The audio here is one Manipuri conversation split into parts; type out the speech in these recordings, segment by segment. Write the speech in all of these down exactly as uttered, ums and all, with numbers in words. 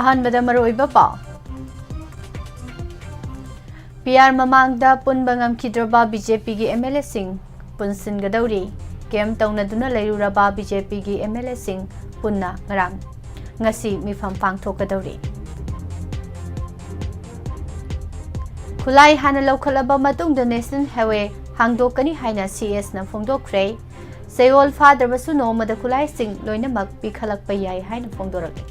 ꯑꯍꯥꯟꯕꯗ ꯃꯔꯨꯑꯣꯏꯕ ꯄꯥꯎ꯫ ꯄꯤ ꯑꯥꯔ ꯃꯃꯥꯡꯗ ꯄꯨꯟꯕ ꯉꯝꯈꯤꯗ꯭ꯔꯕ ꯕꯤ ꯖꯦ ꯄꯤꯒꯤ ꯑꯦꯝ ꯑꯦꯜ ꯑꯦꯁꯤꯡ ꯄꯨꯟꯁꯤꯟꯒꯗꯧꯔꯤ꯫ ꯀꯦꯝ ꯇꯧꯅꯗꯨꯅ ꯂꯩꯔꯨꯔꯕ ꯕꯤ ꯖꯦ ꯄꯤꯒꯤ ꯑꯦꯝ ꯑꯦꯜ ꯑꯦꯁꯤꯡ ꯄꯨꯟꯅ ꯉꯔꯥꯡ, ꯉꯁꯤ ꯃꯤꯐꯝ ꯄꯥꯡꯊꯣꯛꯀꯗꯧꯔꯤ꯫ ꯈꯨꯠꯂꯥꯏ ꯍꯥꯟꯅ ꯂꯧꯈꯠꯂꯕ ꯃꯇꯨꯡꯗ ꯅꯦꯁꯅꯦꯜ ꯍꯥꯏꯋꯦ ꯍꯥꯡꯗꯣꯛꯀꯅꯤ ꯍꯥꯏꯅ ꯁꯤ ꯑꯦꯁꯅ ꯐꯣꯡꯗꯣꯛꯈ꯭ꯔꯦ꯫ ꯆꯌꯣꯜ ꯐꯥꯗ꯭ꯔꯕꯁꯨ ꯅꯣꯡꯃꯗ ꯈꯨꯠꯂꯥꯏꯁꯤꯡ ꯂꯣꯏꯅꯃꯛ ꯄꯤꯈꯠꯂꯛꯄ ꯌꯥꯏ ꯍꯥꯏꯅ ꯐꯣꯡꯗꯣꯔꯛꯂꯤ꯫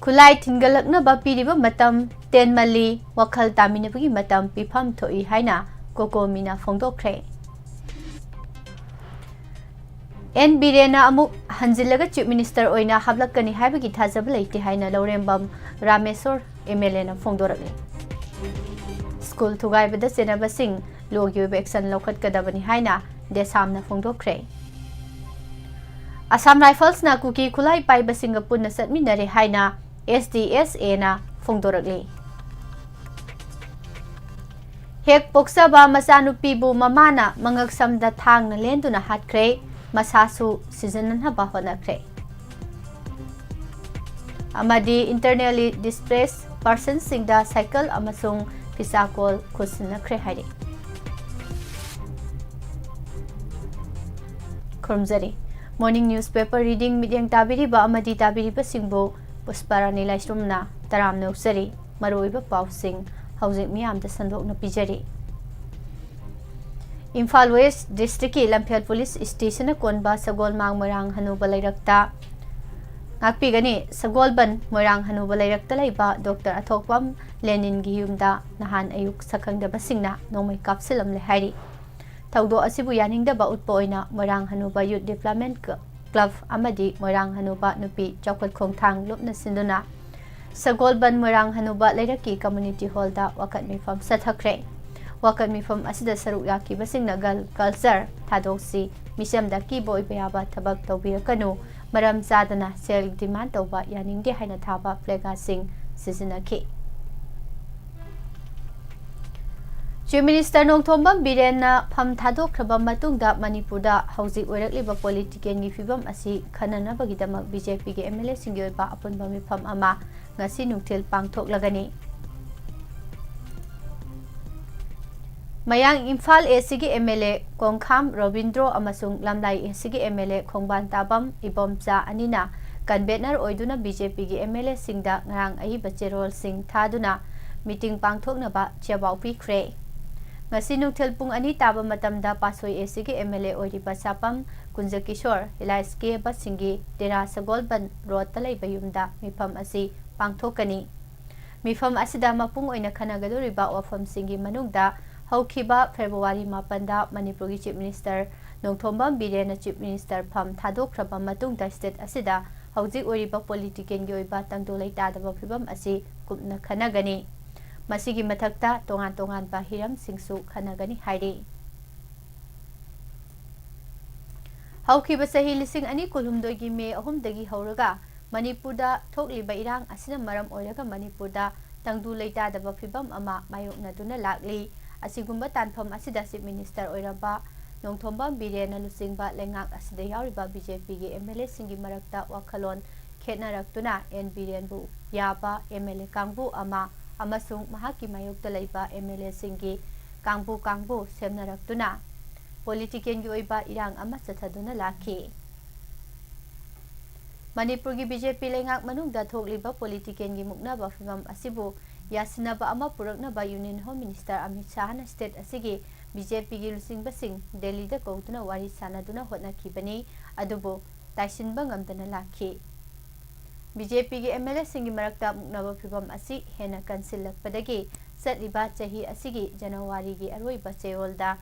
ꯈꯨꯠꯂꯥꯏ ꯊꯤꯟꯒꯠꯂꯛꯅꯕ ꯄꯤꯔꯤꯕ ꯃꯇꯝ ꯇꯦꯟꯃꯜꯂꯤ, ꯋꯥꯈꯜ ꯇꯥꯃꯤꯟꯅꯕꯒꯤ ꯃꯇꯝ ꯄꯤꯐꯝ ꯊꯣꯛꯏ ꯍꯥꯏꯅ ꯀꯣꯀꯣꯃꯤꯅ ꯐꯣꯡꯗꯣꯛꯈ꯭ꯔꯦ꯫ ꯑꯦꯟ ꯕꯤꯔꯦꯟꯅ ꯑꯃꯨꯛ ꯍꯟꯖꯤꯜꯂꯒ ꯆꯤꯐ ꯃꯤꯅꯤꯁꯇꯔ ꯑꯣꯏꯅ ꯍꯥꯞꯂꯛꯀꯅꯤ ꯍꯥꯏꯕꯒꯤ ꯊꯥꯖꯕ ꯂꯩꯇꯦ ꯍꯥꯏꯅ ꯂꯧꯔꯦꯝꯕꯝ ꯔꯥꯃꯦꯁꯣꯔ ꯑꯦꯝ ꯑꯦꯜ ꯑꯦꯅ ꯐꯣꯡꯗꯣꯔꯛꯂꯤ꯫ ꯁ꯭ꯀꯨꯜ ꯊꯨꯒꯥꯏꯕꯗ ꯆꯦꯟꯅꯕꯁꯤꯡ ꯂꯣꯒꯤ ꯑꯣꯏꯕ ꯑꯦꯛꯁꯟ ꯂꯧꯈꯠꯀꯗꯕꯅꯤ ꯍꯥꯏꯅ ꯗꯦꯁꯥꯝꯅ ꯐꯣꯡꯗꯣꯛꯈ꯭ꯔꯦ꯫ ꯑꯁꯥꯝ ꯔꯥꯏꯐꯜꯁꯅ ꯀꯨꯀꯤ ꯈꯨꯠꯂꯥꯏ ꯄꯥꯏꯕꯁꯤꯡꯒ ꯄꯨꯟꯅ ꯆꯠꯃꯤꯟꯅꯔꯦ ꯍꯥꯏꯅ ꯑꯦꯁ ꯗꯤ ꯑꯦꯁ ꯑꯦꯅ ꯐꯣꯡꯗꯣꯔꯛꯂꯤ꯫ ꯍꯦꯛ ꯄꯣꯛꯆꯕ ꯃꯆꯥꯅꯨꯄꯤꯕꯨ ꯃꯃꯥꯅ ꯃꯉꯛꯁꯝꯗ ꯊꯥꯡꯅ ꯂꯦꯟꯗꯨꯅ ꯍꯥꯠꯈ꯭ꯔꯦ, ꯃꯁꯥꯁꯨ ꯁꯤꯖꯤꯟꯅꯅꯕ ꯍꯣꯠꯅꯈ꯭ꯔꯦ꯫ ꯑꯃꯗꯤ internally displaced personꯁꯤꯡꯗ ꯁꯥꯏꯀꯜ ꯑꯃꯁꯨꯡ ꯐꯤꯁꯥꯀꯣꯜ ꯈꯨꯠꯁꯤꯟꯅꯈ꯭ꯔꯦ ꯍꯥꯏꯔꯤ꯫ ꯈꯨꯔꯨꯝꯖꯔꯤ꯫ Morning newspaper reading ꯃꯤꯠꯌꯦꯡ ꯇꯥꯕꯤꯔꯤꯕ ꯑꯃꯗꯤ ꯇꯥꯕꯤꯔꯤꯕꯁꯤꯡꯕꯨ ꯄꯨꯁꯄꯥꯔꯥꯅꯤ ꯂꯥꯏꯁ꯭ꯔꯝꯅ ꯇꯔꯥꯝꯅ ꯑꯣꯛꯆꯔꯤ꯫ ꯃꯔꯨꯑꯣꯏꯕ ꯄꯥꯎꯁꯤꯡ ꯍꯧꯖꯤꯛ ꯃꯤꯌꯥꯝꯗ ꯁꯟꯗꯣꯛꯅ ꯄꯤꯖꯔꯤ꯫ ꯏꯝꯐꯥꯜ ꯋꯦꯁ꯭ꯠ ꯗꯤꯁꯇ꯭ꯔꯤꯛꯀꯤ ꯂꯝꯐꯦꯜ ꯄꯨꯂꯤꯁ ꯁ꯭ꯇꯦꯁꯟꯅ ꯀꯣꯟꯕ ꯁꯒꯣꯜꯃꯥꯡ ꯃꯣꯏꯔꯥꯡ ꯍꯅꯨꯕ ꯂꯩꯔꯛꯇ ꯉꯥꯛꯄꯤꯒꯅꯤ꯫ ꯁꯒꯣꯜꯕꯟ ꯃꯣꯏꯔꯥꯡ ꯍꯅꯨꯕ ꯂꯩꯔꯛꯇ ꯂꯩꯕ ꯗꯣꯛꯇꯔ ꯑꯊꯣꯛꯄꯝ ꯂꯦꯅꯤꯟꯒꯤ ꯌꯨꯝꯗ ꯅꯍꯥꯟ ꯑꯌꯨꯛ ꯁꯛꯈꯪꯗꯕꯁꯤꯡꯅ ꯅꯣꯡꯃꯩ ꯀꯥꯞꯁꯤꯜꯂꯝꯂꯦ ꯍꯥꯏꯔꯤ꯫ ꯊꯧꯗꯣꯛ ꯑꯁꯤꯕꯨ ꯌꯥꯅꯤꯡꯗꯕ ꯎꯠꯄ ꯑꯣꯏꯅ ꯃꯣꯏꯔꯥꯡ ꯍꯅꯨꯕ ꯌꯨꯠ ꯗꯤꯕ꯭ꯂꯞꯃꯦꯟ ꯀ꯭ꯂꯕ ꯑꯃꯗꯤ ꯃꯣꯏꯔꯥꯡ ꯍꯅꯨꯕ ꯅꯨꯄꯤ ꯆꯥꯎꯈꯠ ꯈꯣꯡꯊꯥꯡ ꯂꯨꯞꯅ ꯁꯤꯟꯗꯨꯅ ꯁꯒꯣꯜꯕꯟ ꯃꯣꯏꯔꯥꯡ ꯍꯅꯨꯕ ꯂꯩꯔꯛꯀꯤ ꯀꯝꯃ꯭ꯌꯨꯅꯤꯇꯤ ꯍꯣꯜꯗ ꯋꯥꯀꯠ ꯃꯤꯐꯝ ꯆꯠꯊꯈ꯭ꯔꯦ꯫ ꯋꯥꯀꯠ ꯃꯤꯐꯝ ꯑꯁꯤꯗ ꯁꯔꯨꯛ ꯌꯥꯈꯤꯕꯁꯤꯡꯅ ꯒꯜ ꯀꯜꯆꯔ ꯊꯥꯗꯣꯛꯁꯤ, ꯃꯤꯆꯝꯗ ꯑꯀꯤꯕ ꯑꯣꯏꯕ ꯌꯥꯕ ꯊꯕꯛ ꯇꯧꯕꯤꯔꯛꯀꯅꯨ, ꯃꯔꯝ ꯆꯥꯗꯅ ꯁꯦꯜ ꯗꯤꯃꯥꯟ ꯇꯧꯕ ꯌꯥꯅꯤꯡꯗꯦ ꯍꯥꯏꯅ ꯊꯥꯕ ꯐ꯭ꯂꯦꯒꯥꯁꯤꯡ ꯁꯤꯖꯤꯟꯅꯈꯤ꯫ Chief Minister ꯅꯣꯡꯊꯣꯝꯕꯝ ꯕꯤꯔꯦꯟꯅ ꯐꯝ ꯊꯥꯗꯣꯛꯈ꯭ꯔꯕ ꯃꯇꯨꯡꯗ ꯃꯅꯤꯄꯨꯔꯗ ꯍꯧꯖꯤꯛ ꯑꯣꯏꯔꯛꯂꯤꯕ political ꯒꯤ ꯐꯤꯕꯝ ꯑꯁꯤ ꯈꯟꯅꯅꯕꯒꯤꯗꯃꯛ BJP ꯒꯤ MLA ꯁꯤꯡꯒꯤ ꯑꯣꯏꯕ ꯑꯄꯨꯟꯕ ꯃꯤꯐꯝ ꯑꯃ ꯉꯁꯤ ꯅꯨꯡꯊꯤꯜ ꯄꯥꯡꯊꯣꯛꯂꯒꯅꯤ꯫ ꯃꯌꯥꯡ ꯏꯝꯐꯥꯜ East ꯀꯤ MLA ꯀꯣꯡꯈꯥꯝ ꯔꯣꯕꯤꯟꯗ꯭ꯔꯣ ꯑꯃꯁꯨꯡ ꯂꯝꯂꯥꯏ East ꯀꯤ MLA ꯈꯣꯡꯕꯥꯟ ꯇꯥꯕꯝ ꯏꯕꯣꯝꯆꯥ ꯑꯅꯤꯅ convener ꯑꯣꯏꯗꯨꯅ BJP ꯒꯤ MLA ꯁꯤꯡꯗ ꯉꯔꯥꯡ ꯑꯏꯕ ꯆꯦꯔꯣꯜꯁꯤꯡ ꯊꯥꯗꯨꯅ meeting ꯄꯥꯡꯊꯣꯛꯅꯕ ꯆꯦꯄꯥꯎ ꯄꯤꯈ꯭ꯔꯦ꯫ ꯉꯁꯤ ꯅꯨꯡꯊꯤꯜ ꯄꯨꯡ ꯑꯅꯤ ꯇꯥꯕ ꯃꯇꯝꯗ ꯄꯥꯠꯁꯣꯏ East ꯀꯤ MLA ꯑꯣꯏꯔꯤꯕ ꯁꯥꯄꯝ ꯀꯨꯟꯖꯀꯤꯁꯣꯔ ꯍꯤꯂꯥꯏꯁꯀꯦꯕꯁꯤꯡꯒꯤ ꯇꯦꯔꯥ ꯁꯒꯣꯜꯕꯟ ꯔꯣꯗꯇ ꯂꯩꯕ ꯌꯨꯝꯗ ꯃꯤꯐꯝ ꯑꯁꯤ ꯄꯥꯡꯊꯣꯛꯀꯅꯤ꯫ ꯃꯤꯐꯝ ꯑꯁꯤꯗ ꯃꯄꯨꯡ ꯑꯣꯏꯅ ꯈꯟꯅꯒꯗꯧꯔꯤꯕ ꯋꯥꯐꯝꯁꯤꯡꯒꯤ ꯃꯅꯨꯡꯗ ꯍꯧꯈꯤꯕ February ꯃꯥꯄꯟꯗ ꯃꯅꯤꯄꯨꯔꯒꯤ Chief Minister Nongthombam ꯕꯤꯔꯦꯟꯅ Chief Minister ꯐꯝ ꯊꯥꯗꯣꯛꯈ꯭ꯔꯕ ꯃꯇꯨꯡꯗ state ꯑꯁꯤꯗ ꯍꯧꯖꯤꯛ ꯑꯣꯏꯔꯤꯕ political ꯒꯤ ꯑꯣꯏꯕ ꯇꯪꯗꯨ ꯂꯩꯇꯥꯗꯕ ꯐꯤꯕꯝ ꯑꯁꯤ ꯀꯨꯞꯅ ꯈꯟꯅꯒꯅꯤ꯫ ꯃꯁꯤꯒꯤ ꯃꯊꯛꯇ ꯇꯣꯉꯥꯟ ꯇꯣꯉꯥꯟꯕ ꯍꯤꯔꯝꯁꯤꯡꯁꯨ ꯈꯟꯅꯒꯅꯤ ꯍꯥꯏꯔꯤ꯫ ꯍꯧꯈꯤꯕ ꯆꯍꯤ ꯂꯤꯁꯤꯡ ꯑꯅꯤ ꯀꯨꯟꯍꯨꯝꯗꯣꯏꯒꯤ May ꯑꯍꯨꯝꯗꯒꯤ ꯍꯧꯔꯒ ꯃꯅꯤꯄꯨꯔꯗ ꯊꯣꯛꯂꯤꯕ ꯏꯔꯥꯡ ꯑꯁꯤꯅ ꯃꯔꯝ ꯑꯣꯏꯔꯒ ꯃꯅꯤꯄꯨꯔꯗ ꯇꯪꯗꯨ ꯂꯩꯇꯥꯗꯕ ꯐꯤꯕꯝ ꯑꯃ ꯃꯥꯌꯣꯛꯅꯗꯨꯅ ꯂꯥꯛꯂꯤ꯫ ꯑꯁꯤꯒꯨꯝꯕ ꯇꯥꯟꯐꯝ ꯑꯁꯤꯗ Chief Minister ꯑꯣꯏꯔꯝꯕ ꯅꯣꯡꯊꯣꯝꯕꯝ ꯕꯤꯔꯦꯟꯅ ꯂꯨꯆꯤꯡꯕ ꯂꯩꯉꯥꯛ ꯑꯁꯤꯗ ꯌꯥꯎꯔꯤꯕ BJP ꯒꯤ MLA ꯁꯤꯡꯒꯤ ꯃꯔꯛꯇ ꯋꯥꯈꯜꯂꯣꯟ ꯈꯦꯠꯅꯔꯛꯇꯨꯅ N ꯕꯤꯔꯦꯟꯕꯨ ꯌꯥꯕ MLA ꯀꯥꯡꯕꯨ ꯑꯃ ꯑꯃꯁꯨꯡ ꯃꯍꯥꯛꯀꯤ ꯃꯥꯌꯣꯛꯇ ꯂꯩꯕ MLA ꯁꯤꯡꯒꯤ ꯀꯥꯡꯕꯨ ꯀꯥꯡꯕꯨ ꯁꯦꯝꯅꯔꯛꯇꯨꯅ political ꯒꯤ ꯑꯣꯏꯕ ꯏꯔꯥꯡ ꯑꯃ ꯆꯠꯊꯗꯨꯅ ꯂꯥꯛꯈꯤ꯫ ꯃꯅꯤꯄꯨꯔꯒꯤ BJP ꯂꯩꯉꯥꯛ ꯃꯅꯨꯡꯗ ꯊꯣꯛꯂꯤꯕ political ꯒꯤ ꯃꯨꯛꯅꯕ ꯐꯤꯚꯝ ꯑꯁꯤꯕꯨ ꯌꯥꯁꯤꯟꯅꯕ ꯑꯃ ꯄꯨꯔꯛꯅꯕ Union Home Minister Amit ꯁꯥꯍꯅ state ꯑꯁꯤꯒꯤ BJP ꯒꯤ ꯂꯨꯆꯤꯡꯕꯁꯤꯡ ꯗꯦꯜꯂꯤꯗ ꯀꯧꯗꯨꯅ ꯋꯥꯔꯤ ꯁꯥꯅꯗꯨꯅ ꯍꯣꯠꯅꯈꯤꯕꯅꯤ꯫ ꯑꯗꯨꯕꯨ ꯇꯥꯏꯁꯤꯟꯕ ꯉꯝꯗꯅ ꯂꯥꯛꯈꯤ꯫ BJP ꯒꯤ MLA ꯁꯤꯡꯒꯤ ꯃꯔꯛꯇ ꯃꯨꯛꯅꯕ ꯐꯤꯚꯝ ꯑꯁꯤ ꯍꯦꯟꯅ ꯀꯟꯁꯤꯜꯂꯛꯄꯗꯒꯤ ꯆꯠꯂꯤꯕ ꯆꯍꯤ ꯑꯁꯤꯒꯤ January ꯒꯤ ꯑꯔꯣꯏꯕ ꯆꯌꯣꯜꯗ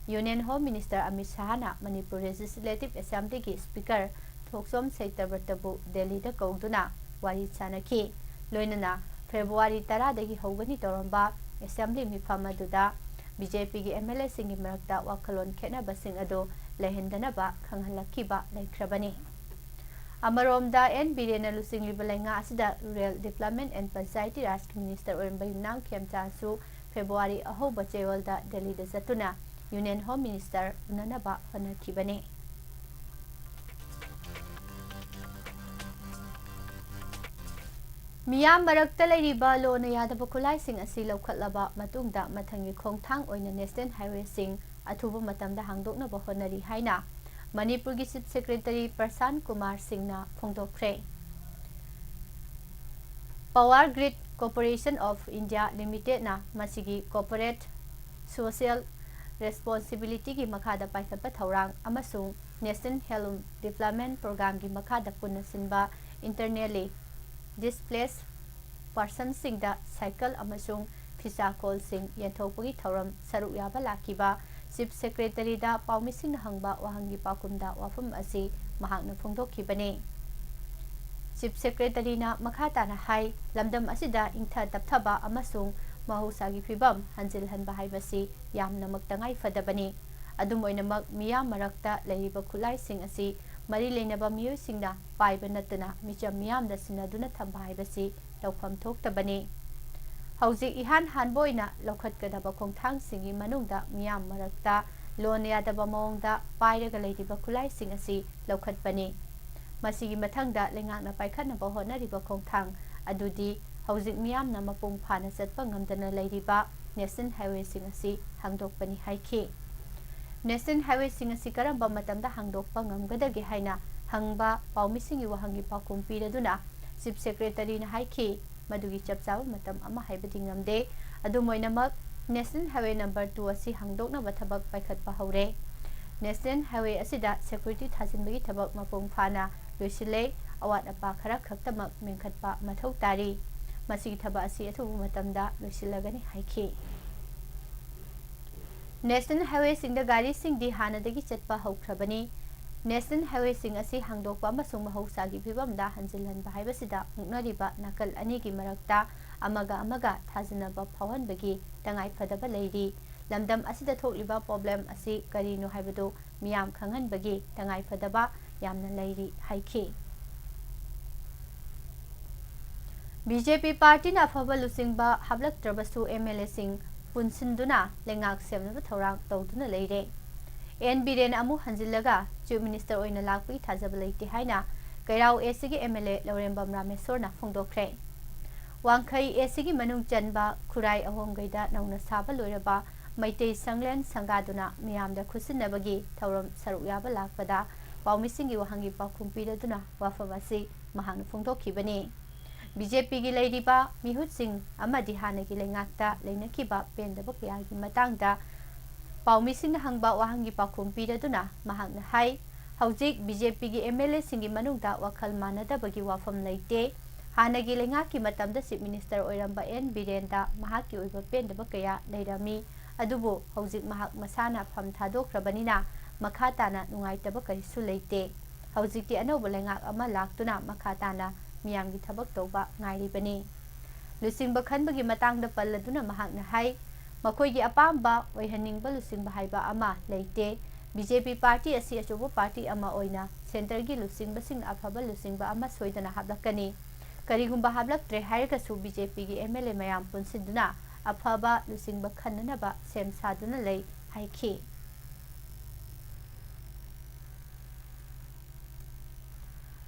Union Home Minister Amit ꯁꯥꯍꯅ Manipur Legislative Assembly ꯒꯤ Speaker ꯊꯣꯛꯆꯣꯝ ꯁꯩꯇꯕ꯭ꯔꯇꯕꯨ ꯗꯦꯜꯂꯤꯗ ꯀꯧꯗꯨꯅ ꯋꯥꯔꯤ ꯁꯥꯅꯈꯤ꯫ ꯂꯣꯏꯅꯅ February ꯇꯔꯥꯗꯒꯤ ꯍꯧꯒꯅꯤ ꯇꯧꯔꯝꯕ Assembly ꯃꯤꯐꯝ ꯑꯗꯨꯗ BJP ꯒꯤ MLA ꯁꯤꯡꯒꯤ ꯃꯔꯛꯇ ꯋꯥꯈꯜꯂꯣꯟ ꯈꯦꯠꯅꯕꯁꯤꯡ ꯑꯗꯨ ꯂꯩꯍꯟꯗꯅꯕ ꯈꯪꯍꯜꯂꯛꯈꯤꯕ ꯂꯩꯈ꯭ꯔꯕꯅꯤ꯫ ꯑꯃꯔꯣꯝꯗ N ꯕꯤꯔꯦꯟꯅ ꯂꯨꯆꯤꯡꯂꯤꯕ ꯂꯩꯉꯥꯛ ꯑꯁꯤꯗ Rural Development and Panchayati Raj ꯀꯤ Minister ꯑꯣꯏꯔꯝꯕ ꯌꯨꯝꯅꯥꯝ ꯈꯦꯝꯆꯥꯟꯁꯨ ꯐꯦꯕ꯭ꯔꯨꯋꯥꯔꯤ ꯑꯍꯧꯕ ꯆꯌꯣꯜꯗ ꯗꯦꯜꯂꯤꯗ ꯆꯠꯇꯨꯅ Union Home Minister ꯎꯅꯅꯕ ꯍꯣꯠꯅꯈꯤꯕꯅꯤ꯫ ꯃꯤꯌꯥꯝ ꯃꯔꯛꯇ ꯂꯩꯔꯤꯕ ꯂꯣꯟꯅ ꯌꯥꯗꯕ ꯈꯨꯠꯂꯥꯏꯁꯤꯡ ꯑꯁꯤ ꯂꯧꯈꯠꯂꯕ ꯃꯇꯨꯡꯗ ꯃꯊꯪꯒꯤ ꯈꯣꯡꯊꯥꯡ ꯑꯣꯏꯅ National Highwayꯁꯤꯡ ꯑꯊꯨꯕ ꯃꯇꯝꯗ ꯍꯥꯡꯗꯣꯛꯅꯕ ꯍꯣꯠꯅꯔꯤ ꯍꯥꯏꯅ ꯃꯅꯤꯄꯨꯔꯒꯤ Chief Secretary ꯄ꯭ꯔꯁꯥꯟ ꯀꯨꯃꯥꯔ ꯁꯤꯡꯅ ꯐꯣꯡꯗꯣꯛꯈ꯭ꯔꯦ꯫ Power Grid Corporation of India Limitedꯅ ꯃꯁꯤꯒꯤ corporate social responsibilityꯒꯤ ꯃꯈꯥꯗ ꯄꯥꯏꯈꯠꯄ ꯊꯧꯔꯥꯡ ꯑꯃꯁꯨꯡ National Health Development Programmeꯒꯤ ꯃꯈꯥꯗ ꯄꯨꯟꯅ ꯁꯤꯟꯕ internally displaced personꯁꯤꯡꯗ cycle ꯑꯃꯁꯨꯡ ꯐꯤꯁꯥꯀꯣꯜꯁꯤꯡ ꯌꯦꯟꯊꯣꯛꯄꯒꯤ ꯊꯧꯔꯝ ꯁꯔꯨꯛ ꯌꯥꯕ ꯂꯥꯛꯈꯤꯕ Chief Secretaryꯗ ꯄꯥꯎꯃꯤꯁꯤꯡꯅ ꯍꯪꯕ ꯋꯥꯍꯪꯒꯤ ꯄꯥꯎꯈꯨꯝꯗ ꯋꯥꯐꯝ ꯑꯁꯤ ꯃꯍꯥꯛꯅ ꯐꯣꯡꯗꯣꯛꯈꯤꯕꯅꯤ꯫ Chief Secretaryꯅ ꯃꯈꯥ ꯇꯥꯅ ꯍꯥꯏ, ꯂꯝꯗꯝ ꯑꯁꯤꯗ ꯏꯪꯊ ꯇꯞꯊꯕ ꯑꯃꯁꯨꯡ ꯃꯍꯧꯁꯥꯒꯤ ꯐꯤꯕꯝ ꯍꯟꯖꯤꯜꯍꯟꯕ ꯍꯥꯏꯕꯁꯤ ꯌꯥꯝꯅꯃꯛ ꯇꯉꯥꯏ ꯐꯗꯕꯅꯤ꯫ ꯑꯗꯨꯝ ꯑꯣꯏꯅꯃꯛ, ꯃꯤꯌꯥꯝ ꯃꯔꯛꯇ ꯂꯩꯔꯤꯕ ꯈꯨꯠꯂꯥꯏꯁꯤꯡ ꯑꯁꯤ ꯃꯔꯤ ꯂꯩꯅꯕ ꯃꯤꯑꯣꯏꯁꯤꯡꯅ ꯄꯥꯏꯕ ꯅꯠꯇꯅ ꯃꯤꯆꯝ ꯃꯤꯌꯥꯝꯗ ꯁꯤꯟꯅꯗꯨꯅ ꯊꯝꯕ ꯍꯥꯏꯕꯁꯤ ꯂꯧꯐꯝ ꯊꯣꯛꯇꯕꯅꯤ꯫ ꯍꯧꯖꯤꯛ ꯏꯍꯥꯟ ꯍꯥꯟꯕ ꯑꯣꯏꯅ ꯂꯧꯈꯠꯀꯗꯕ ꯈꯣꯡꯊꯥꯡꯁꯤꯡꯒꯤ ꯃꯅꯨꯡꯗ ꯃꯤꯌꯥꯝ ꯃꯔꯛꯇ ꯂꯣꯟ ꯌꯥꯗꯕ ꯃꯑꯣꯡꯗ ꯄꯥꯏꯔꯒ ꯂꯩꯔꯤꯕ ꯈꯨꯠꯂꯥꯏꯁꯤꯡ ꯑꯁꯤ ꯂꯧꯈꯠꯄꯅꯤ꯫ ꯃꯁꯤꯒꯤ ꯃꯊꯪꯗ ꯂꯩꯉꯥꯛꯅ ꯄꯥꯏꯈꯠꯅꯕ ꯍꯣꯠꯅꯔꯤꯕ ꯈꯣꯡꯊꯥꯡ ꯑꯗꯨꯗꯤ ꯍꯧꯖꯤꯛ ꯃꯤꯌꯥꯝꯅ ꯃꯄꯨꯡ ꯐꯥꯅ ꯆꯠꯄ ꯉꯝꯗꯅ ꯂꯩꯔꯤꯕ National Highwayꯁꯤꯡ ꯑꯁꯤ ꯍꯥꯡꯗꯣꯛꯄꯅꯤ ꯍꯥꯏꯈꯤ꯫ National Highwayꯁꯤꯡ ꯑꯁꯤ ꯀꯔꯝꯕ ꯃꯇꯝꯗ ꯍꯥꯡꯗꯣꯛꯄ ꯉꯝꯒꯗꯒꯦ ꯍꯥꯏꯅ ꯍꯪꯕ ꯄꯥꯎꯃꯤꯁꯤꯡꯒꯤ ꯋꯥꯍꯪꯒꯤ ꯄꯥꯎꯈꯨꯝ ꯄꯤꯔꯗꯨꯅ Chief Secretaryꯅ ꯍꯥꯏꯈꯤ, ꯃꯗꯨꯒꯤ ꯆꯞ ꯆꯥꯕ ꯃꯇꯝ ꯑꯃ ꯍꯥꯏꯕꯗꯤ ꯉꯝꯗꯦ꯫ ꯑꯗꯨꯝ ꯑꯣꯏꯅꯃꯛ, National Highway number two ꯑꯁꯤ ꯍꯥꯡꯗꯣꯛꯅꯕ ꯊꯕꯛ ꯄꯥꯏꯈꯠꯄ ꯍꯧꯔꯦ꯫ National Highway ꯑꯁꯤꯗ security ꯊꯥꯖꯤꯟꯕꯒꯤ ꯊꯕꯛ ꯃꯄꯨꯡ ꯐꯥꯅ ꯂꯣꯏꯁꯤꯜꯂꯦ꯫ ꯑꯋꯥꯠ ꯑꯄꯥ ꯈꯔ ꯈꯛꯇꯃꯛ ꯃꯦꯟꯈꯠꯄ ꯃꯊꯧ ꯇꯥꯔꯤ꯫ ꯃꯁꯤꯒꯤ ꯊꯕꯛ ꯑꯁꯤ ꯑꯊꯨꯕ ꯃꯇꯝꯗ ꯂꯣꯏꯁꯤꯜꯂꯒꯅꯤ ꯍꯥꯏꯈꯤ꯫ National Highwayꯁꯤꯡꯗ ꯒꯥꯔꯤꯁꯤꯡꯗꯤ ꯍꯥꯟꯅꯗꯒꯤ ꯆꯠꯄ ꯍꯧꯈ꯭ꯔꯕꯅꯤ꯫ National Highwayꯁꯤꯡ ꯑꯁꯤ ꯍꯥꯡꯗꯣꯛꯄ ꯑꯃꯁꯨꯡ ꯃꯍꯧꯁꯥꯒꯤ ꯐꯤꯕꯝꯗ ꯍꯟꯖꯤꯜꯍꯟꯕ ꯍꯥꯏꯕꯁꯤꯗ ꯃꯨꯛꯅꯔꯤꯕ ꯅꯥꯀꯜ ꯑꯅꯤꯒꯤ ꯃꯔꯛꯇ ꯑꯃꯒ ꯑꯃꯒ ꯊꯥꯖꯅꯕ ꯐꯥꯎꯍꯟꯕꯒꯤ ꯇꯉꯥꯏꯐꯗꯕ ꯂꯩꯔꯤ꯫ ꯂꯝꯗꯝ ꯑꯁꯤꯗ ꯊꯣꯛꯂꯤꯕ problem ꯑꯁꯤ ꯀꯔꯤꯅꯣ ꯍꯥꯏꯕꯗꯨ ꯃꯤꯌꯥꯝ ꯈꯪꯍꯟꯕꯒꯤ ꯇꯉꯥꯏꯐꯗꯕ ꯌꯥꯝꯅ ꯂꯩꯔꯤ ꯍꯥꯏꯈꯤ꯫ ꯕꯤ ꯖꯦ ꯄꯤ ꯄꯥꯔꯇꯤꯅ ꯑꯐꯕ ꯂꯨꯆꯤꯡꯕ ꯍꯥꯞꯂꯛꯇ꯭ꯔꯕꯁꯨ ꯑꯦꯝ ꯑꯦꯜ ꯑꯦꯁꯤꯡ ꯄꯨꯟꯁꯤꯟꯗꯨꯅ ꯂꯩꯉꯥꯛ ꯁꯦꯝꯅꯕ ꯊꯧꯔꯥꯡ ꯇꯧꯗꯨꯅ ꯂꯩꯔꯦ꯫ ꯑꯦꯟ ꯕꯤꯔꯦꯟ ꯑꯃꯨꯛ ꯍꯟꯖꯤꯜꯂꯒ ꯆꯤꯐ ꯃꯤꯅꯤꯁꯇꯔ ꯑꯣꯏꯅ ꯂꯥꯛꯄꯒꯤ ꯊꯥꯖꯕ ꯂꯩꯇꯦ ꯍꯥꯏꯅ ꯀꯩꯔꯥꯎ ꯑꯦ ꯁꯤꯒꯤ ꯑꯦꯝ ꯑꯦꯜ ꯑꯦ ꯂꯧꯔꯦꯝꯕꯝ ꯔꯥꯃꯦꯁꯣꯔꯅ ꯐꯣꯡꯗꯣꯛꯈ꯭ꯔꯦ꯫ ꯋꯥꯡꯈꯩ ꯑꯦ ꯁꯤꯒꯤ ꯃꯅꯨꯡ ꯆꯟꯕ ꯈꯨꯔꯥꯏ ꯑꯍꯣꯡꯒꯩꯗ ꯅꯧꯅ ꯁꯥꯕ ꯂꯣꯏꯔꯕ ꯃꯩꯇꯩ ꯁꯪꯂꯦꯟ ꯁꯪꯒꯥꯗꯨꯅ ꯃꯤꯌꯥꯝꯗ ꯈꯨꯠꯁꯤꯟꯅꯕꯒꯤ ꯊꯧꯔꯝ ꯁꯔꯨꯛ ꯌꯥꯕ ꯂꯥꯛꯄꯗ ꯄꯥꯎꯃꯤꯁꯤꯡꯒꯤ ꯋꯥꯍꯪꯒꯤ ꯄꯥꯎꯈꯨꯝ ꯄꯤꯔꯗꯨꯅ ꯋꯥꯐꯝ ꯑꯁꯤ ꯃꯍꯥꯛꯅ ꯐꯣꯡꯗꯣꯛꯈꯤꯕꯅꯤ꯫ ꯕꯤ ꯖꯦ ꯄꯤꯒꯤ ꯂꯩꯔꯤꯕ ꯃꯤꯍꯨꯠꯁꯤꯡ ꯑꯃꯗꯤ ꯍꯥꯟꯅꯒꯤ ꯂꯩꯉꯥꯛꯇ ꯂꯩꯅꯈꯤꯕ ꯄꯦꯟꯗꯕ ꯀꯌꯥꯒꯤ ꯃꯇꯥꯡꯗ ꯄꯥꯎꯃꯤꯁꯤꯡꯅ ꯍꯪꯕ ꯋꯥꯍꯪꯒꯤ ꯄꯥꯎꯈꯨꯝ ꯄꯤꯔꯗꯨꯅ ꯃꯍꯥꯛꯅ ꯍꯥꯏ, ꯍꯧꯖꯤꯛ ꯕꯤ ꯖꯦ ꯄꯤꯒꯤ ꯑꯦꯝ ꯑꯦꯜ ꯑꯦꯁꯤꯡꯒꯤ ꯃꯅꯨꯡꯗ ꯋꯥꯈꯜ ꯃꯥꯟꯅꯗꯕꯒꯤ ꯋꯥꯐꯝ ꯂꯩꯇꯦ꯫ ꯍꯥꯟꯅꯒꯤ ꯂꯩꯉꯥꯛꯀꯤ ꯃꯇꯝꯗ ꯆꯤꯐ ꯃꯤꯅꯤꯁꯇꯔ ꯑꯣꯏꯔꯝꯕ ꯑꯦꯟ ꯕꯤꯔꯦꯟꯗ ꯃꯍꯥꯛꯀꯤ ꯑꯣꯏꯕ ꯄꯦꯟꯗꯕ ꯀꯌꯥ ꯂꯩꯔꯝꯃꯤ꯫ ꯑꯗꯨꯕꯨ ꯍꯧꯖꯤꯛ ꯃꯍꯥꯛ ꯃꯁꯥꯅ ꯐꯝ ꯊꯥꯗꯣꯛꯈ꯭ꯔꯕꯅꯤꯅ ꯃꯈꯥ ꯇꯥꯅ ꯅꯨꯡꯉꯥꯏꯇꯕ ꯀꯔꯤꯁꯨ ꯂꯩꯇꯦ꯫ ꯍꯧꯖꯤꯛꯇꯤ ꯑꯅꯧꯕ ꯂꯩꯉꯥꯛ ꯑꯃ ꯂꯥꯛꯇꯨꯅ ꯃꯈꯥ ꯇꯥꯅ ꯃꯤꯌꯥꯝꯒꯤ ꯊꯕꯛ ꯇꯧꯕ ꯉꯥꯏꯔꯤꯕꯅꯤ꯫ ꯂꯨꯆꯤꯡꯕ ꯈꯟꯕꯒꯤ ꯃꯇꯥꯡꯗ ꯄꯜꯂꯗꯨꯅ ꯃꯍꯥꯛꯅ ꯍꯥꯏ, ꯃꯈꯣꯏꯒꯤ ꯑꯄꯥꯝꯕ ꯑꯣꯏꯍꯟꯅꯤꯡꯕ ꯂꯨꯆꯤꯡꯕ ꯍꯥꯏꯕ ꯑꯃ ꯂꯩꯇꯦ꯫ ꯕꯤ ꯖꯦ ꯄꯤ ꯄꯥꯔꯇꯤ ꯑꯁꯤ ꯑꯆꯧꯕ ꯄꯥꯔꯇꯤ ꯑꯃ ꯑꯣꯏꯅ ꯁꯦꯟꯇꯔꯒꯤ ꯂꯨꯆꯤꯡꯕꯁꯤꯡꯅ ꯑꯐꯕ ꯂꯨꯆꯤꯡꯕ ꯑꯃ ꯁꯣꯏꯗꯅ ꯍꯥꯞꯂꯛꯀꯅꯤ꯫ ꯀꯔꯤꯒꯨꯝꯕ ꯍꯥꯞꯂꯛꯇ꯭ꯔꯦ ꯍꯥꯏꯔꯒꯁꯨ ꯕꯤ ꯖꯦ ꯄꯤꯒꯤ ꯑꯦꯝ ꯑꯦꯜ ꯑꯦ ꯃꯌꯥꯝ ꯄꯨꯟꯁꯤꯟꯗꯨꯅ ꯑꯐꯕ ꯂꯨꯆꯤꯡꯕ ꯈꯟꯅꯅꯕ ꯁꯦꯝ ꯁꯥꯗꯨꯅ ꯂꯩ ꯍꯥꯏꯈꯤ꯫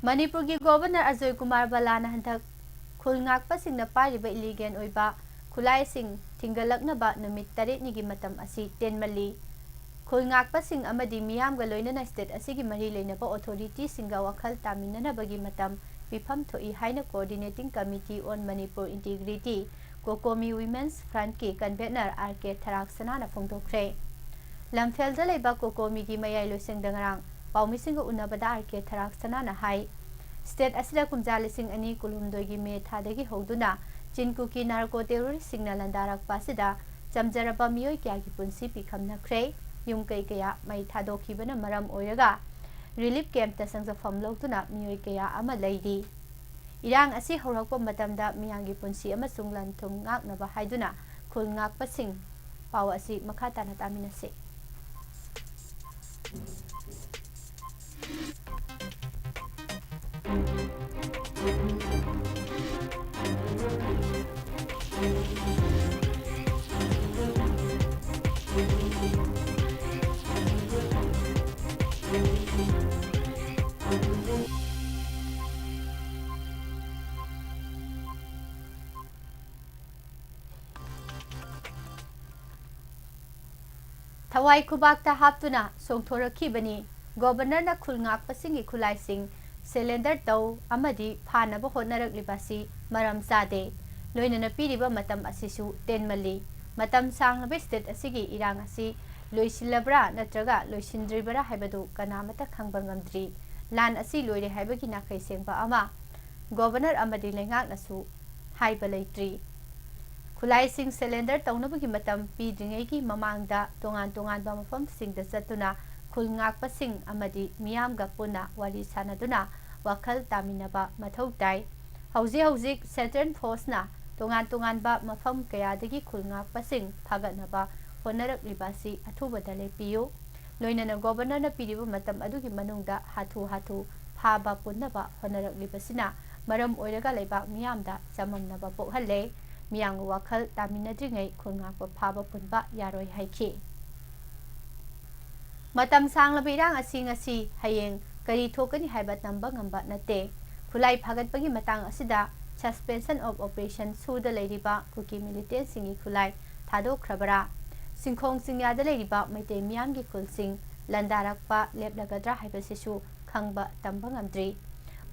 ꯃꯅꯤꯄꯨꯔꯒꯤ ꯒꯣꯚꯔꯅꯔ ꯑꯖꯣꯏ ꯀꯨꯃꯥꯔ ꯕꯂꯥꯅ ꯍꯟꯗꯛ ꯈꯨꯜ ꯉꯥꯛꯄꯁꯤꯡꯅ ꯄꯥꯏꯔꯤꯕ ꯏꯂꯤꯒꯦꯜ ꯑꯣꯏꯕ ꯈꯨꯠꯂꯥꯏꯁꯤꯡ ꯊꯤꯡꯒꯠꯂꯛꯅꯕ ꯅꯨꯃꯤꯠ ꯇꯔꯦꯠꯅꯤꯒꯤ ꯃꯇꯝ ꯑꯁꯤ ꯇꯦꯟꯃꯜꯂꯤ꯫ ꯈꯨꯜ ꯉꯥꯛꯄꯁꯤꯡ ꯑꯃꯗꯤ ꯃꯤꯌꯥꯝꯒ ꯂꯣꯏꯅꯅ ꯁ꯭ꯇꯦꯠ ꯑꯁꯤꯒꯤ ꯃꯔꯤ ꯂꯩꯅꯕ ꯑꯣꯊꯣꯔꯤꯇꯤꯁꯤꯡꯒ ꯋꯥꯈꯜ ꯇꯥꯃꯤꯟꯅꯅꯕꯒꯤ ꯃꯇꯝ ꯄꯤꯐꯝ ꯊꯣꯛꯏ ꯍꯥꯏꯅ Coordinating Committee on Manipur Integrity, COCOMI women's ꯐ꯭ꯔꯟꯠꯀꯤ ꯀꯟꯚꯦꯅꯔ ꯑꯥꯔ ꯀꯦ ꯊꯔꯥꯛꯁꯅꯥꯅ ꯐꯣꯡꯗꯣꯛꯈ꯭ꯔꯦ꯫ ꯂꯝꯐꯦꯜꯗ ꯂꯩꯕ ꯀꯣꯀꯣꯃꯤꯒꯤ ꯃꯌꯥꯏ ꯂꯣꯏꯁꯪꯗ ꯉꯔꯥꯡ ꯄꯥꯎꯃꯤꯁꯤꯡꯒ ꯎꯅꯕꯗ ꯑꯥꯔ ꯀꯦ ꯊꯔꯥꯛꯁꯅꯥꯅ ꯍꯥꯏ, ꯁ꯭ꯇꯦꯠ ꯑꯁꯤꯗ ꯀꯨꯝꯖꯥ ꯂꯤꯁꯤꯡ ꯑꯅꯤ ꯀꯨꯟꯍꯨꯝꯗꯣꯏꯒꯤ ꯃꯦ ꯊꯥꯗꯒꯤ ꯍꯧꯗꯨꯅ ꯆꯤꯟ ꯀꯨꯀꯤ ꯅꯥꯔꯀꯣ ꯇꯦꯔꯣꯔꯤꯁꯁꯤꯡꯅ ꯂꯥꯟꯗꯥꯔꯛꯄ ꯑꯁꯤꯗ ꯆꯝꯖꯔꯕ ꯃꯤꯑꯣꯏ ꯀꯌꯥꯒꯤ ꯄꯨꯟꯁꯤ ꯄꯤꯈꯝꯅꯈ꯭ꯔꯦ꯫ ꯌꯨꯝ ꯀꯩ ꯀꯌꯥ ꯃꯩ ꯊꯥꯗꯣꯛꯈꯤꯕꯅ ꯃꯔꯝ ꯑꯣꯏꯔꯒ ꯔꯤꯂꯤꯐ ꯀꯦꯝꯞꯇ ꯆꯪꯖꯐꯝ ꯂꯧꯗꯨꯅ ꯃꯤꯑꯣꯏ ꯀꯌꯥ ꯑꯃ ꯂꯩꯔꯤ꯫ ꯏꯔꯥꯡ ꯑꯁꯤ ꯍꯧꯔꯛꯄ ꯃꯇꯝꯗ ꯃꯤꯌꯥꯝꯒꯤ ꯄꯨꯟꯁꯤ ꯑꯃꯁꯨꯡ ꯂꯟ ꯊꯨꯝ ꯉꯥꯛꯅꯕ ꯍꯥꯏꯗꯨꯅ ꯈꯨꯜ ꯉꯥꯛꯄꯁꯤꯡ ꯄꯥꯎ ꯑꯁꯤ ꯃꯈꯥ ꯇꯥꯅ ꯇꯥꯃꯤꯟꯅꯁꯤ꯫ ꯊꯋꯥꯏ ꯈꯨꯕꯥꯛꯇ ꯍꯥꯞꯇꯨꯅ ꯆꯣꯡꯊꯣꯔꯛꯈꯤꯕꯅꯤ꯫ ꯒꯣꯕꯔꯅꯔꯅ ꯈꯨꯜ ꯉꯥꯛꯄꯁꯤꯡꯒꯤ ꯈꯨꯠꯂꯥꯏꯁꯤꯡ surrender ꯇꯧ ꯑꯃꯗꯤ ꯐꯥꯅꯕ ꯍꯣꯠꯅꯔꯛꯂꯤꯕ ꯑꯁꯤ ꯃꯔꯝ ꯆꯥꯗꯦ꯫ ꯂꯣꯏꯅꯅ ꯄꯤꯔꯤꯕ ꯃꯇꯝ ꯑꯁꯤꯁꯨ ꯇꯦꯟꯃꯜꯂꯤ꯫ ꯃꯇꯝ ꯁꯥꯡꯂꯕ state ꯑꯁꯤꯒꯤ ꯏꯔꯥꯡ ꯑꯁꯤ ꯂꯣꯏꯁꯤꯜꯂꯕ꯭ꯔꯥ ꯅꯠꯇ꯭ꯔꯒ ꯂꯣꯏꯁꯤꯟꯗ꯭ꯔꯤꯕꯔꯥ ꯍꯥꯏꯕꯗꯨ ꯀꯅꯥꯃꯠꯇ ꯈꯪꯕ ꯉꯝꯗ꯭ꯔꯤ꯫ ꯂꯥꯟ ꯑꯁꯤ ꯂꯣꯏꯔꯦ ꯍꯥꯏꯕꯒꯤ ꯅꯥꯈꯩ ꯁꯦꯡꯕ ꯑꯃ ꯒꯣꯕꯔꯅꯔ ꯑꯃꯗꯤ ꯂꯩꯉꯥꯛꯅꯁꯨ ꯍꯥꯏꯕ ꯂꯩꯇ꯭ꯔꯤ꯫ ꯈꯨꯠꯂꯥꯏꯁꯤꯡ surrender ꯇꯧꯅꯕꯒꯤ ꯃꯇꯝ ꯄꯤꯗ꯭ꯔꯤꯉꯩꯒꯤ ꯃꯃꯥꯡꯗ ꯇꯣꯉꯥꯟ ꯇꯣꯉꯥꯟꯕ ꯃꯐꯝꯁꯤꯡꯗ ꯆꯠꯇꯨꯅ ꯈꯨꯜ ꯉꯥꯛꯄꯁꯤꯡ ꯑꯃꯗꯤ ꯃꯤꯌꯥꯝꯒ ꯄꯨꯟꯅ ꯋꯥꯔꯤ ꯁꯥꯅꯗꯨꯅ ꯋꯥꯈꯜ ꯇꯥꯃꯤꯟꯅꯕ ꯃꯊꯧ ꯇꯥꯏ꯫ ꯍꯧꯖꯤꯛ ꯍꯧꯖꯤꯛ central forceꯅ ꯇꯣꯉꯥꯟ ꯇꯣꯉꯥꯟꯕ ꯃꯐꯝ ꯀꯌꯥꯗꯒꯤ ꯈꯨꯜ ꯉꯥꯛꯄꯁꯤꯡ ꯐꯥꯒꯠꯅꯕ ꯍꯣꯠꯅꯔꯛꯂꯤꯕ ꯑꯁꯤ ꯑꯊꯨꯕꯗ ꯂꯦꯞꯄꯤꯌꯨ꯫ ꯂꯣꯏꯅꯅ ꯒꯣꯕꯔꯅꯔꯅ ꯄꯤꯔꯤꯕ ꯃꯇꯝ ꯑꯗꯨꯒꯤ ꯃꯅꯨꯡꯗ ꯍꯥꯊꯨ ꯍꯥꯊꯨ ꯐꯥꯕ ꯄꯨꯟꯅꯕ ꯍꯣꯠꯅꯔꯛꯂꯤꯕꯁꯤꯅ ꯃꯔꯝ ꯑꯣꯏꯔꯒ ꯂꯩꯕꯥꯛ ꯃꯤꯌꯥꯝꯗ ꯆꯃꯝꯅꯕ ꯄꯣꯛꯍꯜꯂꯦ꯫ ꯃꯤꯌꯥꯝꯒ ꯋꯥꯈꯜ ꯇꯥꯃꯤꯟꯅꯗ꯭ꯔꯤꯉꯩ ꯈꯨꯜ ꯉꯥꯛꯄ ꯐꯥꯕ ꯄꯨꯟꯕ ꯌꯥꯔꯣꯏ ꯍꯥꯏꯈꯤ꯫ ꯃꯇꯝ ꯁꯥꯡꯂꯕ ꯏꯔꯥꯡ ꯑꯁꯤ ꯉꯁꯤ, ꯍꯌꯦꯡ ꯀꯔꯤ ꯊꯣꯛꯀꯅꯤ ꯍꯥꯏꯕ ꯇꯝꯕ ꯉꯝꯕ ꯅꯠꯇꯦ꯫ ꯈꯨꯠꯂꯥꯏ ꯐꯥꯒꯠꯄꯒꯤ ꯃꯇꯥꯡ ꯑꯁꯤꯗ suspension of operation ꯁꯨꯗ ꯂꯩꯔꯤꯕ ꯀꯨꯀꯤ militantꯁꯤꯡꯒꯤ ꯈꯨꯠꯂꯥꯏ ꯊꯥꯗꯣꯛꯈ꯭ꯔꯕꯔꯥ? ꯆꯤꯡꯈꯣꯡ ꯆꯤꯡꯌꯥꯗ ꯂꯩꯔꯤꯕ ꯃꯩꯇꯩ ꯃꯤꯌꯥꯝꯒꯤ ꯈꯨꯜꯁꯤꯡ ꯂꯥꯟꯗꯥꯔꯛꯄ ꯂꯦꯞꯂꯒꯗ꯭ꯔꯥ ꯍꯥꯏꯕꯁꯤꯁꯨ ꯈꯪꯕ ꯇꯝꯕ ꯉꯝꯗ꯭ꯔꯤ꯫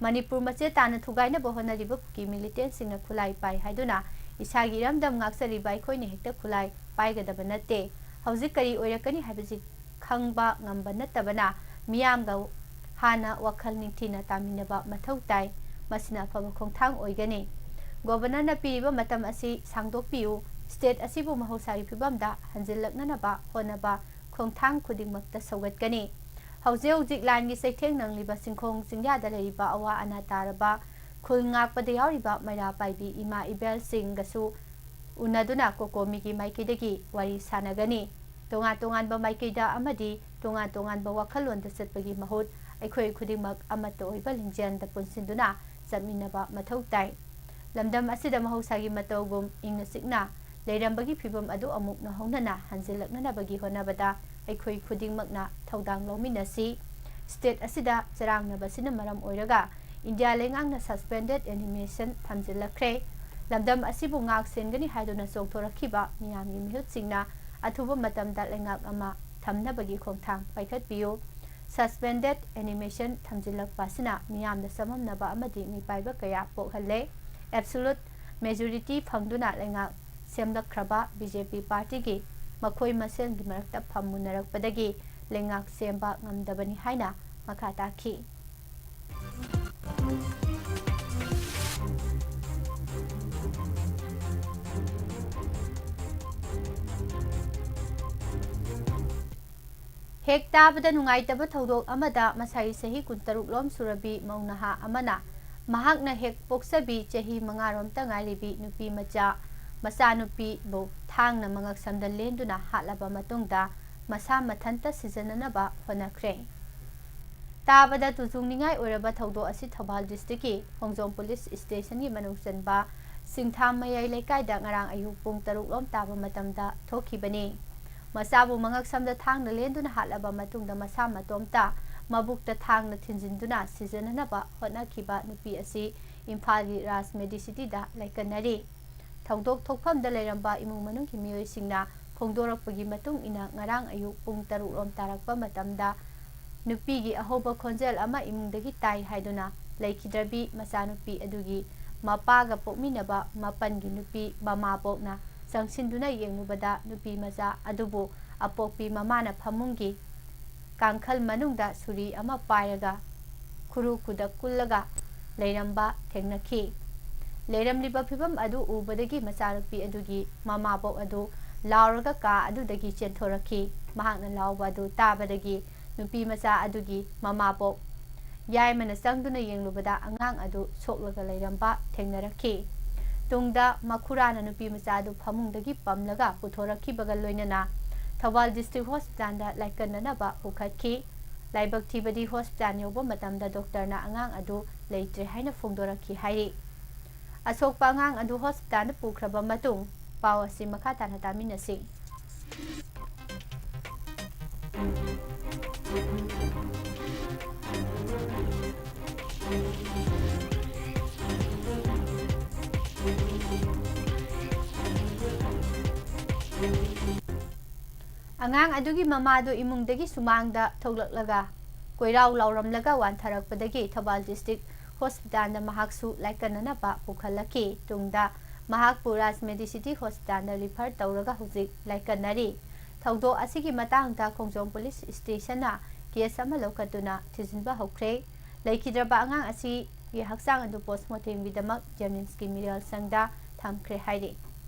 ꯃꯅꯤꯄꯨꯔ ꯃꯆꯦꯠ ꯇꯥꯅ ꯊꯨꯒꯥꯏꯅꯕ ꯍꯣꯠꯅꯔꯤꯕ ꯀꯨꯀꯤ militantꯁꯤꯡꯅ ꯈꯨꯠꯂꯥꯏ ꯄꯥꯏ ꯍꯥꯏꯗꯨꯅ ꯏꯁꯥꯒꯤ ꯏꯔꯝꯗꯝ ꯉꯥꯛꯆꯔꯤꯕ ꯑꯩꯈꯣꯏꯅ ꯍꯦꯛꯇ ꯈꯨꯠꯂꯥꯏ ꯄꯥꯏꯒꯗꯕ ꯅꯠꯇꯦ꯫ ꯍꯧꯖꯤꯛ ꯀꯔꯤ ꯑꯣꯏꯔꯛꯀꯅꯤ ꯍꯥꯏꯕꯁꯤ ꯈꯪꯕ ꯉꯝꯕ ꯅꯠꯇꯕꯅ ꯃꯤꯌꯥꯝꯒ ꯍꯥꯟꯅ ꯋꯥꯈꯜ ꯅꯤꯡꯊꯤꯅ ꯇꯥꯃꯤꯟꯅꯕ ꯃꯊꯧ ꯇꯥꯏ꯫ ꯃꯁꯤꯅ ꯑꯐꯕ ꯈꯣꯡꯊꯥꯡ ꯑꯣꯏꯒꯅꯤ꯫ ꯒꯣꯕꯔꯅꯔꯅ ꯄꯤꯔꯤꯕ ꯃꯇꯝ ꯑꯁꯤ ꯁꯥꯡꯗꯣꯛꯄꯤꯌꯨ꯫ State ꯑꯁꯤꯕꯨ ꯃꯍꯧꯁꯥꯒꯤ ꯐꯤꯕꯝꯗ ꯍꯟꯖꯤꯜꯂꯛꯅꯅꯕ ꯍꯣꯠꯅꯕ ꯈꯣꯡꯊꯥꯡ ꯈꯨꯗꯤꯡꯃꯛꯇ ꯁꯧꯒꯠꯀꯅꯤ꯫ ꯍꯧꯖꯤꯛ ꯍꯧꯖꯤꯛ ꯂꯥꯟꯒꯤ ꯆꯩꯊꯦꯡ ꯅꯪꯂꯤꯕ ꯆꯤꯡꯈꯣꯡ ꯆꯤꯡꯌꯥꯗ ꯂꯩꯔꯤꯕ ꯑꯋꯥ ꯑꯅꯥ ꯇꯥꯔꯕ ꯈꯨꯜ ꯉꯥꯛꯄꯗ ꯌꯥꯎꯔꯤꯕ ꯃꯩꯔꯥ ꯄꯥꯏꯕꯤ ꯏꯃꯥ ꯏꯕꯦꯜꯁꯤꯡꯒꯁꯨ ꯎꯅꯗꯨꯅ ꯀꯣꯀꯣꯃꯤꯒꯤ ꯃꯥꯏꯀꯩꯗꯒꯤ ꯋꯥꯔꯤ ꯁꯥꯟꯅꯒꯅꯤ꯫ ꯇꯣꯉꯥꯟ ꯇꯣꯉꯥꯟꯕ ꯃꯥꯏꯀꯩꯗ ꯑꯃꯗꯤ ꯇꯣꯉꯥꯟ ꯇꯣꯉꯥꯟꯕ ꯋꯥꯈꯜꯂꯣꯟꯗ ꯆꯠꯄꯒꯤ ꯃꯍꯨꯠ ꯑꯩꯈꯣꯏ ꯈꯨꯗꯤꯡꯃꯛ ꯑꯃꯠꯇ ꯑꯣꯏꯕ ꯂꯤꯡꯖꯦꯜꯗ ꯄꯨꯟꯁꯤꯟꯗꯨꯅ ꯆꯠꯃꯤꯟꯅꯕ ꯃꯊꯧ ꯇꯥꯏ꯫ ꯂꯝꯗꯝ ꯑꯁꯤꯗ ꯃꯍꯧꯁꯥꯒꯤ ꯃꯇꯧꯒꯨꯝ ꯏꯪꯅ ꯆꯤꯛꯅ ꯂꯩꯔꯝꯕꯒꯤ ꯐꯤꯕꯝ ꯑꯗꯨ ꯑꯃꯨꯛ ꯅꯧꯍꯧꯅꯅ ꯍꯟꯖꯤꯜꯂꯛꯅꯅꯕꯒꯤ ꯍꯣꯠꯅꯕꯗ ꯑꯩꯈꯣꯏ ꯈꯨꯗꯤꯡꯃꯛꯅ ꯊꯧꯗꯥꯡ ꯂꯧꯃꯤꯟꯅꯁꯤ꯫ State ꯑꯁꯤꯗ ꯆꯔꯥꯡꯅꯕꯁꯤꯅ ꯃꯔꯝ ꯑꯣꯏꯔꯒ ꯏꯟꯗꯤꯌꯥ ꯂꯩꯉꯥꯛꯅ suspended animation ꯊꯝꯖꯤꯜꯂꯛꯈ꯭ꯔꯦ꯫ ꯂꯝꯗꯝ ꯑꯁꯤꯕꯨ ꯉꯥꯛ ꯁꯦꯟꯒꯅꯤ ꯍꯥꯏꯗꯨꯅ ꯆꯣꯡꯊꯣꯔꯛꯈꯤꯕ ꯃꯤꯌꯥꯝꯒꯤ ꯃꯤꯍꯨꯠꯁꯤꯡꯅ ꯑꯊꯨꯕ ꯃꯇꯝꯗ ꯂꯩꯉꯥꯛ ꯑꯃ ꯊꯝꯅꯕꯒꯤ ꯈꯣꯡꯊꯥꯡ ꯄꯥꯏꯈꯠꯄꯤꯌꯨ꯫ Suspended animation ꯊꯝꯖꯤꯜꯂꯛꯄ ꯑꯁꯤꯅ ꯃꯤꯌꯥꯝꯗ ꯆꯃꯝꯅꯕ ꯑꯃꯗꯤ ꯃꯤꯄꯥꯏꯕ ꯀꯌꯥ ꯄꯣꯛꯍꯜꯂꯦ꯫ Absolute majority ꯐꯪꯗꯨꯅ ꯂꯩꯉꯥꯛ ꯁꯦꯝꯂꯛꯈ꯭ꯔꯕ BJP partyꯒꯤ ꯃꯈꯣꯏ ꯃꯁꯦꯜꯒꯤ ꯃꯔꯛꯇ ꯐꯝꯃꯨꯟꯅꯔꯛꯄꯗꯒꯤ ꯂꯩꯉꯥꯛ ꯁꯦꯝꯕ ꯉꯝꯗꯕꯅꯤ ꯍꯥꯏꯅ ꯃꯈꯥ ꯇꯥꯈꯤ꯫ ꯍꯦꯛ ꯇꯥꯕꯗ ꯅꯨꯡꯉꯥꯏꯇꯕ ꯊꯧꯗꯣꯛ ꯑꯃꯗ ꯃꯁꯥꯏ ꯆꯍꯤ ꯀꯨꯟꯇꯔꯨꯛ ꯂꯣꯝ ꯁꯨꯔꯕꯤ ꯃꯧ ꯅꯍꯥ ꯑꯃꯅ ꯃꯍꯥꯛꯅ ꯍꯦꯛ ꯄꯣꯛꯆꯕꯤ ꯆꯍꯤ ꯃꯉꯥ ꯔꯣꯝꯇ ꯉꯥꯏꯔꯤꯕꯤ ꯅꯨꯄꯤ ꯃꯆꯥ, ꯃꯆꯥꯅꯨꯄꯤꯕꯨ ꯊꯥꯡꯅ ꯃꯉꯛꯁꯝꯗ ꯂꯦꯟꯗꯨꯅ ꯍꯥꯠꯂꯕ ꯃꯇꯨꯡꯗ ꯃꯁꯥ ꯃꯊꯟꯇ ꯁꯤꯖꯅꯅꯕ ꯍꯣꯠꯅꯈ꯭ꯔꯦ꯫ ꯇꯥꯕꯗ ꯇꯨꯖꯨꯡꯅꯤꯡꯉꯥꯏ ꯑꯣꯏꯔꯕ ꯊꯧꯗꯣꯛ ꯑꯁꯤ ꯊꯧꯕꯥꯜ districtꯀꯤ ꯈꯣꯡꯖꯣꯝ police stationꯒꯤ ꯃꯅꯨꯡ ꯆꯟꯕ ꯁꯤꯡꯊꯥꯝ ꯃꯌꯥꯏ ꯂꯩꯀꯥꯏꯗ ꯉꯔꯥꯡ ꯑꯌꯨꯛ ꯄꯨꯡ ꯇꯔꯨꯛ ꯂꯣꯝ ꯇꯥꯕ ꯃꯇꯝꯗ ꯊꯣꯛꯈꯤꯕꯅꯤ꯫ ꯃꯆꯥꯕꯨ ꯃꯉꯛꯁꯝꯗ ꯊꯥꯡꯅ ꯂꯦꯟꯗꯨꯅ ꯍꯥꯠꯂꯕ ꯃꯇꯨꯡꯗ ꯃꯁꯥ ꯃꯇꯣꯝꯇ ꯃꯕꯨꯛꯇ ꯊꯥꯡꯅ ꯊꯤꯟꯖꯤꯟꯗꯨꯅ ꯁꯤꯖꯅꯅꯕ ꯍꯣꯠꯅꯈꯤꯕ ꯅꯨꯄꯤ ꯑꯁꯤ ꯏꯝꯐꯥꯜꯒꯤ ꯔꯥꯖ Medicityꯗ ꯂꯥꯏꯀꯠꯅꯔꯤ꯫ ꯊꯧꯗꯣꯛ ꯊꯣꯛꯐꯝꯗ ꯂꯩꯔꯝꯕ ꯏꯃꯨꯡ ꯃꯅꯨꯡꯒꯤ ꯃꯤꯑꯣꯏꯁꯤꯡꯅ ꯐꯣꯡꯗꯣꯔꯛꯄꯒꯤ ꯃꯇꯨꯡ ꯏꯟꯅ, ꯉꯔꯥꯡ ꯑꯌꯨꯛ ꯄꯨꯡ ꯇꯔꯨꯛ ꯂꯣꯝ ꯇꯥꯔꯛꯄ ꯃꯇꯝꯗ ꯅꯨꯄꯤꯒꯤ ꯑꯍꯧꯕ ꯈꯣꯟꯖꯦꯜ ꯑꯃ ꯏꯃꯨꯡꯗꯒꯤ ꯇꯥꯏ ꯍꯥꯏꯗꯨꯅ ꯂꯩꯈꯤꯗ꯭ꯔꯕꯤ ꯃꯆꯥꯅꯨꯄꯤ ꯑꯗꯨꯒꯤ ꯃꯄꯥꯒ ꯄꯣꯛꯃꯤꯟꯅꯕ ꯃꯥꯄꯟꯒꯤ ꯅꯨꯄꯤ ꯃꯃꯥꯕꯣꯛꯅ ꯆꯪꯁꯤꯟꯗꯨꯅ ꯌꯦꯡꯂꯨꯕꯗ, ꯅꯨꯄꯤ ꯃꯆꯥ ꯑꯗꯨꯕꯨ ꯑꯄꯣꯛꯄꯤ ꯃꯃꯥꯅ ꯐꯃꯨꯡꯒꯤ ꯀꯥꯡꯈꯜ ꯃꯅꯨꯡꯗ ꯁꯨꯔꯤ ꯑꯃ ꯄꯥꯏꯔꯒ ꯈꯨꯔꯨ ꯈꯨꯗꯛ ꯀꯨꯜꯂꯒ ꯂꯩꯔꯝꯕ ꯊꯦꯡꯅꯈꯤ꯫ ꯂꯩꯔꯝꯂꯤꯕ ꯐꯤꯚꯝ ꯑꯗꯨ ꯎꯕꯗꯒꯤ ꯃꯆꯥꯅꯨꯄꯤ ꯑꯗꯨꯒꯤ ꯃꯃꯥꯕꯣꯛ ꯑꯗꯨ ꯂꯥꯎꯔꯒ ꯀꯥ ꯑꯗꯨꯗꯒꯤ ꯆꯦꯟꯊꯣꯔꯛꯈꯤ꯫ ꯃꯍꯥꯛꯅ ꯂꯥꯎꯕ ꯑꯗꯨ ꯇꯥꯕꯗꯒꯤ ꯅꯨꯄꯤ ꯃꯆꯥ ꯑꯗꯨꯒꯤ ꯃꯃꯥꯕꯣꯛ ꯌꯥꯏꯃꯅ ꯆꯪꯗꯨꯅ ꯌꯦꯡꯂꯨꯕꯗ ꯑꯉꯥꯡ ꯑꯗꯨ ꯁꯣꯛꯂꯒ ꯂꯩꯔꯝꯕ ꯊꯦꯡꯅꯔꯛꯈꯤ꯫ ꯇꯨꯡꯗ ꯃꯈꯨꯔꯥꯅ ꯅꯨꯄꯤ ꯃꯆꯥ ꯑꯗꯨ ꯐꯃꯨꯡꯗꯒꯤ ꯄꯝꯂꯒ ꯄꯨꯊꯣꯔꯛꯈꯤꯕꯒ ꯂꯣꯏꯅꯅ ꯊꯧꯕꯥꯜ district hospitalꯗ ꯂꯥꯏꯀꯠꯅꯅꯕ ꯄꯨꯈꯠꯈꯤ꯫ ꯂꯥꯏꯕꯛ ꯊꯤꯕꯗꯤ hospital ꯌꯧꯕ ꯃꯇꯝꯗ doctorꯅ ꯑꯉꯥꯡ ꯑꯗꯨ ꯂꯩꯇ꯭ꯔꯦ ꯍꯥꯏꯅ ꯐꯣꯡꯗꯣꯔꯛꯈꯤ ꯍꯥꯏꯔꯤ꯫ ꯑꯁꯣꯛꯄ ꯑꯉꯥꯡ ꯑꯗꯨ hospitalꯗ ꯄꯨꯈ꯭ꯔꯕ ꯃꯇꯨꯡ ꯄꯥꯎ ꯑꯁꯤ ꯃꯈꯥ ꯇꯥꯅ ꯇꯥꯃꯤꯟꯅꯁꯤ꯫ ꯑꯉꯥꯡ ꯑꯗꯨꯒꯤ ꯃꯃꯥꯗꯨ ꯏꯃꯨꯡꯗꯒꯤ ꯁꯨꯃꯥꯡꯗ ꯊꯣꯛꯂꯛꯂꯒ ꯀꯣꯏꯔꯥꯎ ꯂꯥꯎꯔꯝꯂꯒ ꯋꯥꯟꯊꯔꯛꯄꯗꯒꯤ ꯊꯧꯕꯥꯜ ꯗꯤꯁꯇ꯭ꯔꯤꯛ ꯍꯣꯁꯄꯤꯇꯥꯜꯗ ꯃꯍꯥꯛꯁꯨ ꯂꯥꯏꯀꯠꯅꯅꯕ ꯄꯨꯈꯠꯂꯛꯈꯤ꯫ ꯇꯨꯡꯗ ꯃꯍꯥꯛꯄꯨ ꯔꯥꯖ ꯃꯦꯗꯤꯁꯤꯇꯤ ꯍꯣꯁꯄꯤꯇꯥꯜꯗ ꯔꯤꯐꯔ ꯇꯧꯔꯒ ꯍꯧꯖꯤꯛ ꯂꯥꯏꯀꯠꯅꯔꯤ꯫ ꯊꯧꯗꯣꯛ ꯑꯁꯤꯒꯤ ꯃꯇꯥꯡꯗ ꯈꯣꯡꯖꯣꯝ ꯄꯨꯂꯤꯁ ꯁ꯭ꯇꯦꯁꯟꯅ ꯀꯦꯁ ꯑꯃ ꯂꯧꯈꯠꯇꯨꯅ ꯊꯤꯖꯤꯟꯕ ꯍꯧꯈ꯭ꯔꯦ꯫ ꯂꯩꯈꯤꯗ꯭ꯔꯕ ꯑꯉꯥꯡ ꯑꯁꯤꯒꯤ ꯍꯛꯆꯥꯡ ꯑꯗꯨ ꯄꯣꯁꯃꯣꯔꯇꯦꯝꯒꯤꯗꯃꯛ ꯖꯦꯅꯤꯝꯁꯀꯤ ꯃꯤꯔꯦꯜ ꯁꯪꯗ ꯊꯝꯈ꯭ꯔꯦ ꯍꯥꯏꯔꯤ꯫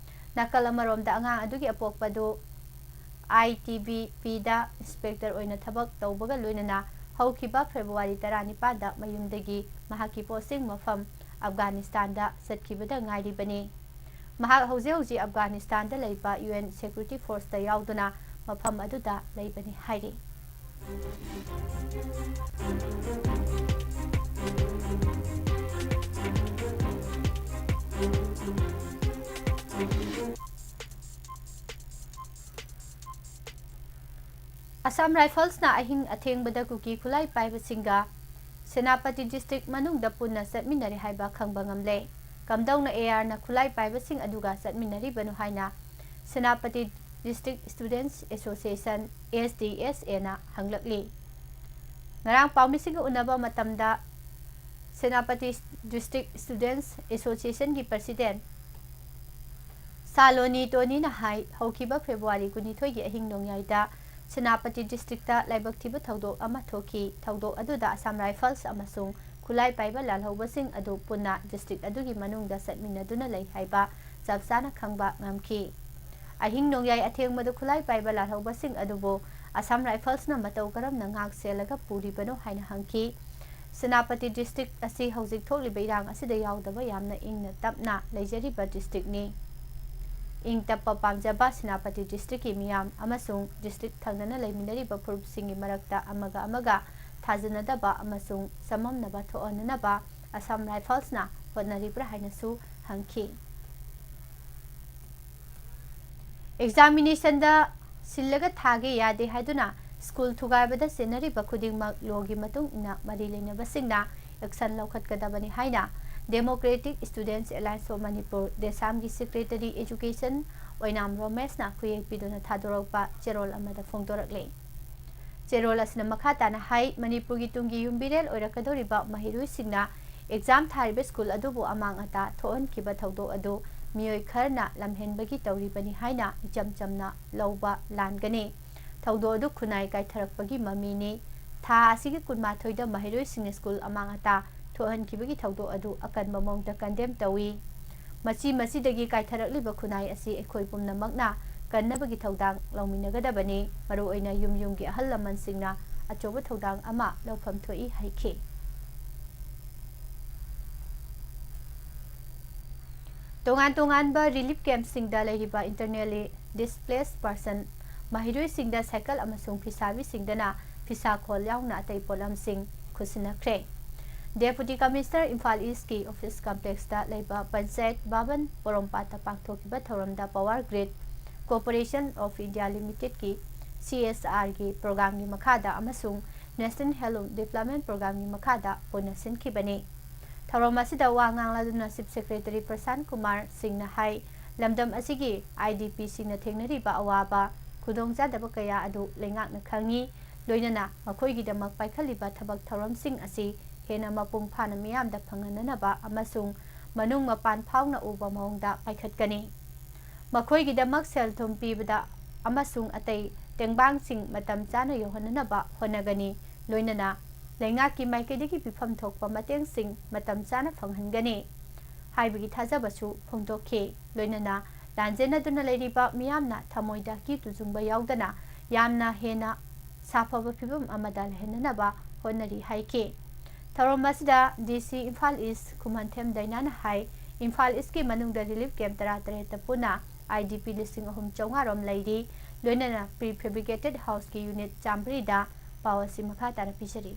ꯅꯥꯀꯜ ꯑꯃꯔꯣꯝꯗ, ꯑꯉꯥꯡ ꯑꯗꯨꯒꯤ ꯑꯄꯣꯛꯄꯗꯨ ꯑꯥꯏ ꯇꯤ ꯕꯤ ꯄꯤꯗ ꯏꯟꯁꯄꯦꯛꯇꯔ ꯑꯣꯏꯅ ꯊꯕꯛ ꯇꯧꯕꯒ ꯂꯣꯏꯅꯅ ꯍꯧꯈꯤꯕ ꯐꯦꯕ꯭ꯔꯨꯋꯥꯔꯤ ꯇꯔꯥꯅꯤꯄꯥꯟꯗ ꯃꯌꯨꯝꯗꯒꯤ ꯃꯍꯥꯛꯀꯤ ꯄꯣꯁꯇꯤꯡ ꯃꯐꯝ ꯑꯐꯒꯥꯅꯤꯁꯇꯥꯟꯗ ꯆꯠꯈꯤꯕꯗ ꯉꯥꯏꯔꯤꯕꯅꯤ꯫ ꯃꯍꯥꯛ ꯍꯧꯖꯤꯛ ꯍꯧꯖꯤꯛ ꯑꯐꯒꯥꯅꯤꯁꯇꯥꯟꯗ ꯂꯩꯕ ꯌꯨ ꯑꯦꯟ ꯁꯦꯀ꯭ꯌꯨꯔꯤꯇꯤ ꯐꯣꯔꯁꯇ ꯌꯥꯎꯗꯨꯅ ꯃꯐꯝ ꯑꯗꯨꯗ ꯂꯩꯕꯅꯤ ꯍꯥꯏꯔꯤ꯫ ꯑꯁꯥꯝ ꯔꯥꯏꯐꯜꯁꯅ ꯑꯍꯤꯡ ꯑꯊꯦꯡꯕꯗ ꯀꯨꯀꯤ ꯈꯨꯠꯂꯥꯏ ꯄꯥꯏꯕꯁꯤꯡꯒ ꯁꯦꯅꯥꯄꯇꯤ ꯗꯤꯁꯇ꯭ꯔꯤꯛ ꯃꯅꯨꯡꯗ ꯄꯨꯟꯅ ꯆꯠꯃꯤꯟꯅꯔꯦ ꯍꯥꯏꯕ ꯈꯪꯕ ꯉꯝꯂꯦ꯫ ꯀꯝꯗꯧꯅ ꯑꯦ ꯑꯥꯔꯅ ꯈꯨꯠꯂꯥꯏ ꯄꯥꯏꯕꯁꯤꯡ ꯑꯗꯨꯒ ꯆꯠꯃꯤꯟꯅꯔꯤꯕꯅꯣ ꯍꯥꯏꯅ Senapati district students association, S D S ꯑꯦꯅ ꯍꯪꯂꯛꯂꯤ꯫ ꯉꯔꯥꯡ ꯄꯥꯎꯃꯤꯁꯤꯡꯒ ꯎꯅꯕ ꯃꯇꯝꯗ ꯁꯦꯅꯥꯄꯇꯤ ꯗꯤꯁꯇ꯭ꯔꯤꯛ ꯁ꯭ꯇꯨꯗꯦꯟꯠꯁ ꯑꯦꯁꯣꯁꯤꯌꯦꯁꯟꯒꯤ ꯄ꯭ꯔꯁꯤꯗꯦꯟꯠ ꯁꯥꯂꯣꯅꯤ ꯇꯣꯅꯤꯅ ꯍꯥꯏ, ꯍꯧꯈꯤꯕ ꯐꯦꯕ꯭ꯔꯨꯋꯥꯔꯤ ꯀꯨꯟꯅꯤꯊꯣꯏꯒꯤ ꯑꯍꯤꯡ ꯅꯣꯡꯌꯥꯏꯗ ꯁꯦꯅꯥꯄꯇꯤ ꯗꯤꯁꯇ꯭ꯔꯤꯛꯇ ꯂꯥꯏꯕꯛ ꯊꯤꯕ ꯊꯧꯗꯣꯛ ꯑꯃ ꯊꯣꯛꯈꯤ꯫ ꯊꯧꯗꯣꯛ ꯑꯗꯨꯗ ꯑꯁꯥꯝ ꯔꯥꯏꯐꯜꯁ ꯑꯃꯁꯨꯡ ꯈꯨꯠꯂꯥꯏ ꯄꯥꯏꯕ ꯂꯥꯜꯍꯧꯕꯁꯤꯡ ꯑꯗꯨ ꯄꯨꯟꯅ ꯗꯤꯁꯇ꯭ꯔꯤꯛ ꯑꯗꯨꯒꯤ ꯃꯅꯨꯡꯗ ꯆꯠꯃꯤꯟꯅꯗꯨꯅ ꯂꯩ ꯍꯥꯏꯕ ꯆꯞ ꯆꯥꯅ ꯈꯪꯕ ꯉꯝꯈꯤ꯫ ꯑꯍꯤꯡ ꯅꯣꯡꯌꯥꯏ ꯑꯊꯦꯡꯕꯗ ꯈꯨꯠꯂꯥꯏ ꯄꯥꯏꯕ ꯂꯥꯜꯍꯧꯕꯁꯤꯡ ꯑꯗꯨꯕꯨ ꯑꯁꯥꯝ ꯔꯥꯏꯐꯜꯁꯅ ꯃꯇꯧ ꯀꯔꯝꯅ ꯉꯥꯛ ꯁꯦꯜꯂꯒ ꯄꯨꯔꯤꯕꯅꯣ ꯍꯥꯏꯅ ꯍꯪꯈꯤ꯫ ꯁꯦꯅꯥꯄꯇꯤ ꯗꯤꯁꯇ꯭ꯔꯤꯛ ꯑꯁꯤ ꯍꯧꯖꯤꯛ ꯊꯣꯛꯂꯤꯕ ꯏꯔꯥꯡ ꯑꯁꯤꯗ ꯌꯥꯎꯗꯕ ꯌꯥꯝꯅ ꯏꯪꯅ ꯇꯞꯅ ꯂꯩꯖꯔꯤꯕ ꯗꯤꯁꯇ꯭ꯔꯤꯛꯅꯤ꯫ ꯏꯪ ꯇꯞꯄ ꯄꯥꯝꯖꯕ ꯁꯦꯅꯥꯄꯇꯤ ꯗꯤꯁꯇ꯭ꯔꯤꯛꯀꯤ ꯃꯤꯌꯥꯝ ꯑꯃꯁꯨꯡ ꯗꯤꯁꯇ꯭ꯔꯤꯛ ꯊꯪꯅꯅ ꯂꯩꯃꯤꯟꯅꯔꯤꯕ ꯐꯨꯔꯨꯞꯁꯤꯡꯒꯤ ꯃꯔꯛꯇ ꯑꯃꯒ ꯑꯃꯒ ꯊꯥꯖꯅꯗꯕ ꯑꯃꯁꯨꯡ ꯆꯃꯝꯅꯕ ꯊꯣꯛꯍꯟꯅꯅꯕ ꯑꯁꯥꯝ ꯔꯥꯏꯐꯜꯁꯅ ꯍꯣꯠꯅꯔꯤꯕ꯭ꯔꯥ ꯍꯥꯏꯅꯁꯨ ꯍꯪꯈꯤ꯫ ꯑꯦꯛꯖꯥꯃꯤꯅꯦꯁꯟꯗ ꯁꯤꯜꯂꯒ ꯊꯥꯒꯦ ꯌꯥꯗꯦ ꯍꯥꯏꯗꯨꯅ ꯁ꯭ꯀꯨꯜ ꯊꯨꯒꯥꯏꯕꯗ ꯆꯦꯟꯅꯔꯤꯕ ꯈꯨꯗꯤꯡꯃꯛ ꯂꯣꯒꯤ ꯃꯇꯨꯡ ꯏꯟꯅ ꯃꯔꯤ ꯂꯩꯅꯕꯁꯤꯡꯅ ꯑꯦꯛꯁꯟ ꯂꯧꯈꯠꯀꯗꯕꯅꯤ ꯍꯥꯏꯅ democratic students alliance of Manipur, ꯗꯦꯁꯥꯝꯒꯤ ꯁꯦꯀ꯭ꯔꯦꯇꯔꯤ ꯑꯦꯖꯨꯀꯦꯁꯟ ꯑꯣꯏꯅꯥꯝ ꯔꯣꯃꯦꯁꯅ ꯈꯨꯌꯦꯛ ꯄꯤꯗꯨꯅ ꯊꯥꯗꯣꯔꯛꯄ ꯆꯦꯔꯣꯜ ꯑꯃꯗ ꯐꯣꯡꯗꯣꯔꯛꯂꯤ꯫ ꯆꯦꯔꯣꯜ ꯑꯁꯤꯅ ꯃꯈꯥ ꯇꯥꯅ ꯍꯥꯏ, ꯃꯅꯤꯄꯨꯔꯒꯤ ꯇꯨꯡꯒꯤ ꯌꯨꯝꯕꯤꯔꯦꯜ ꯑꯣꯏꯔꯛꯀꯗꯧꯔꯤꯕ ꯃꯍꯩꯔꯣꯏꯁꯤꯡꯅ exam ꯊꯥꯔꯤꯕ ꯁ꯭ꯀꯨꯜ ꯑꯗꯨꯕꯨ ꯑꯃꯥꯡ ꯑꯇꯥ ꯊꯣꯛꯍꯟꯈꯤꯕ ꯊꯧꯗꯣꯛ ꯑꯗꯨ ꯃꯤꯑꯣꯏ ꯈꯔꯅ ꯂꯝꯍꯦꯟꯕꯒꯤ ꯇꯧꯔꯤꯕꯅꯤ ꯍꯥꯏꯅ ꯏꯆꯝ ꯆꯝꯅ ꯂꯧꯕ ꯂꯥꯟꯒꯅꯤ꯫ ꯊꯧꯗꯣꯛ ꯑꯗꯨ ꯈꯨꯟꯅꯥꯏ ꯀꯥꯏꯊꯔꯛꯄꯒꯤ ꯃꯃꯤꯅꯤ꯫ ꯊꯥ ꯑꯁꯤꯒꯤ ꯀꯨꯟꯃꯥꯊꯣꯏꯗ ꯃꯍꯩꯔꯣꯏꯁꯤꯡꯅ ꯁ꯭ꯀꯨꯜ ꯑꯃꯥꯡ ꯑꯇꯥ ꯊꯣꯛꯍꯟꯈꯤꯕꯒꯤ ꯊꯧꯗꯣꯛ ꯑꯗꯨ ꯑꯀꯟꯕ ꯃꯑꯣꯡꯗ condemn ꯇꯧꯏ꯫ ꯃꯆꯤ ꯃꯆꯤꯗꯒꯤ ꯀꯥꯏꯊꯔꯛꯂꯤꯕ ꯈꯨꯟꯅꯥꯏ ꯑꯁꯤ ꯑꯩꯈꯣꯏ ꯄꯨꯝꯅꯃꯛꯅ ꯀꯟꯅꯕꯒꯤ ꯊꯧꯗꯥꯡ ꯂꯧꯃꯤꯟꯅꯒꯗꯕꯅꯤ꯫ ꯃꯔꯨꯑꯣꯏꯅ ꯌꯨꯝ ꯌꯨꯝꯒꯤ ꯑꯍꯜ ꯂꯃꯟꯁꯤꯡꯅ ꯑꯆꯧꯕ ꯊꯧꯗꯥꯡ ꯑꯃ ꯂꯧꯐꯝ ꯊꯣꯛꯏ ꯍꯥꯏꯈꯤ꯫ ꯇꯣꯉꯥꯟ ꯇꯣꯉꯥꯟꯕ relief campꯁꯤꯡꯗ ꯂꯩꯔꯤꯕ internally displaced person ꯃꯍꯩꯔꯣꯏꯁꯤꯡꯗ ꯁꯥꯏꯀꯜ ꯑꯃꯁꯨꯡ ꯐꯤꯁꯥꯕꯤꯁꯤꯡꯗꯅ ꯐꯤꯁꯥꯈꯣꯜ ꯌꯥꯎꯅ ꯑꯇꯩ ꯄꯣꯠꯂꯝꯁꯤꯡ ꯈꯨꯠꯁꯤꯟꯅꯈ꯭ꯔꯦ꯫ Deputy Commissioner ꯏꯝꯐꯥꯜ Eastꯀꯤ office complexꯇ ꯂꯩꯕ ꯄꯟꯆꯥꯌꯠ ꯚꯕꯟ ꯄꯣꯔꯣꯝꯄꯥꯠꯇ ꯄꯥꯡꯊꯣꯛꯈꯤꯕ ꯊꯧꯔꯝꯗ Power Grid Corporation of India Limitedꯀꯤ CSRꯒꯤ programꯒꯤ ꯃꯈꯥꯗ ꯑꯃꯁꯨꯡ National Handloom Development Programꯒꯤ ꯃꯈꯥꯗ ꯄꯨꯟꯅ ꯁꯤꯟꯈꯤꯕꯅꯤ꯫ ꯊꯧꯔꯝ ꯑꯁꯤꯗ ꯋꯥ ꯉꯥꯡꯂꯗꯨꯅ Chief Secretary ꯄ꯭ꯔꯁꯥꯟ ꯀꯨꯃꯥꯔ ꯁꯤꯡꯅ ꯍꯥꯏ, ꯂꯝꯗꯝ ꯑꯁꯤꯒꯤ IDPꯁꯤꯡꯅ ꯊꯦꯡꯅꯔꯤꯕ ꯑꯋꯥꯕ, ꯈꯨꯗꯣꯡꯆꯥꯗꯕ ꯀꯌꯥ ꯑꯗꯨ ꯂꯩꯉꯥꯛꯅ ꯈꯪꯏ, ꯂꯣꯏꯅꯅ ꯃꯈꯣꯏꯒꯤꯗꯃꯛ ꯄꯥꯏꯈꯠꯂꯤꯕ ꯊꯕꯛ ꯊꯧꯔꯝꯁꯤꯡ ꯑꯁꯤ ꯍꯦꯟꯅ ꯃꯄꯨꯡ ꯐꯥꯅ ꯃꯤꯌꯥꯝꯗ ꯐꯪꯍꯟꯅꯅꯕ ꯑꯃꯁꯨꯡ ꯃꯅꯨꯡ ꯃꯄꯥꯟ ꯐꯥꯎꯅ ꯎꯕ ꯃꯑꯣꯡꯗ ꯄꯥꯏꯈꯠꯀꯅꯤ꯫ ꯃꯈꯣꯏꯒꯤꯗꯃꯛ ꯁꯦꯜ ꯊꯨꯝ ꯄꯤꯕꯗ ꯑꯃꯁꯨꯡ ꯑꯇꯩ ꯇꯦꯡꯕꯥꯡꯁꯤꯡ ꯃꯇꯝ ꯆꯥꯅ ꯌꯧꯍꯟꯅꯅꯕ ꯍꯣꯠꯅꯒꯅꯤ, ꯂꯣꯏꯅꯅ ꯂꯩꯉꯥꯛꯀꯤ ꯃꯥꯏꯀꯩꯗꯒꯤ ꯄꯤꯐꯝ ꯊꯣꯛꯄ ꯃꯇꯦꯡꯁꯤꯡ ꯃꯇꯝ ꯆꯥꯅ ꯐꯪꯍꯟꯒꯅꯤ ꯍꯥꯏꯕꯒꯤ ꯊꯥꯖꯕꯁꯨ ꯐꯣꯡꯗꯣꯛꯈꯤ꯫ ꯂꯣꯏꯅꯅ ꯂꯥꯟꯖꯦꯟꯅꯗꯨꯅ ꯂꯩꯔꯤꯕ ꯃꯤꯌꯥꯝꯅ ꯊꯃꯣꯏꯗ ꯀꯤ ꯇꯨꯖꯨꯡꯕ ꯌꯥꯎꯗꯅ ꯌꯥꯝꯅ ꯍꯦꯟꯅ ꯁꯥꯐꯕ ꯐꯤꯕꯝ ꯑꯃꯗ ꯂꯩꯍꯟꯅꯅꯕ ꯍꯣꯠꯅꯔꯤ ꯍꯥꯏꯈꯤ꯫ ꯊꯧꯔꯝ ꯑꯁꯤꯗ DC ꯏꯝꯐꯥꯜ East ꯈꯨꯃꯟꯊꯦꯝ ꯗꯥꯏꯅꯥꯅ ꯍꯥꯏ, ꯏꯝꯐꯥꯜ Eastꯀꯤ ꯃꯅꯨꯡꯗ relief camp ꯇꯔꯥꯇꯔꯦꯠꯇ ꯄꯨꯟꯅ IDP ꯂꯤꯁꯤꯡ ꯑꯍꯨꯝ ꯆꯥꯝꯃꯉꯥ ꯔꯣꯝ ꯂꯩꯔꯤ꯫ ꯂꯣꯏꯅꯅ prefabricated houseꯀꯤ unit ꯆꯥꯝꯃꯔꯤꯗ ꯄꯥꯎ ꯑꯁꯤ ꯃꯈꯥ ꯇꯥꯅ ꯄꯤꯖꯔꯤ꯫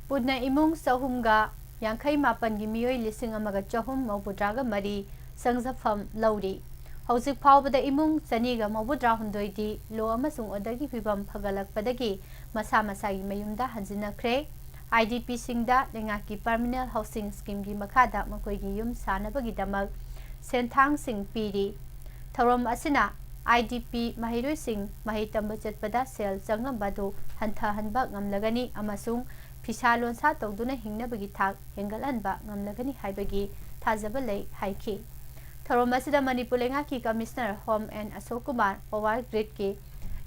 ꯄꯨꯟꯅ ꯏꯃꯨꯡ ꯆꯍꯨꯝꯒ ꯌꯥꯡꯈꯩ ꯃꯥꯄꯟꯒꯤ ꯃꯤꯑꯣꯏ ꯂꯤꯁꯤꯡ ꯑꯃꯒ ꯆꯍꯨꯝ ꯃꯧꯗ꯭ꯔꯥꯒ ꯃꯔꯤ ꯆꯪꯖꯐꯝ ꯂꯧꯔꯤ꯫ ꯍꯧꯖꯤꯛ ꯐꯥꯎꯕꯗ ꯏꯃꯨꯡ ꯆꯅꯤꯒ ꯃꯧꯗ꯭ꯔꯥ ꯍꯨꯝꯗꯣꯏꯗꯤ law ꯑꯃꯁꯨꯡ orderꯒꯤ ꯐꯤꯕꯝ ꯐꯒꯠꯂꯛꯄꯗꯒꯤ ꯃꯁꯥ ꯃꯁꯥꯒꯤ ꯃꯌꯨꯝꯗ ꯍꯟꯖꯤꯟꯅꯈ꯭ꯔꯦ꯫ IDPꯁꯤꯡꯗ ꯂꯩꯉꯥꯛꯀꯤ Permanent Housing Schemeꯒꯤ ꯃꯈꯥꯗ ꯃꯈꯣꯏꯒꯤ ꯌꯨꯝ ꯁꯥꯅꯕꯒꯤꯗꯃꯛ ꯁꯦꯟꯊꯥꯡꯁꯤꯡ ꯄꯤꯔꯤ꯫ ꯊꯧꯔꯝ ꯑꯁꯤꯅ IDP ꯃꯍꯩꯔꯣꯏꯁꯤꯡ ꯃꯍꯩ ꯇꯝꯕ ꯆꯠꯄꯗ ꯁꯦꯜ ꯆꯪꯂꯝꯕ ꯑꯗꯨ ꯍꯟꯊꯍꯟꯕ ꯉꯝꯂꯒꯅꯤ ꯑꯃꯁꯨꯡ ꯐꯤꯁꯥ ꯂꯣꯟꯁꯥ ꯇꯧꯗꯨꯅ ꯍꯤꯡꯅꯕꯒꯤ ꯊꯥꯛ ꯍꯦꯟꯒꯠꯍꯟꯕ ꯉꯝꯂꯒꯅꯤ ꯍꯥꯏꯕꯒꯤ ꯊꯥꯖꯕ ꯂꯩ ꯍꯥꯏꯈꯤ꯫ ꯊꯧꯔꯝ ꯑꯁꯤꯗ ꯃꯅꯤꯄꯨꯔ ꯂꯩꯉꯥꯛꯀꯤ Commissioner Home N ꯑꯁꯣꯛ Kumar, Power Gridꯀꯤ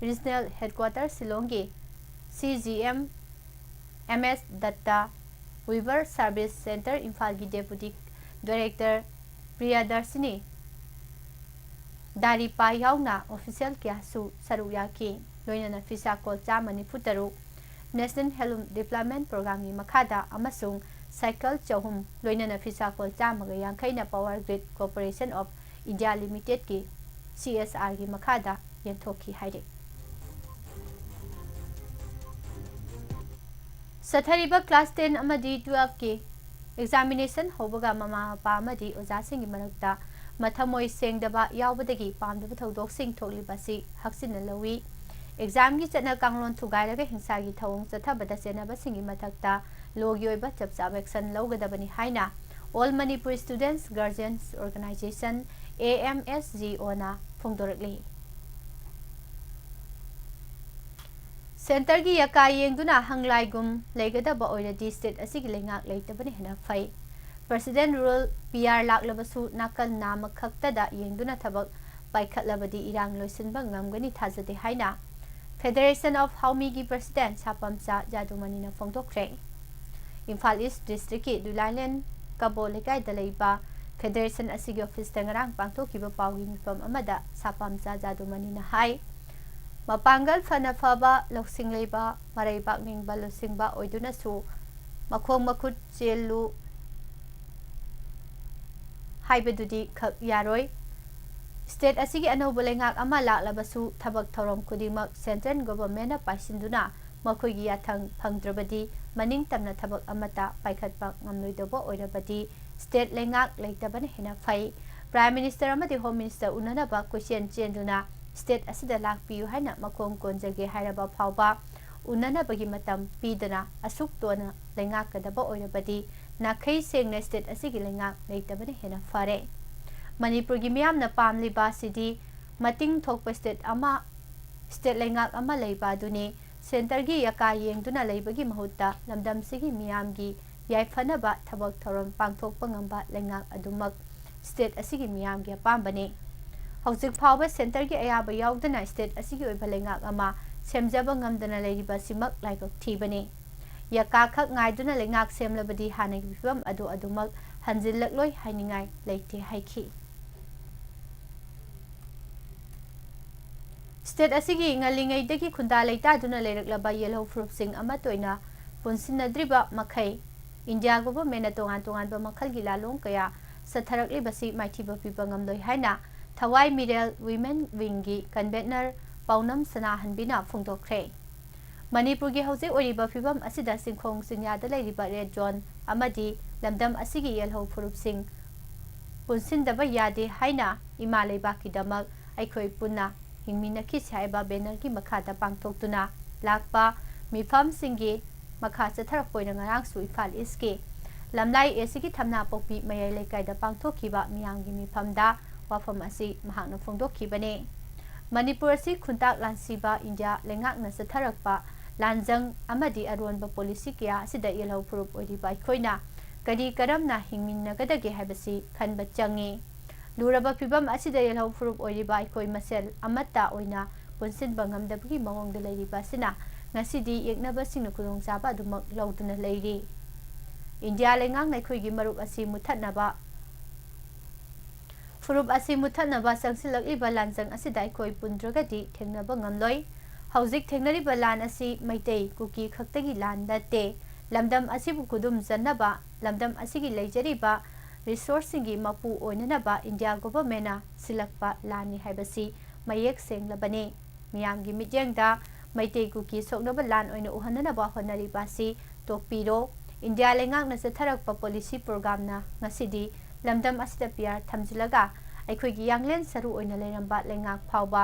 Regional Headquarter ꯁꯤꯂꯣꯡꯒꯤ CGM MS ꯗꯠꯇ, Weaver Service Centre ꯏꯝꯐꯥꯜꯒꯤ Deputy Director ꯄ꯭ꯔꯤꯌꯥꯗꯔꯁꯤꯅꯤ ꯗꯥꯔꯤꯄꯥ ꯌꯥꯎꯅ official ꯀꯌꯥꯁꯨ ꯁꯔꯨꯛ ꯌꯥꯈꯤ꯫ ꯂꯣꯏꯅꯅ ꯐꯤꯁꯥꯀꯣꯜ ꯆꯥꯝꯃ ꯅꯤꯐꯨ ꯇꯔꯨꯛ, National Handloom Development Programmeꯒꯤ ꯃꯈꯥꯗ ꯑꯃꯁꯨꯡ cycle ꯆꯍꯨꯝ, ꯂꯣꯏꯅꯅ ꯐꯤꯁꯥꯀꯣꯜ ꯆꯥꯝꯃꯒ ꯌꯥꯡꯈꯩꯅ Power Grid Corporation of India Limitedꯀꯤ CSRꯒꯤ ꯃꯈꯥꯗ ꯌꯦꯟꯊꯣꯛꯈꯤ ꯍꯥꯏꯔꯤ꯫ ꯆꯠꯊꯔꯤꯕ class ten ꯑꯃꯗꯤ twelveꯀꯤ examination ꯍꯧꯕꯒ ꯃꯃꯥ ꯃꯄꯥ ꯑꯃꯗꯤ ꯑꯣꯖꯥꯁꯤꯡꯒꯤ ꯃꯔꯛꯇ ꯃꯊꯃꯣꯏ ꯁꯦꯡꯗꯕ ꯌꯥꯎꯕꯗꯒꯤ ꯄꯥꯝꯗꯕ ꯊꯧꯗꯣꯛꯁꯤꯡ ꯊꯣꯛꯂꯤꯕ ꯑꯁꯤ ꯍꯛꯆꯤꯟꯅ ꯂꯧꯏ꯫ Examꯒꯤ ꯆꯠꯅ ꯀꯥꯡꯂꯣꯟ ꯊꯨꯒꯥꯏꯔꯒ ꯍꯤꯡꯁꯥꯒꯤ ꯊꯧꯑꯣꯡ ꯆꯠꯊꯕꯗ ꯆꯦꯟꯅꯕꯁꯤꯡꯒꯤ ꯃꯊꯛꯇ lawꯒꯤ ꯑꯣꯏꯕ ꯆꯞ ꯆꯥꯕ action ꯂꯧꯒꯗꯕꯅꯤ ꯍꯥꯏꯅ All Manipur Students Guardians Organisation, AMSGOꯅ ꯐꯣꯡꯗꯣꯔꯛꯂꯤ꯫ Centreꯒꯤ ꯌꯥꯀꯥ ꯌꯦꯡꯗꯨꯅ ꯍꯪꯂꯥꯏꯒꯨꯝ ꯂꯩꯒꯗꯕ ꯑꯣꯏꯔꯗꯤ state ꯑꯁꯤꯒꯤ ꯂꯩꯉꯥꯛ ꯂꯩꯇꯕꯅ ꯍꯦꯟꯅ ꯐꯩ꯫ President rule, PR ꯂꯥꯛꯂꯕꯁꯨ ꯅꯥꯀꯜ ꯅꯥꯝꯃ ꯈꯛꯇꯗ ꯌꯦꯡꯗꯨꯅ ꯊꯕꯛ ꯄꯥꯏꯈꯠꯂꯕꯗꯤ ꯏꯔꯥꯡ ꯂꯣꯏꯁꯤꯟꯕ ꯉꯝꯒꯅꯤ ꯊꯥꯖꯗꯦ ꯍꯥꯏꯅ Federation of ꯍꯥꯎꯃꯤꯒꯤ President ꯁꯥꯄꯝꯆꯥ ꯖꯥꯗꯨꯃꯅꯤꯅ ꯐꯣꯡꯗꯣꯛꯈ꯭ꯔꯦ꯫ Imphal East Districtꯀꯤ ꯗꯨꯂꯥꯂꯦꯟ ꯀꯕꯣ ꯂꯩꯀꯥꯏꯗ ꯂꯩꯕ Federation ꯑꯁꯤꯒꯤ officeꯇ ꯉꯔꯥꯡ ꯄꯥꯡꯊꯣꯛꯈꯤꯕ ꯄꯥꯎꯒꯤ ꯃꯤꯐꯝ ꯑꯃꯗ ꯁꯥꯄꯝꯆꯥ ꯖꯥꯗꯨꯃꯅꯤꯅ ꯍꯥꯏ, ꯃꯄꯥꯡꯒꯜ ꯐꯅ ꯐꯕ, ꯂꯧꯁꯤꯡ ꯂꯩꯕ, ꯃꯔꯩꯕꯥꯛ ꯅꯤꯡꯕ ꯂꯨꯆꯤꯡꯕ ꯑꯣꯏꯗꯨꯅꯁꯨ ꯃꯈꯣꯡ ꯃꯈꯨꯠ ꯆꯦꯜꯂꯨ ꯍꯥꯏꯕꯗꯨꯗꯤ ꯈꯛ ꯌꯥꯔꯣꯏ꯫ State ꯑꯁꯤꯒꯤ ꯑꯅꯧꯕ ꯂꯩꯉꯥꯛ ꯑꯃ ꯂꯥꯛꯂꯕꯁꯨ ꯊꯕꯛ ꯊꯧꯔꯝ ꯈꯨꯗꯤꯡꯃꯛ Central Governmentꯅ ꯄꯥꯏꯁꯤꯟꯗꯨꯅ ꯃꯈꯣꯏꯒꯤ ꯌꯥꯊꯪ ꯐꯪꯗ꯭ꯔꯕꯗꯤ, ꯃꯅꯤꯡ ꯇꯝꯅ ꯊꯕꯛ ꯑꯃꯠꯇ ꯄꯥꯏꯈꯠꯄ ꯉꯝꯂꯣꯏꯗꯧꯕ ꯑꯣꯏꯔꯕꯗꯤ, state ꯂꯩꯉꯥꯛ ꯂꯩꯇꯕꯅ ꯍꯦꯟꯅ ꯐꯩ꯫ Prime Minister ꯑꯃꯗꯤ Home Minister ꯎꯅꯅꯕ ꯀꯣꯏꯆꯦꯟ ꯆꯦꯟꯗꯨꯅ state ꯑꯁꯤꯗ ꯂꯥꯛꯄꯤꯌꯨ ꯍꯥꯏꯅ ꯃꯈꯣꯡ ꯀꯣꯟꯖꯒꯦ ꯍꯥꯏꯔꯕ ꯐꯥꯎꯕ ꯎꯅꯅꯕꯒꯤ ꯃꯇꯝ ꯄꯤꯗꯅ ꯑꯁꯨꯛ ꯇꯣꯟꯅ ꯂꯩꯉꯥꯛꯀꯗꯕ ꯑꯣꯏꯔꯕꯗꯤ, ꯅꯥꯈꯩ ꯁꯦꯡꯅ state ꯑꯁꯤꯒꯤ ꯂꯩꯉꯥꯛ ꯂꯩꯇꯕꯅ ꯍꯦꯟꯅ ꯐꯔꯦ꯫ ꯃꯅꯤꯄꯨꯔꯒꯤ ꯃꯤꯌꯥꯝꯅ ꯄꯥꯝꯂꯤꯕ ꯑꯁꯤꯗꯤ ꯃꯇꯤꯡ ꯊꯣꯛꯄ state ꯑꯃ, state ꯂꯩꯉꯥꯛ ꯑꯃ ꯂꯩꯕ ꯑꯗꯨꯅꯤ꯫ Centreꯒꯤ ꯌꯥꯀꯥ ꯌꯦꯡꯗꯨꯅ ꯂꯩꯕꯒꯤ ꯃꯍꯨꯠꯇ ꯂꯝꯗꯝꯁꯤꯒꯤ ꯃꯤꯌꯥꯝꯒꯤ ꯌꯥꯏꯐꯅꯕ ꯊꯕꯛ ꯊꯧꯔꯝ ꯄꯥꯡꯊꯣꯛꯄ ꯉꯝꯕ ꯂꯩꯉꯥꯛ ꯑꯗꯨꯃꯛ state ꯑꯁꯤꯒꯤ ꯃꯤꯌꯥꯝꯒꯤ ꯑꯄꯥꯝꯕꯅꯤ꯫ ꯍꯧꯖꯤꯛ ꯐꯥꯎꯕ centreꯒꯤ ꯑꯌꯥꯕ ꯌꯥꯎꯗꯅ state ꯑꯁꯤꯒꯤ ꯑꯣꯏꯕ ꯂꯩꯉꯥꯛ ꯑꯃ ꯁꯦꯝꯖꯕ ꯉꯝꯗꯅ ꯂꯩꯔꯤꯕ ꯑꯁꯤꯃꯛ ꯂꯥꯏꯕꯛ ꯊꯤꯕꯅꯤ꯫ ꯌꯥꯀꯥ ꯈꯛ ꯉꯥꯏꯗꯨꯅ ꯂꯩꯉꯥꯛ ꯁꯦꯝꯂꯕꯗꯤ ꯍꯥꯟꯅꯒꯤ ꯐꯤꯕꯝ ꯑꯗꯨ ꯑꯗꯨꯃꯛ ꯍꯟꯖꯤꯜꯂꯛꯂꯣꯏ ꯍꯥꯏꯅꯤꯡꯉꯥꯏ ꯂꯩꯇꯦ ꯍꯥꯏꯈꯤ꯫ State ꯑꯁꯤꯒꯤ ꯉꯜꯂꯤꯉꯩꯗꯒꯤ ꯈꯨꯟꯗꯥ ꯂꯩꯇꯥꯗꯨꯅ ꯂꯩꯔꯛꯂꯕ ꯌꯦꯜꯍꯧ ꯐꯨꯔꯨꯞꯁꯤꯡ ꯑꯃꯠꯇ ꯑꯣꯏꯅ ꯄꯨꯟꯁꯤꯟꯅꯗ꯭ꯔꯤꯕ ꯃꯈꯩ India governmentꯅ ꯇꯣꯉꯥꯟ ꯇꯣꯉꯥꯟꯕ ꯃꯈꯜꯒꯤ ꯂꯥꯂꯣꯡ ꯀꯌꯥ ꯆꯠꯊꯔꯛꯂꯤꯕꯁꯤ ꯃꯥꯏꯊꯤꯕ ꯄꯤꯕ ꯉꯝꯂꯣꯏ ꯍꯥꯏꯅ ꯊꯋꯥꯏ ꯃꯤꯔꯦꯜ Women Wingꯒꯤ convener ꯄꯥꯎꯅꯝ ꯁꯅꯥꯍꯟꯕꯤꯅ ꯐꯣꯡꯗꯣꯛꯈ꯭ꯔꯦ꯫ ꯃꯅꯤꯄꯨꯔꯒꯤ ꯍꯧꯖꯤꯛ ꯑꯣꯏꯔꯤꯕ ꯐꯤꯕꯝ ꯑꯁꯤꯗ ꯆꯤꯡꯈꯣꯡ ꯆꯤꯡꯌꯥꯗ ꯂꯩꯔꯤꯕ red zone ꯑꯃꯗꯤ ꯂꯝꯗꯝ ꯑꯁꯤꯒꯤ ꯌꯦꯜꯍꯧ ꯐꯨꯔꯨꯞꯁꯤꯡ ꯄꯨꯟꯁꯤꯟꯗꯕ ꯌꯥꯗꯦ ꯍꯥꯏꯅ ꯏꯃꯥ ꯂꯩꯕꯥꯛꯀꯤꯗꯃꯛ ꯑꯩꯈꯣꯏ ꯄꯨꯟꯅ ꯍꯤꯡꯃꯤꯟꯅꯈꯤꯁꯤ ꯍꯥꯏꯕ bannerꯒꯤ ꯃꯈꯥꯗ ꯄꯥꯡꯊꯣꯛꯇꯨꯅ ꯂꯥꯛꯄ ꯃꯤꯐꯝꯁꯤꯡꯒꯤ ꯃꯈꯥ ꯆꯠꯊꯔꯛꯄ ꯑꯣꯏꯅ ꯉꯔꯥꯡꯁꯨ ꯏꯝꯐꯥꯜ Eastꯀꯤ ꯂꯝꯂꯥꯏ Eastꯀꯤ ꯊꯝꯅꯥꯄꯣꯛꯄꯤ ꯃꯌꯥꯏ ꯂꯩꯀꯥꯏꯗ ꯄꯥꯡꯊꯣꯛꯈꯤꯕ ꯃꯤꯌꯥꯝꯒꯤ ꯃꯤꯐꯝꯗ ꯋꯥꯐꯝ ꯑꯁꯤ ꯃꯍꯥꯛꯅ ꯐꯣꯡꯗꯣꯛꯈꯤꯕꯅꯤ꯫ ꯃꯅꯤꯄꯨꯔ ꯑꯁꯤ ꯈꯨꯟꯇꯥꯛ ꯂꯥꯟꯁꯤꯕ India ꯂꯩꯉꯥꯛꯅ ꯆꯠꯊꯔꯛꯄ ꯂꯥꯟꯖꯪ ꯑꯃꯗꯤ ꯑꯔꯣꯟꯕ policy ꯀꯌꯥ ꯑꯁꯤꯗ ꯌꯦꯜꯍꯧ ꯐꯨꯔꯨꯞ ꯑꯣꯏꯔꯤꯕ ꯑꯩꯈꯣꯏꯅ ꯀꯔꯤ ꯀꯔꯝꯅ ꯍꯤꯡꯃꯤꯟꯅꯒꯗꯒꯦ ꯍꯥꯏꯕꯁꯤ ꯈꯟꯕ ꯆꯪꯏ꯫ ꯂꯨꯔꯕ ꯐꯤꯕꯝ ꯑꯁꯤꯗ ꯌꯦꯜꯍꯧ ꯐꯨꯔꯨꯞ ꯑꯣꯏꯔꯤꯕ ꯑꯩꯈꯣꯏ ꯃꯁꯦꯜ ꯑꯃꯠꯇ ꯑꯣꯏꯅ ꯄꯨꯟꯁꯤꯟꯕ ꯉꯝꯗꯕꯒꯤ ꯃꯑꯣꯡꯗ ꯂꯩꯔꯤꯕ ꯑꯁꯤꯅ ꯉꯁꯤꯗꯤ ꯌꯦꯛꯅꯕꯁꯤꯡꯅ ꯈꯨꯗꯣꯡꯆꯥꯕ ꯑꯗꯨꯃꯛ ꯂꯧꯗꯨꯅ ꯂꯩꯔꯤ꯫ India ꯂꯩꯉꯥꯛꯅ ꯑꯩꯈꯣꯏꯒꯤ ꯃꯔꯨꯞ ꯑꯁꯤ ꯃꯨꯠꯊꯠꯅꯕ, ꯐꯨꯔꯨꯞ ꯑꯁꯤ ꯃꯨꯠꯊꯠꯅꯕ ꯆꯪꯁꯤꯜꯂꯛꯂꯤꯕ ꯂꯥꯟꯖꯪ ꯑꯁꯤꯗ ꯑꯩꯈꯣꯏ ꯄꯨꯟꯗ꯭ꯔꯒꯗꯤ ꯊꯦꯡꯅꯕ ꯉꯝꯂꯣꯏ꯫ ꯍꯧꯖꯤꯛ ꯊꯦꯡꯅꯔꯤꯕ ꯂꯥꯟ ꯑꯁꯤ ꯃꯩꯇꯩ, ꯀꯨꯀꯤ ꯈꯛꯇꯒꯤ ꯂꯥꯟ ꯅꯠꯇꯦ꯫ ꯂꯝꯗꯝ ꯑꯁꯤꯕꯨ ꯈꯨꯗꯨꯝ ꯆꯟꯅꯕ, ꯂꯝꯗꯝ ꯑꯁꯤꯒꯤ ꯂꯩꯖꯔꯤꯕ resourceꯁꯤꯡꯒꯤ ꯃꯄꯨ ꯑꯣꯏꯅꯅꯕ India governmentꯅ ꯁꯤꯜꯂꯛꯄ ꯂꯥꯟꯅꯤ ꯍꯥꯏꯕꯁꯤ ꯃꯌꯦꯛ ꯁꯦꯡꯂꯕꯅꯤ꯫ ꯃꯤꯌꯥꯝꯒꯤ ꯃꯤꯠꯌꯦꯡꯗ ꯃꯩꯇꯩ ꯀꯨꯀꯤ ꯁꯣꯛꯅꯕ ꯂꯥꯟ ꯑꯣꯏꯅ ꯎꯍꯟꯅꯅꯕ ꯍꯣꯠꯅꯔꯤꯕ ꯑꯁꯤ ꯇꯣꯛꯄꯤꯔꯣ꯫ ꯏꯟꯗꯤꯌꯥ ꯂꯩꯉꯥꯛꯅ ꯆꯠꯊꯔꯛꯄ ꯄꯣꯂꯤꯁꯤ ꯄ꯭ꯔꯣꯒ꯭ꯔꯥꯝꯅ ꯉꯁꯤꯗꯤ ꯂꯝꯗꯝ ꯑꯁꯤꯗ ꯄꯤꯌꯥꯔ ꯊꯝꯖꯤꯜꯂꯒ ꯑꯩꯈꯣꯏꯒꯤ ꯌꯥꯡꯂꯦꯟ ꯁꯔꯨ ꯑꯣꯏꯅ ꯂꯩꯔꯝꯕ ꯂꯩꯉꯥꯛ ꯐꯥꯎꯕ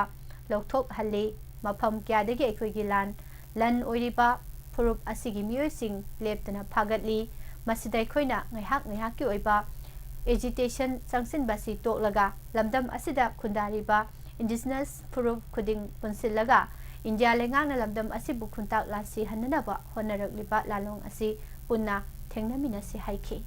ꯂꯧꯊꯣꯛꯍꯜꯂꯤ꯫ ꯃꯐꯝ ꯀꯌꯥꯗꯒꯤ ꯑꯩꯈꯣꯏꯒꯤ ꯂꯥꯟ ꯂꯟ ꯑꯣꯏꯔꯤꯕ ꯐꯨꯔꯨꯞ ꯑꯁꯤꯒꯤ ꯃꯤꯑꯣꯏꯁꯤꯡ ꯂꯦꯞꯇꯅ ꯐꯥꯒꯠꯂꯤ꯫ ꯃꯁꯤꯗ ꯑꯩꯈꯣꯏꯅ ꯉꯥꯏꯍꯥꯛ ꯉꯥꯏꯍꯥꯛꯀꯤ ꯑꯣꯏꯕ ꯑꯦꯖꯤꯇꯦꯁꯟ ꯆꯪꯁꯤꯟꯕ ꯑꯁꯤ ꯇꯣꯛꯂꯒ ꯂꯝꯗꯝ ꯑꯁꯤꯗ ꯈꯨꯟꯗꯥꯔꯤꯕ ꯏꯟꯗꯤꯖꯤꯅꯁ ꯐꯨꯔꯨꯞ ꯈꯨꯗꯤꯡ ꯄꯨꯟꯁꯤꯜꯂꯒ ꯏꯟꯗꯤꯌꯥ ꯂꯩꯉꯥꯛꯅ ꯂꯝꯗꯝ ꯑꯁꯤꯕꯨ ꯈꯨꯟꯇꯥꯛ ꯂꯥꯁꯤꯍꯟꯅꯅꯕ ꯍꯣꯠꯅꯔꯛꯂꯤꯕ ꯂꯥꯂꯣꯡ ꯑꯁꯤ ꯄꯨꯟꯅ ꯊꯦꯡꯅꯃꯤꯟꯅꯁꯤ ꯍꯥꯏꯈꯤ꯫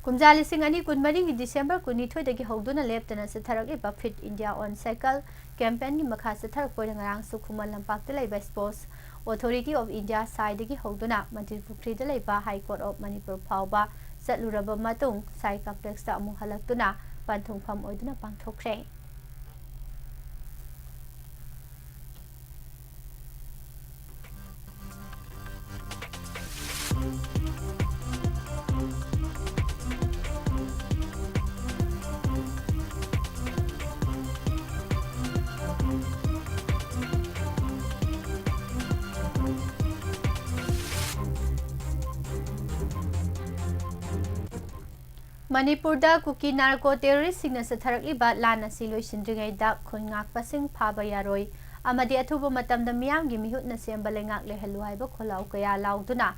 ꯀꯨꯝꯖꯥ ꯂꯤꯁꯤꯡ ꯑꯅꯤ ꯀꯨꯟꯃꯔꯤꯒꯤ ꯗꯤꯁꯦꯝꯕꯔ ꯀꯨꯟꯅꯤꯊꯣꯏꯗꯒꯤ ꯍꯧꯗꯨꯅ ꯂꯦꯞꯇꯅ ꯆꯠꯊꯔꯛꯂꯤꯕ ꯐꯤꯠ ꯏꯟꯗꯤꯌꯥ ꯑꯣꯟ ꯁꯥꯏꯀꯜ ꯀꯦꯝꯄꯦꯟꯒꯤ ꯃꯈꯥ ꯆꯠꯊꯔꯛꯄ ꯑꯣꯏꯅ ꯉꯔꯥꯡꯁꯨ ꯈꯨꯃꯟ ꯂꯝꯄꯥꯛꯇ ꯂꯩꯕ ꯁ꯭ꯄꯣꯔꯠꯁ ꯑꯣꯊꯣꯔꯤꯇꯤ ꯑꯣꯐ ꯏꯟꯗꯤꯌꯥ ꯁꯥꯏꯗꯒꯤ ꯍꯧꯗꯨꯅ ꯃꯟꯇ꯭ꯔꯤ ꯄꯨꯈ꯭ꯔꯤꯗ ꯂꯩꯕ ꯍꯥꯏ ꯀꯣꯔꯠ ꯑꯣꯐ ꯃꯅꯤꯄꯨꯔ ꯐꯥꯎꯕ ꯆꯠꯂꯨꯔꯕ ꯃꯇꯨꯡ ꯁꯥꯏ ꯀꯝꯄ꯭ꯂꯦꯛꯁꯇ ꯑꯃꯨꯛ ꯍꯜꯂꯛꯇꯨꯅ ꯄꯟꯊꯨꯡꯐꯝ ꯑꯣꯏꯗꯨꯅ ꯄꯥꯡꯊꯣꯛꯈ꯭ꯔꯦ꯫ ꯃꯅꯤꯄꯨꯔꯗ ꯀꯨꯀꯤ ꯅꯥꯔꯀꯣ ꯇꯦꯔꯣꯔꯤꯁꯁꯤꯡꯅ ꯆꯠꯊꯔꯛꯂꯤꯕ ꯂꯥꯟ ꯑꯁꯤ ꯂꯣꯏꯁꯤꯟꯗ꯭ꯔꯤꯉꯩꯗ ꯈꯨꯟ ꯉꯥꯛꯄꯁꯤꯡ ꯐꯥꯕ ꯌꯥꯔꯣꯏ ꯑꯃꯗꯤ ꯑꯊꯨꯕ ꯃꯇꯝꯗ ꯃꯤꯌꯥꯝꯒꯤ ꯃꯤꯍꯨꯠꯅ ꯁꯦꯝꯕ ꯂꯩꯉꯥꯛ ꯂꯩꯍꯜꯂꯨ ꯍꯥꯏꯕ ꯈꯣꯜꯂꯥꯎ ꯀꯌꯥ ꯂꯥꯎꯗꯨꯅ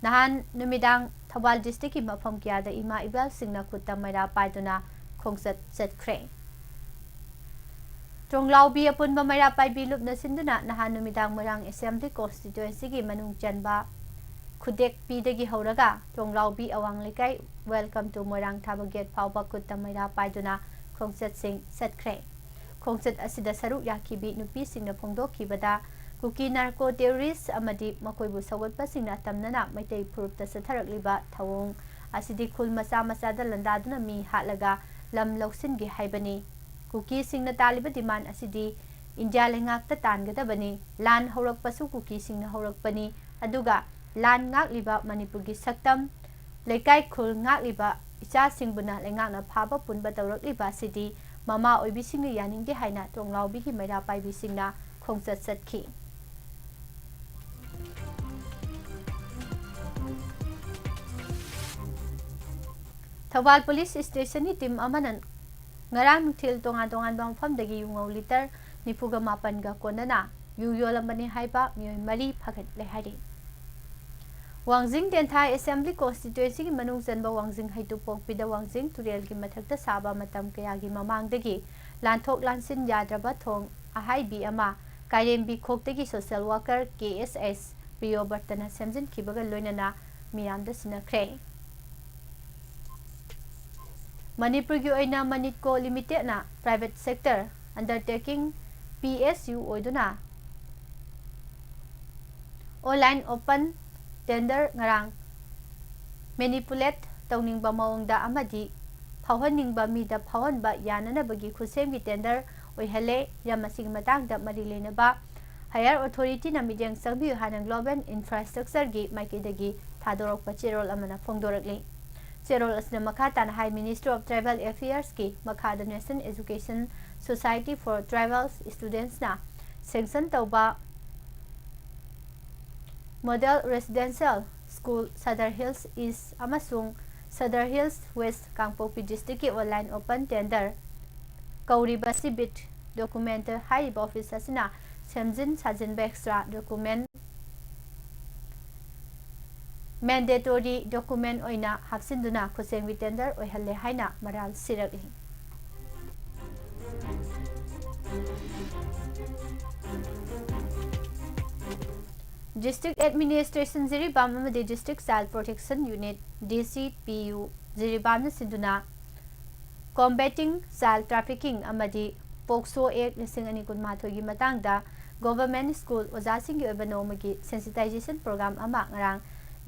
ꯅꯍꯥꯟ ꯅꯨꯃꯤꯗꯥꯡ ꯊꯧꯕꯥꯜ ꯗꯤꯁꯇ꯭ꯔꯤꯛꯀꯤ ꯃꯐꯝ ꯀꯌꯥꯗ ꯏꯃꯥ ꯏꯕꯦꯜꯁꯤꯡꯅ ꯈꯨꯠꯇ ꯃꯩꯔꯥ ꯄꯥꯏꯗꯨꯅ ꯈꯣꯡꯆꯠ ꯆꯠꯈ꯭ꯔꯦ꯫ ꯇ꯭ꯔꯣꯡꯂꯥꯎꯕꯤ ꯑꯄꯨꯟꯕ ꯃꯩꯔꯥ ꯄꯥꯏꯕꯤ ꯂꯨꯞꯅ ꯁꯤꯟꯗꯨꯅ ꯅꯍꯥꯟ ꯅꯨꯃꯤꯗꯥꯡ ꯃꯣꯏꯔꯥꯡ ꯑꯦꯁꯦꯝꯕ꯭ꯂꯤ ꯀꯣꯟꯁꯇꯤꯇ꯭ꯋꯦꯟꯁꯤꯒꯤ ꯃꯅꯨꯡ ꯆꯟꯕ ꯈꯨꯗꯦꯛꯄꯤꯗꯒꯤ ꯍꯧꯔꯒ ꯇ꯭ꯔꯣꯡꯂꯥꯎꯕꯤ ꯑꯋꯥꯡ ꯂꯩꯀꯥꯏ Welcome to Moirang Thaba Gate ꯐꯥꯎꯕ ꯈꯨꯠꯇ ꯃꯩꯔꯥ ꯄꯥꯏꯗꯨꯅ ꯈꯣꯡꯆꯠꯁꯤꯡ ꯆꯠꯈ꯭ꯔꯦ꯫ ꯈꯣꯡꯆꯠ ꯑꯁꯤꯗ ꯁꯔꯨꯛ ꯌꯥꯈꯤꯕꯤ ꯅꯨꯄꯤꯁꯤꯡꯅ ꯐꯣꯡꯗꯣꯛꯈꯤꯕꯗ, ꯀꯨꯀꯤ ꯅꯥꯔꯀꯣ ꯇꯦꯔꯣꯔꯤꯁ ꯑꯃꯗꯤ ꯃꯈꯣꯏꯕꯨ ꯁꯧꯒꯠꯄꯁꯤꯡꯅ ꯑꯇꯝꯅꯅ ꯃꯩꯇꯩ ꯐꯨꯔꯨꯞꯇ ꯆꯠꯊꯔꯛꯂꯤꯕ ꯊꯧꯑꯣꯡ ꯑꯁꯤꯗꯤ ꯈꯨꯜ ꯃꯆꯥ ꯃꯆꯥꯗ ꯂꯥꯟꯗꯥꯗꯨꯅ ꯃꯤ ꯍꯥꯠꯂꯒ ꯂꯝ ꯂꯧꯁꯤꯟꯒꯦ ꯍꯥꯏꯕꯅꯤ꯫ ꯀꯨꯀꯤꯁꯤꯡꯅ ꯇꯥꯜꯂꯤꯕ ꯗꯤꯃꯥꯟ ꯑꯁꯤꯗꯤ ꯏꯟꯗꯤꯌꯥ ꯂꯩꯉꯥꯛꯇ ꯇꯥꯟꯒꯗꯕꯅꯤ꯫ ꯂꯥꯟ ꯍꯧꯔꯛꯄꯁꯨ ꯀꯨꯀꯤꯁꯤꯡꯅ ꯍꯧꯔꯛꯄꯅꯤ꯫ ꯑꯗꯨꯒ ꯂꯥꯟ ꯉꯥꯛꯂꯤꯕ ꯃꯅꯤꯄꯨꯔꯒꯤ ꯁꯛꯇꯝ, ꯂꯩꯀꯥꯏ ꯈꯨꯜ ꯉꯥꯛꯂꯤꯕ ꯏꯆꯥꯁꯤꯡꯕꯨꯅ ꯂꯩꯉꯥꯛꯅ ꯐꯥꯕ ꯄꯨꯟꯕ ꯇꯧꯔꯛꯂꯤꯕ ꯑꯁꯤꯗꯤ ꯃꯃꯥ ꯑꯣꯏꯕꯤꯁꯤꯡꯅ ꯌꯥꯅꯤꯡꯗꯦ ꯍꯥꯏꯅ ꯇꯣꯡꯂꯥꯎꯕꯤꯒꯤ ꯃꯩꯔꯥ ꯄꯥꯏꯕꯤꯁꯤꯡꯅ ꯈꯣꯡꯆꯠ ꯆꯠꯈꯤ꯫ ꯊꯧꯕꯥꯜ ꯄꯨꯂꯤꯁ ꯁ꯭ꯇꯦꯁꯟꯒꯤ ꯇꯤꯝ ꯑꯃꯅ ꯉꯔꯥꯡ ꯅꯨꯡꯊꯤꯜ ꯇꯣꯉꯥꯟ ꯇꯣꯉꯥꯟꯕ ꯃꯐꯝꯗꯒꯤ ꯌꯨꯉꯧ ꯂꯤꯇꯔ ꯅꯤꯐꯨꯒ ꯃꯥꯄꯟꯒ ꯀꯣꯟꯅꯅ ꯌꯨ ꯌꯣꯜꯂꯝꯕꯅꯤ ꯍꯥꯏꯕ ꯃꯤꯑꯣꯏ ꯃꯔꯤ ꯐꯥꯒꯠꯂꯦ ꯍꯥꯏꯔꯤ꯫ ꯋꯥꯡꯖꯤꯡ ꯇꯦꯟꯊꯥ ꯑꯦꯁꯦꯝꯕ꯭ꯂꯤ ꯀꯣꯟꯁꯇꯤꯇ꯭ꯋꯦꯟꯁꯤꯒꯤ ꯃꯅꯨꯡ ꯆꯟꯕ ꯋꯥꯡꯖꯤꯡ ꯍꯩꯇꯨꯄꯣꯛꯄꯤꯗ ꯋꯥꯡꯖꯤꯡ ꯇꯨꯔꯦꯜꯒꯤ ꯃꯊꯛꯇ ꯁꯥꯕ ꯃꯇꯝ ꯀꯌꯥꯒꯤ ꯃꯃꯥꯡꯗꯒꯤ ꯂꯥꯟꯊꯣꯛ ꯂꯥꯟꯁꯤꯟ ꯌꯥꯗ꯭ꯔꯕ ꯊꯣꯡ ꯑꯍꯥꯏꯕꯤ ꯑꯃ ꯀꯥꯏꯔꯦꯝꯕꯤ ꯈꯣꯛꯇꯒꯤ ꯁꯣꯁꯤꯌꯦꯜ ꯋꯥꯀꯔ ꯀꯦ ꯑꯦꯁ ꯑꯦꯁ ꯄ꯭ꯔꯤꯌꯣꯕꯔꯇꯅ ꯁꯦꯝꯖꯤꯟꯈꯤꯕꯒ ꯂꯣꯏꯅꯅ ꯃꯤꯌꯥꯝꯗ ꯁꯤꯟꯅꯈ꯭ꯔꯦ꯫ ꯃꯅꯤꯄꯨꯔꯒꯤ ꯑꯣꯏꯅ ꯃꯅꯤꯠꯀꯣ ꯂꯤꯃꯤꯇꯦꯠꯅ private sector undertaking, P S U, ꯑꯣꯏꯗꯨꯅ ꯑꯣꯟꯂꯥꯏꯟ ꯑꯣꯄꯟ ꯇꯦꯟꯗꯔ ꯉꯔꯥꯡ ꯃꯦꯅꯤꯄꯨꯂꯦꯠ ꯇꯧꯅꯤꯡꯕ ꯃꯑꯣꯡꯗ ꯑꯃꯗꯤ ꯐꯥꯎꯍꯟꯅꯤꯡꯕ ꯃꯤꯗ ꯐꯥꯎꯍꯟꯕ ꯌꯥꯅꯅꯕꯒꯤ ꯈꯨꯠꯁꯦꯝꯒꯤ ꯇꯦꯟꯗꯔ ꯑꯣꯏꯍꯜꯂꯦ꯫ ꯍꯤꯔꯝ ꯑꯁꯤꯒꯤ ꯃꯇꯥꯡꯗ ꯃꯔꯤ ꯂꯩꯅꯕ ꯍꯥꯌꯔ ꯑꯣꯊꯣꯔꯤꯇꯤꯅ ꯃꯤꯠꯌꯦꯡ ꯆꯪꯕꯤꯌꯨ ꯍꯥꯏꯅ ꯒ꯭ꯂꯣꯕꯦꯜ ꯏꯟꯐ꯭ꯔꯥꯁ꯭ꯇ꯭ꯔꯛꯆꯔꯒꯤ ꯃꯥꯏꯀꯩꯗꯒꯤ ꯊꯥꯗꯣꯔꯛꯄ ꯆꯦꯔꯣꯜ ꯑꯃꯅ ꯐꯣꯡꯗꯣꯔꯛꯂꯤ꯫ ꯆꯦꯔꯣꯜ ꯑꯁꯤꯅ ꯃꯈꯥ ꯇꯥꯅ ꯍꯥꯏ, Ministry of Tribal Affairsꯀꯤ ꯃꯈꯥꯗ National Education Society for Tribal Studentsꯅ ꯁꯦꯡꯁꯟ ꯇꯧꯕ Model Residential School Sadar Hills East ꯑꯃꯁꯨꯡ Sadar Hills West ꯀꯥꯡꯄꯣꯛꯄꯤ ꯗꯤꯁꯇ꯭ꯔꯤꯛꯀꯤ ꯑꯣꯟꯂꯥꯏꯟ ꯑꯣꯄꯟ ꯇꯦꯟꯗꯔ ꯀꯧꯔꯤꯕ ꯁꯤ ꯕꯤꯠ ꯗꯣꯀꯨꯃꯦꯟꯇ ꯍꯥꯏꯔꯤꯕ ꯑꯣꯐꯤꯁ ꯑꯁꯤꯅ ꯁꯦꯝꯖꯤꯟ ꯁꯥꯖꯤꯟꯕ ꯑꯦꯛꯁꯇ꯭ꯔꯥ ꯗꯣꯀꯨꯃꯦꯟ ꯃꯦꯟꯗꯦꯇꯣꯔꯤ ꯗꯣꯀꯨꯃꯦꯟ ꯑꯣꯏꯅ ꯍꯥꯞꯆꯤꯟꯗꯨꯅ ꯈꯨꯠꯁꯦꯝꯒꯤ ꯇꯦꯟꯗꯔ ꯑꯣꯏꯍꯜꯂꯦ ꯍꯥꯏꯅ ꯃꯔꯥꯜ ꯁꯤꯔꯛꯂꯤ꯫ District Administration ꯖꯤꯔꯤꯕꯥꯝ ꯑꯃꯗꯤ District Child Protection Unit, D C P U, ꯖꯤꯔꯤꯕꯥꯝꯅ ꯁꯤꯟꯗꯨꯅ Combating Child Trafficking ꯑꯃꯗꯤ ꯄꯣꯛꯁꯣ ꯑꯦꯛ ꯂꯤꯁꯤꯡ ꯑꯅꯤ ꯀꯨꯟꯃꯥꯊꯣꯏꯒꯤ ꯃꯇꯥꯡꯗ ꯒꯣꯚꯔꯟꯃꯦꯟꯠ ꯁ꯭ꯀꯨꯜ ꯑꯣꯖꯥꯁꯤꯡꯒꯤ ꯑꯣꯏꯕ ꯅꯣꯡꯃꯒꯤ ꯁꯦꯟꯁꯤꯇꯥꯏꯖꯦꯁꯟ ꯄ꯭ꯔꯣꯒ꯭ꯔꯥꯝ ꯑꯃ ꯉꯔꯥꯡ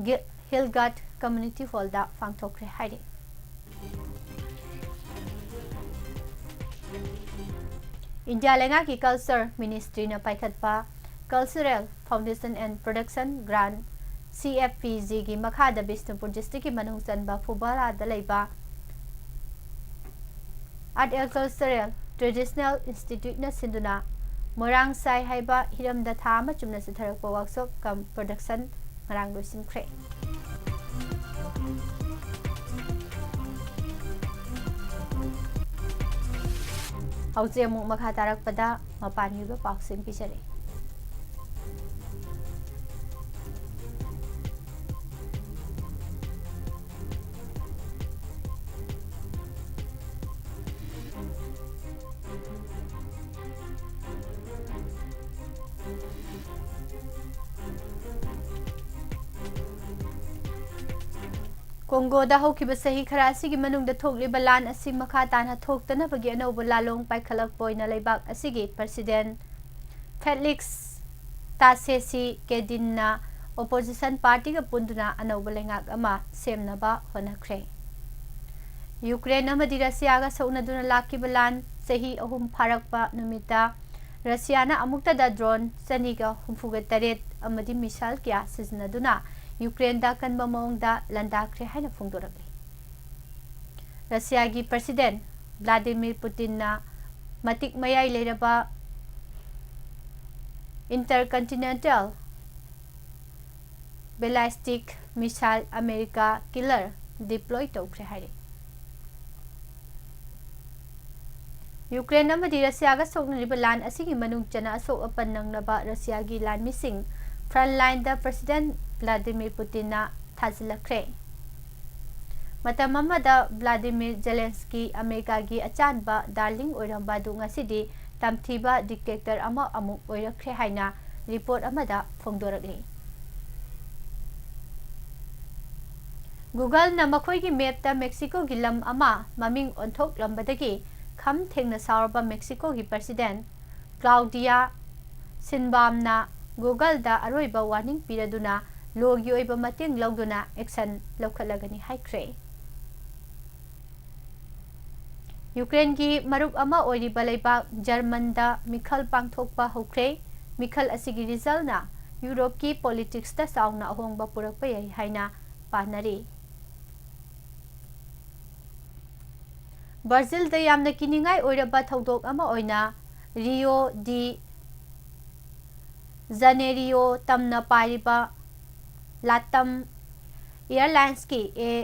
ꯒꯤ-, ꯍꯤꯜ ꯒꯥꯔꯗ ꯀꯝꯃ꯭ꯌꯨꯅꯤꯇꯤ ꯍꯣꯜꯗ ꯄꯥꯡꯊꯣꯛꯈ꯭ꯔꯦ ꯍꯥꯏꯔꯤ꯫ ꯏꯟꯗꯤꯌꯥ ꯂꯩꯉꯥꯛꯀꯤ ꯀꯜꯆꯔ ꯃꯤꯅꯤꯁꯇ꯭ꯔꯤꯅ ꯄꯥꯏꯈꯠꯄ Cultural Foundation and Production Grant, C F P G ꯒꯤ ꯃꯈꯥꯗ ꯕꯤꯁꯅꯨꯄꯨꯔ ꯗꯤꯁꯇ꯭ꯔꯤꯛꯀꯤ ꯃꯅꯨꯡ ꯆꯟꯕ ꯐꯨꯕꯥꯂꯥꯗ ꯂꯩꯕ Art and Cultural Traditional Instituteꯅ ꯁꯤꯟꯗꯨꯅ ꯃꯣꯏꯔꯥꯡ ꯁꯥꯏ ꯍꯥꯏꯕ ꯍꯤꯔꯝꯗ ꯊꯥ ꯑꯃ ꯆꯨꯝꯅ ꯆꯠꯊꯔꯛꯄ workshop cum production ꯉꯔꯥꯡ ꯂꯣꯏꯁꯤꯟꯈ꯭ꯔꯦ꯫ ꯍꯧꯖꯤꯛ ꯑꯃꯨꯛ ꯃꯈꯥ ꯇꯥꯔꯛꯄꯗ ꯃꯄꯥꯟꯒꯤ ꯑꯣꯏꯕ ꯄꯥꯎꯁꯤꯡ ꯄꯤꯖꯔꯤ꯫ ꯀꯣꯡꯒꯣꯗ ꯍꯧꯈꯤꯕ ꯆꯍꯤ ꯈꯔ ꯑꯁꯤꯒꯤ ꯃꯅꯨꯡꯗ ꯊꯣꯛꯂꯤꯕ ꯂꯥꯟ ꯑꯁꯤ ꯃꯈꯥ ꯇꯥꯅ ꯊꯣꯛꯇꯅꯕꯒꯤ ꯑꯅꯧꯕ ꯂꯥꯂꯣꯡ ꯄꯥꯏꯈꯠꯂꯛꯄ ꯑꯣꯏꯅ ꯂꯩꯕꯥꯛ ꯑꯁꯤꯒꯤ President Felix Tshisekedi ꯀꯦꯗꯤꯟꯅ opposition partyꯒ ꯄꯨꯟꯗꯨꯅ ꯑꯅꯧꯕ ꯂꯩꯉꯥꯛ ꯑꯃ ꯁꯦꯝꯅꯕ ꯍꯣꯠꯅꯈ꯭ꯔꯦ꯫ ꯌꯨꯀ꯭ꯔꯦꯟ ꯑꯃꯗꯤ ꯔꯁꯤꯌꯥꯒ ꯁꯣꯛꯅꯗꯨꯅ ꯂꯥꯛꯈꯤꯕ ꯂꯥꯟ ꯆꯍꯤ ꯑꯍꯨꯝ ꯐꯥꯔꯛꯄ ꯅꯨꯃꯤꯠꯇ ꯔꯁꯤꯌꯥꯅ ꯑꯃꯨꯛꯇꯗ drone ꯆꯅꯤꯒ ꯍꯨꯝꯐꯨꯒ ꯇꯔꯦꯠ ꯑꯃꯗꯤ missile ꯀꯌꯥ ꯁꯤꯖꯤꯟꯅꯗꯨꯅ ꯌꯨꯀ꯭ꯔꯦꯟꯗ ꯑꯀꯟꯕ ꯃꯑꯣꯡꯗ ꯂꯥꯟꯗꯥꯈ꯭ꯔꯦ ꯍꯥꯏꯅ ꯐꯣꯡꯗꯣꯔꯛꯂꯤ꯫ ꯔꯁꯤꯌꯥꯒꯤ President Vladimir Putinꯅ ꯃꯇꯤꯛ ꯃꯌꯥꯏ ꯂꯩꯔꯕ intercontinental ballistic missile America Killer deploy ꯇꯧꯈ꯭ꯔꯦ ꯍꯥꯏꯔꯤ꯫ ꯌꯨꯀ꯭ꯔꯦꯟ ꯑꯃꯗꯤ ꯔꯁꯤꯌꯥꯒ ꯁꯣꯛꯅꯔꯤꯕ ꯂꯥꯟ ꯑꯁꯤꯒꯤ ꯃꯅꯨꯡ ꯆꯟꯅ ꯑꯁꯣꯛ ꯑꯄꯟ ꯅꯪꯂꯕ ꯔꯁꯤꯌꯥꯒꯤ ꯂꯥꯟꯃꯤꯁꯤꯡ frontlineꯗ President Vladimir Putinꯅ ꯊꯥꯖꯤꯜꯂꯛꯈ꯭ꯔꯦ꯫ ꯃꯇꯝ ꯑꯃꯗ Vladimir Zelensky ꯑꯃꯦꯔꯤꯀꯥꯒꯤ ꯑꯆꯥꯟꯕ darling ꯑꯣꯏꯔꯝꯕ ꯑꯗꯨ ꯉꯁꯤꯗꯤ ꯇꯝꯊꯤꯕ dictator ꯑꯃ ꯑꯃꯨꯛ ꯑꯣꯏꯔꯛꯈ꯭ꯔꯦ ꯍꯥꯏꯅ report ꯑꯃꯗ ꯐꯣꯡꯗꯣꯔꯛꯂꯤ꯫ Googleꯅ ꯃꯈꯣꯏꯒꯤ mapꯇ Mexicoꯒꯤ ꯂꯝ ꯑꯃ ꯃꯃꯤꯡ ꯑꯣꯟꯊꯣꯛꯂꯝꯕꯗꯒꯤ ꯈꯝ ꯊꯦꯡꯅ ꯁꯥꯎꯔꯕ Mexicoꯒꯤ President Claudia Sheinbaumꯅ Googleꯗ ꯑꯔꯣꯏꯕ warning ꯄꯤꯔꯗꯨꯅ lawꯒꯤ ꯑꯣꯏꯕ ꯃꯇꯦꯡ ꯂꯧꯗꯨꯅ action ꯂꯧꯈꯠꯂꯒꯅꯤ ꯍꯥꯏꯈ꯭ꯔꯦ꯫ ꯌꯨꯀ꯭ꯔꯦꯟꯒꯤ ꯃꯔꯨꯞ ꯑꯃ ꯑꯣꯏꯔꯤꯕ ꯂꯩꯕꯥꯛ ꯖꯔꯃꯟꯗ ꯃꯤꯈꯜ ꯄꯥꯡꯊꯣꯛꯄ ꯍꯧꯈ꯭ꯔꯦ꯫ ꯃꯤꯈꯜ ꯑꯁꯤꯒꯤ resultꯅ ꯌꯨꯔꯣꯞꯀꯤ politicsꯇ ꯆꯥꯎꯅ ꯑꯍꯣꯡꯕ ꯄꯨꯔꯛꯄ ꯌꯥꯏ ꯍꯥꯏꯅ ꯄꯥꯅꯔꯤ꯫ ꯕ꯭ꯔꯥꯖꯤꯜꯗ ꯌꯥꯝꯅ ꯀꯤꯅꯤꯡꯉꯥꯏ ꯑꯣꯏꯔꯕ ꯊꯧꯗꯣꯛ ꯑꯃ ꯑꯣꯏꯅ ꯔꯤꯑꯣ ꯗꯤ ꯖꯅꯦꯔꯤꯑꯣ ꯇꯝꯅ ꯄꯥꯏꯔꯤꯕ ꯂꯥꯇꯝ ꯑꯦꯌꯔꯂꯥꯏꯟꯁꯀꯤ A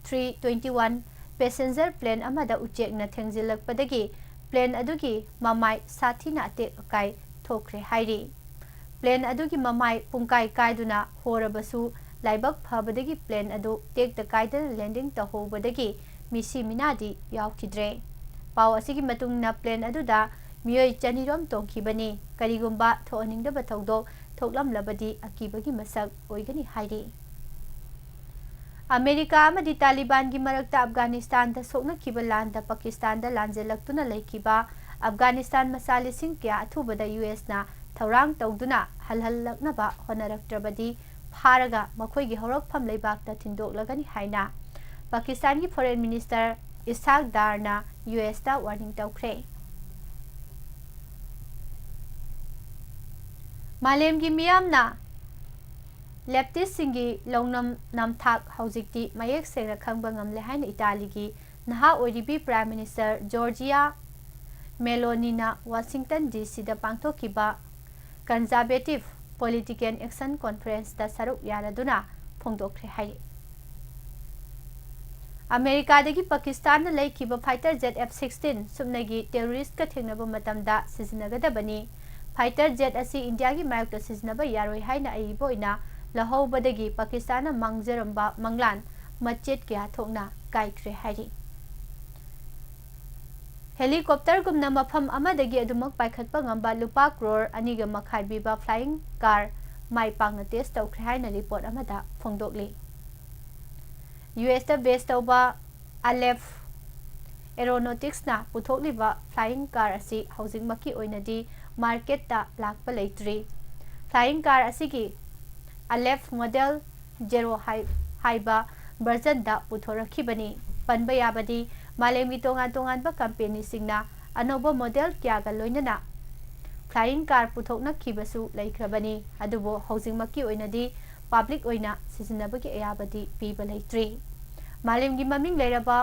three twenty one passenger plane ꯑꯃꯗ ꯎꯆꯦꯛꯅ ꯊꯦꯡꯖꯤꯜꯂꯛꯄꯗꯒꯤ ꯄ꯭ꯂꯦꯟ ꯑꯗꯨꯒꯤ ꯃꯃꯥꯏ ꯁꯥꯊꯤꯅ ꯑꯇꯦꯛ ꯑꯀꯥꯏ ꯊꯣꯛꯈ꯭ꯔꯦ ꯍꯥꯏꯔꯤ꯫ ꯄ꯭ꯂꯦꯟ ꯑꯗꯨꯒꯤ ꯃꯃꯥꯏ ꯄꯨꯡꯀꯥꯏ ꯀꯥꯏꯗꯨꯅ ꯍꯣꯔꯕꯁꯨ, ꯂꯥꯏꯕꯛ ꯐꯕꯗꯒꯤ ꯄ꯭ꯂꯦꯟ ꯑꯗꯨ ꯇꯦꯛꯇ ꯀꯥꯏꯗꯅ ꯂꯦꯟꯗꯤꯡ ꯇꯧꯍꯧꯕꯗꯒꯤ ꯃꯤꯁꯤ ꯃꯤꯅꯥꯗꯤ ꯌꯥꯎꯈꯤꯗ꯭ꯔꯦ꯫ ꯄꯥꯎ ꯑꯁꯤꯒꯤ ꯃꯇꯨꯡ ꯏꯟꯅ ꯄ꯭ꯂꯦꯟ ꯑꯗꯨꯗ ꯃꯤꯑꯣꯏ ꯆꯅꯤꯔꯣꯝ ꯇꯣꯡꯈꯤꯕꯅꯤ꯫ ꯀꯔꯤꯒꯨꯝꯕ ꯊꯣꯛꯍꯟꯅꯤꯡꯗꯕ ꯊꯧꯗꯣꯛ ꯊꯣꯛꯂꯝꯂꯕꯗꯤ ꯑꯀꯤꯕꯒꯤ ꯃꯁꯛ ꯑꯣꯏꯒꯅꯤ ꯍꯥꯏꯔꯤ꯫ ꯑꯃꯦꯔꯤꯀꯥ ꯑꯃꯗꯤ ꯇꯥꯂꯤꯕꯥꯟꯒꯤ ꯃꯔꯛꯇ ꯑꯐꯒꯥꯅꯤꯁꯇꯥꯟꯗ ꯁꯣꯛꯅꯈꯤꯕ ꯂꯥꯟꯗ ꯄꯥꯀꯤꯁꯇꯥꯟꯗ ꯂꯥꯟꯖꯦꯜꯂꯛꯇꯨꯅ ꯂꯩꯈꯤꯕ ꯑꯐꯒꯥꯅꯤꯁꯇꯥꯟ ꯃꯆꯥ ꯂꯤꯁꯤꯡ ꯀꯌꯥ ꯑꯊꯨꯕꯗ ꯌꯨ ꯑꯦꯁꯅ ꯊꯧꯔꯥꯡ ꯇꯧꯗꯨꯅ ꯍꯜꯍꯜꯂꯛꯅꯕ ꯍꯣꯠꯅꯔꯛꯇ꯭ꯔꯕꯗꯤ ꯐꯥꯔꯒ ꯃꯈꯣꯏꯒꯤ ꯍꯧꯔꯛꯐꯝ ꯂꯩꯕꯥꯛꯇ ꯊꯤꯟꯗꯣꯛꯂꯒꯅꯤ ꯍꯥꯏꯅ ꯄꯥꯀꯤꯁꯇꯥꯟꯒꯤ ꯐꯣꯔꯦꯟ ꯃꯤꯅꯤꯁꯇꯔ ꯏꯁꯥꯛ ꯗꯥꯔꯅ ꯌꯨ ꯑꯦꯁꯇ ꯋꯥꯔꯅꯤꯡ ꯇꯧꯈ꯭ꯔꯦ꯫ ꯃꯥꯂꯦꯝꯒꯤ ꯃꯤꯌꯥꯝꯅ ꯂꯦꯞꯇꯤꯁꯁꯤꯡꯒꯤ ꯂꯧꯅꯝ ꯅꯝꯊꯥꯛ ꯍꯧꯖꯤꯛꯇꯤ ꯃꯌꯦꯛ ꯁꯦꯡꯅ ꯈꯪꯕ ꯉꯝꯂꯦ ꯍꯥꯏꯅ ꯏꯇꯥꯂꯤꯒꯤ ꯅꯍꯥ ꯑꯣꯏꯔꯤꯕꯤ ꯄ꯭ꯔꯥꯏꯝ ꯃꯤꯅꯤꯁꯇꯔ ꯖꯣꯔꯖꯤꯌꯥ ꯃꯦꯂꯣꯅꯤꯅ ꯋꯥꯁꯤꯡꯇꯟ ꯗꯤ ꯁꯤꯗ ꯄꯥꯡꯊꯣꯛꯈꯤꯕ ꯀꯟꯖꯥꯔꯕꯦꯇꯤꯚ ꯄꯣꯂꯤꯇꯤꯀꯦꯜ ꯑꯦꯛꯁꯟ ꯀꯣꯟꯐꯔꯦꯟꯁꯇ ꯁꯔꯨꯛ ꯌꯥꯅꯗꯨꯅ ꯐꯣꯡꯗꯣꯛꯈ꯭ꯔꯦ ꯍꯥꯏꯔꯤ꯫ ꯑꯃꯦꯔꯤꯀꯥꯗꯒꯤ ꯄꯥꯀꯤꯁꯇꯥꯟꯅ ꯂꯩꯈꯤꯕ ꯐꯥꯏꯇꯔ ꯖꯦꯠ ꯑꯦꯐ ꯁꯤꯛꯁꯇꯤꯟ ꯁꯨꯞꯅꯒꯤ ꯇꯦꯔꯣꯔꯤꯁ꯭ꯠꯀ ꯊꯦꯡꯅꯕ ꯃꯇꯝꯗ ꯁꯤꯖꯤꯟꯅꯒꯗꯕꯅꯤ꯫ ꯐꯥꯏꯇꯔ ꯖꯦꯠ ꯑꯁꯤ ꯏꯟꯗꯤꯌꯥꯒꯤ ꯃꯥꯌꯣꯛꯇ ꯁꯤꯖꯤꯟꯅꯕ ꯌꯥꯔꯣꯏ ꯍꯥꯏꯅ ꯑꯏꯕ ꯑꯣꯏꯅ ꯂꯧꯍꯧꯕꯗꯒꯤ ꯄꯥꯀꯤꯁꯇꯥꯟꯅ ꯃꯥꯡꯖꯔꯝꯕ ꯃꯪꯂꯥꯟ ꯃꯆꯦꯠ ꯀꯌꯥ ꯊꯣꯛꯅ ꯀꯥꯏꯈ꯭ꯔꯦ ꯍꯥꯏꯔꯤ꯫ ꯍꯦꯂꯤꯀꯣꯞꯇꯔꯒꯨꯝꯅ ꯃꯐꯝ ꯑꯃꯗꯒꯤ ꯑꯗꯨꯃꯛ ꯄꯥꯏꯈꯠꯄ ꯉꯝꯕ ꯂꯨꯄꯥ ꯀ꯭ꯔꯣꯔ ꯑꯅꯤꯒ ꯃꯈꯥꯏ ꯄꯤꯕ ꯐ꯭ꯂꯥꯏꯌꯤꯡ ꯀꯥꯔ ꯃꯥꯏ ꯄꯥꯛꯅ ꯇꯦꯁ꯭ꯠ ꯇꯧꯈ꯭ꯔꯦ ꯍꯥꯏꯅ ꯔꯤꯄꯣꯔꯠ ꯑꯃꯗ ꯐꯣꯡꯗꯣꯛꯂꯤ꯫ ꯌꯨ ꯑꯦꯁꯇ ꯕꯦꯖ ꯇꯧꯕ ꯑꯂꯦꯐ ꯑꯦꯔꯣꯅꯣꯇꯤꯛꯁꯅ ꯄꯨꯊꯣꯛꯂꯤꯕ ꯐ꯭ꯂꯥꯏꯌꯤꯡ ꯀꯥꯔ ꯑꯁꯤ ꯍꯧꯖꯤꯛꯃꯛꯀꯤ ꯑꯣꯏꯅꯗꯤ ꯃꯥꯔꯀꯦꯠꯇ ꯂꯥꯛꯄ ꯂꯩꯇ꯭ꯔꯤ꯫ ꯐ꯭ꯂꯥꯏꯌꯤꯡ ꯀꯥꯔ ꯑꯁꯤꯒꯤ ꯑꯂꯦꯐ ꯃꯣꯗꯦꯜ ꯖꯦꯔꯣ ꯍꯥꯏ-, ꯍꯥꯏꯕ ꯚꯔꯖꯟꯗ ꯄꯨꯊꯣꯔꯛꯈꯤꯕꯅꯤ꯫ ꯄꯟꯕ ꯌꯥꯕꯗꯤ, ꯃꯥꯂꯦꯝꯒꯤ ꯇꯣꯉꯥꯟ ꯇꯣꯉꯥꯟꯕ ꯀꯝꯄꯦꯅꯤꯁꯤꯡꯅ ꯑꯅꯧꯕ ꯃꯣꯗꯦꯜ ꯀꯌꯥꯒ ꯂꯣꯏꯅꯅ ꯐ꯭ꯂꯥꯏꯌꯤꯡ ꯀꯥꯔ ꯄꯨꯊꯣꯛꯅꯈꯤꯕꯁꯨ ꯂꯩꯈ꯭ꯔꯕꯅꯤ, ꯑꯗꯨꯕꯨ ꯍꯧꯖꯤꯛꯃꯛꯀꯤ ꯑꯣꯏꯅꯗꯤ ꯄꯕ꯭ꯂꯤꯛ ꯑꯣꯏꯅ ꯁꯤꯖꯤꯟꯅꯕꯒꯤ ꯑꯌꯥꯕꯗꯤ ꯄꯤꯕ ꯂꯩꯇ꯭ꯔꯤ꯫ ꯃꯥꯂꯦꯝꯒꯤ ꯃꯃꯤꯡ ꯂꯩꯔꯕ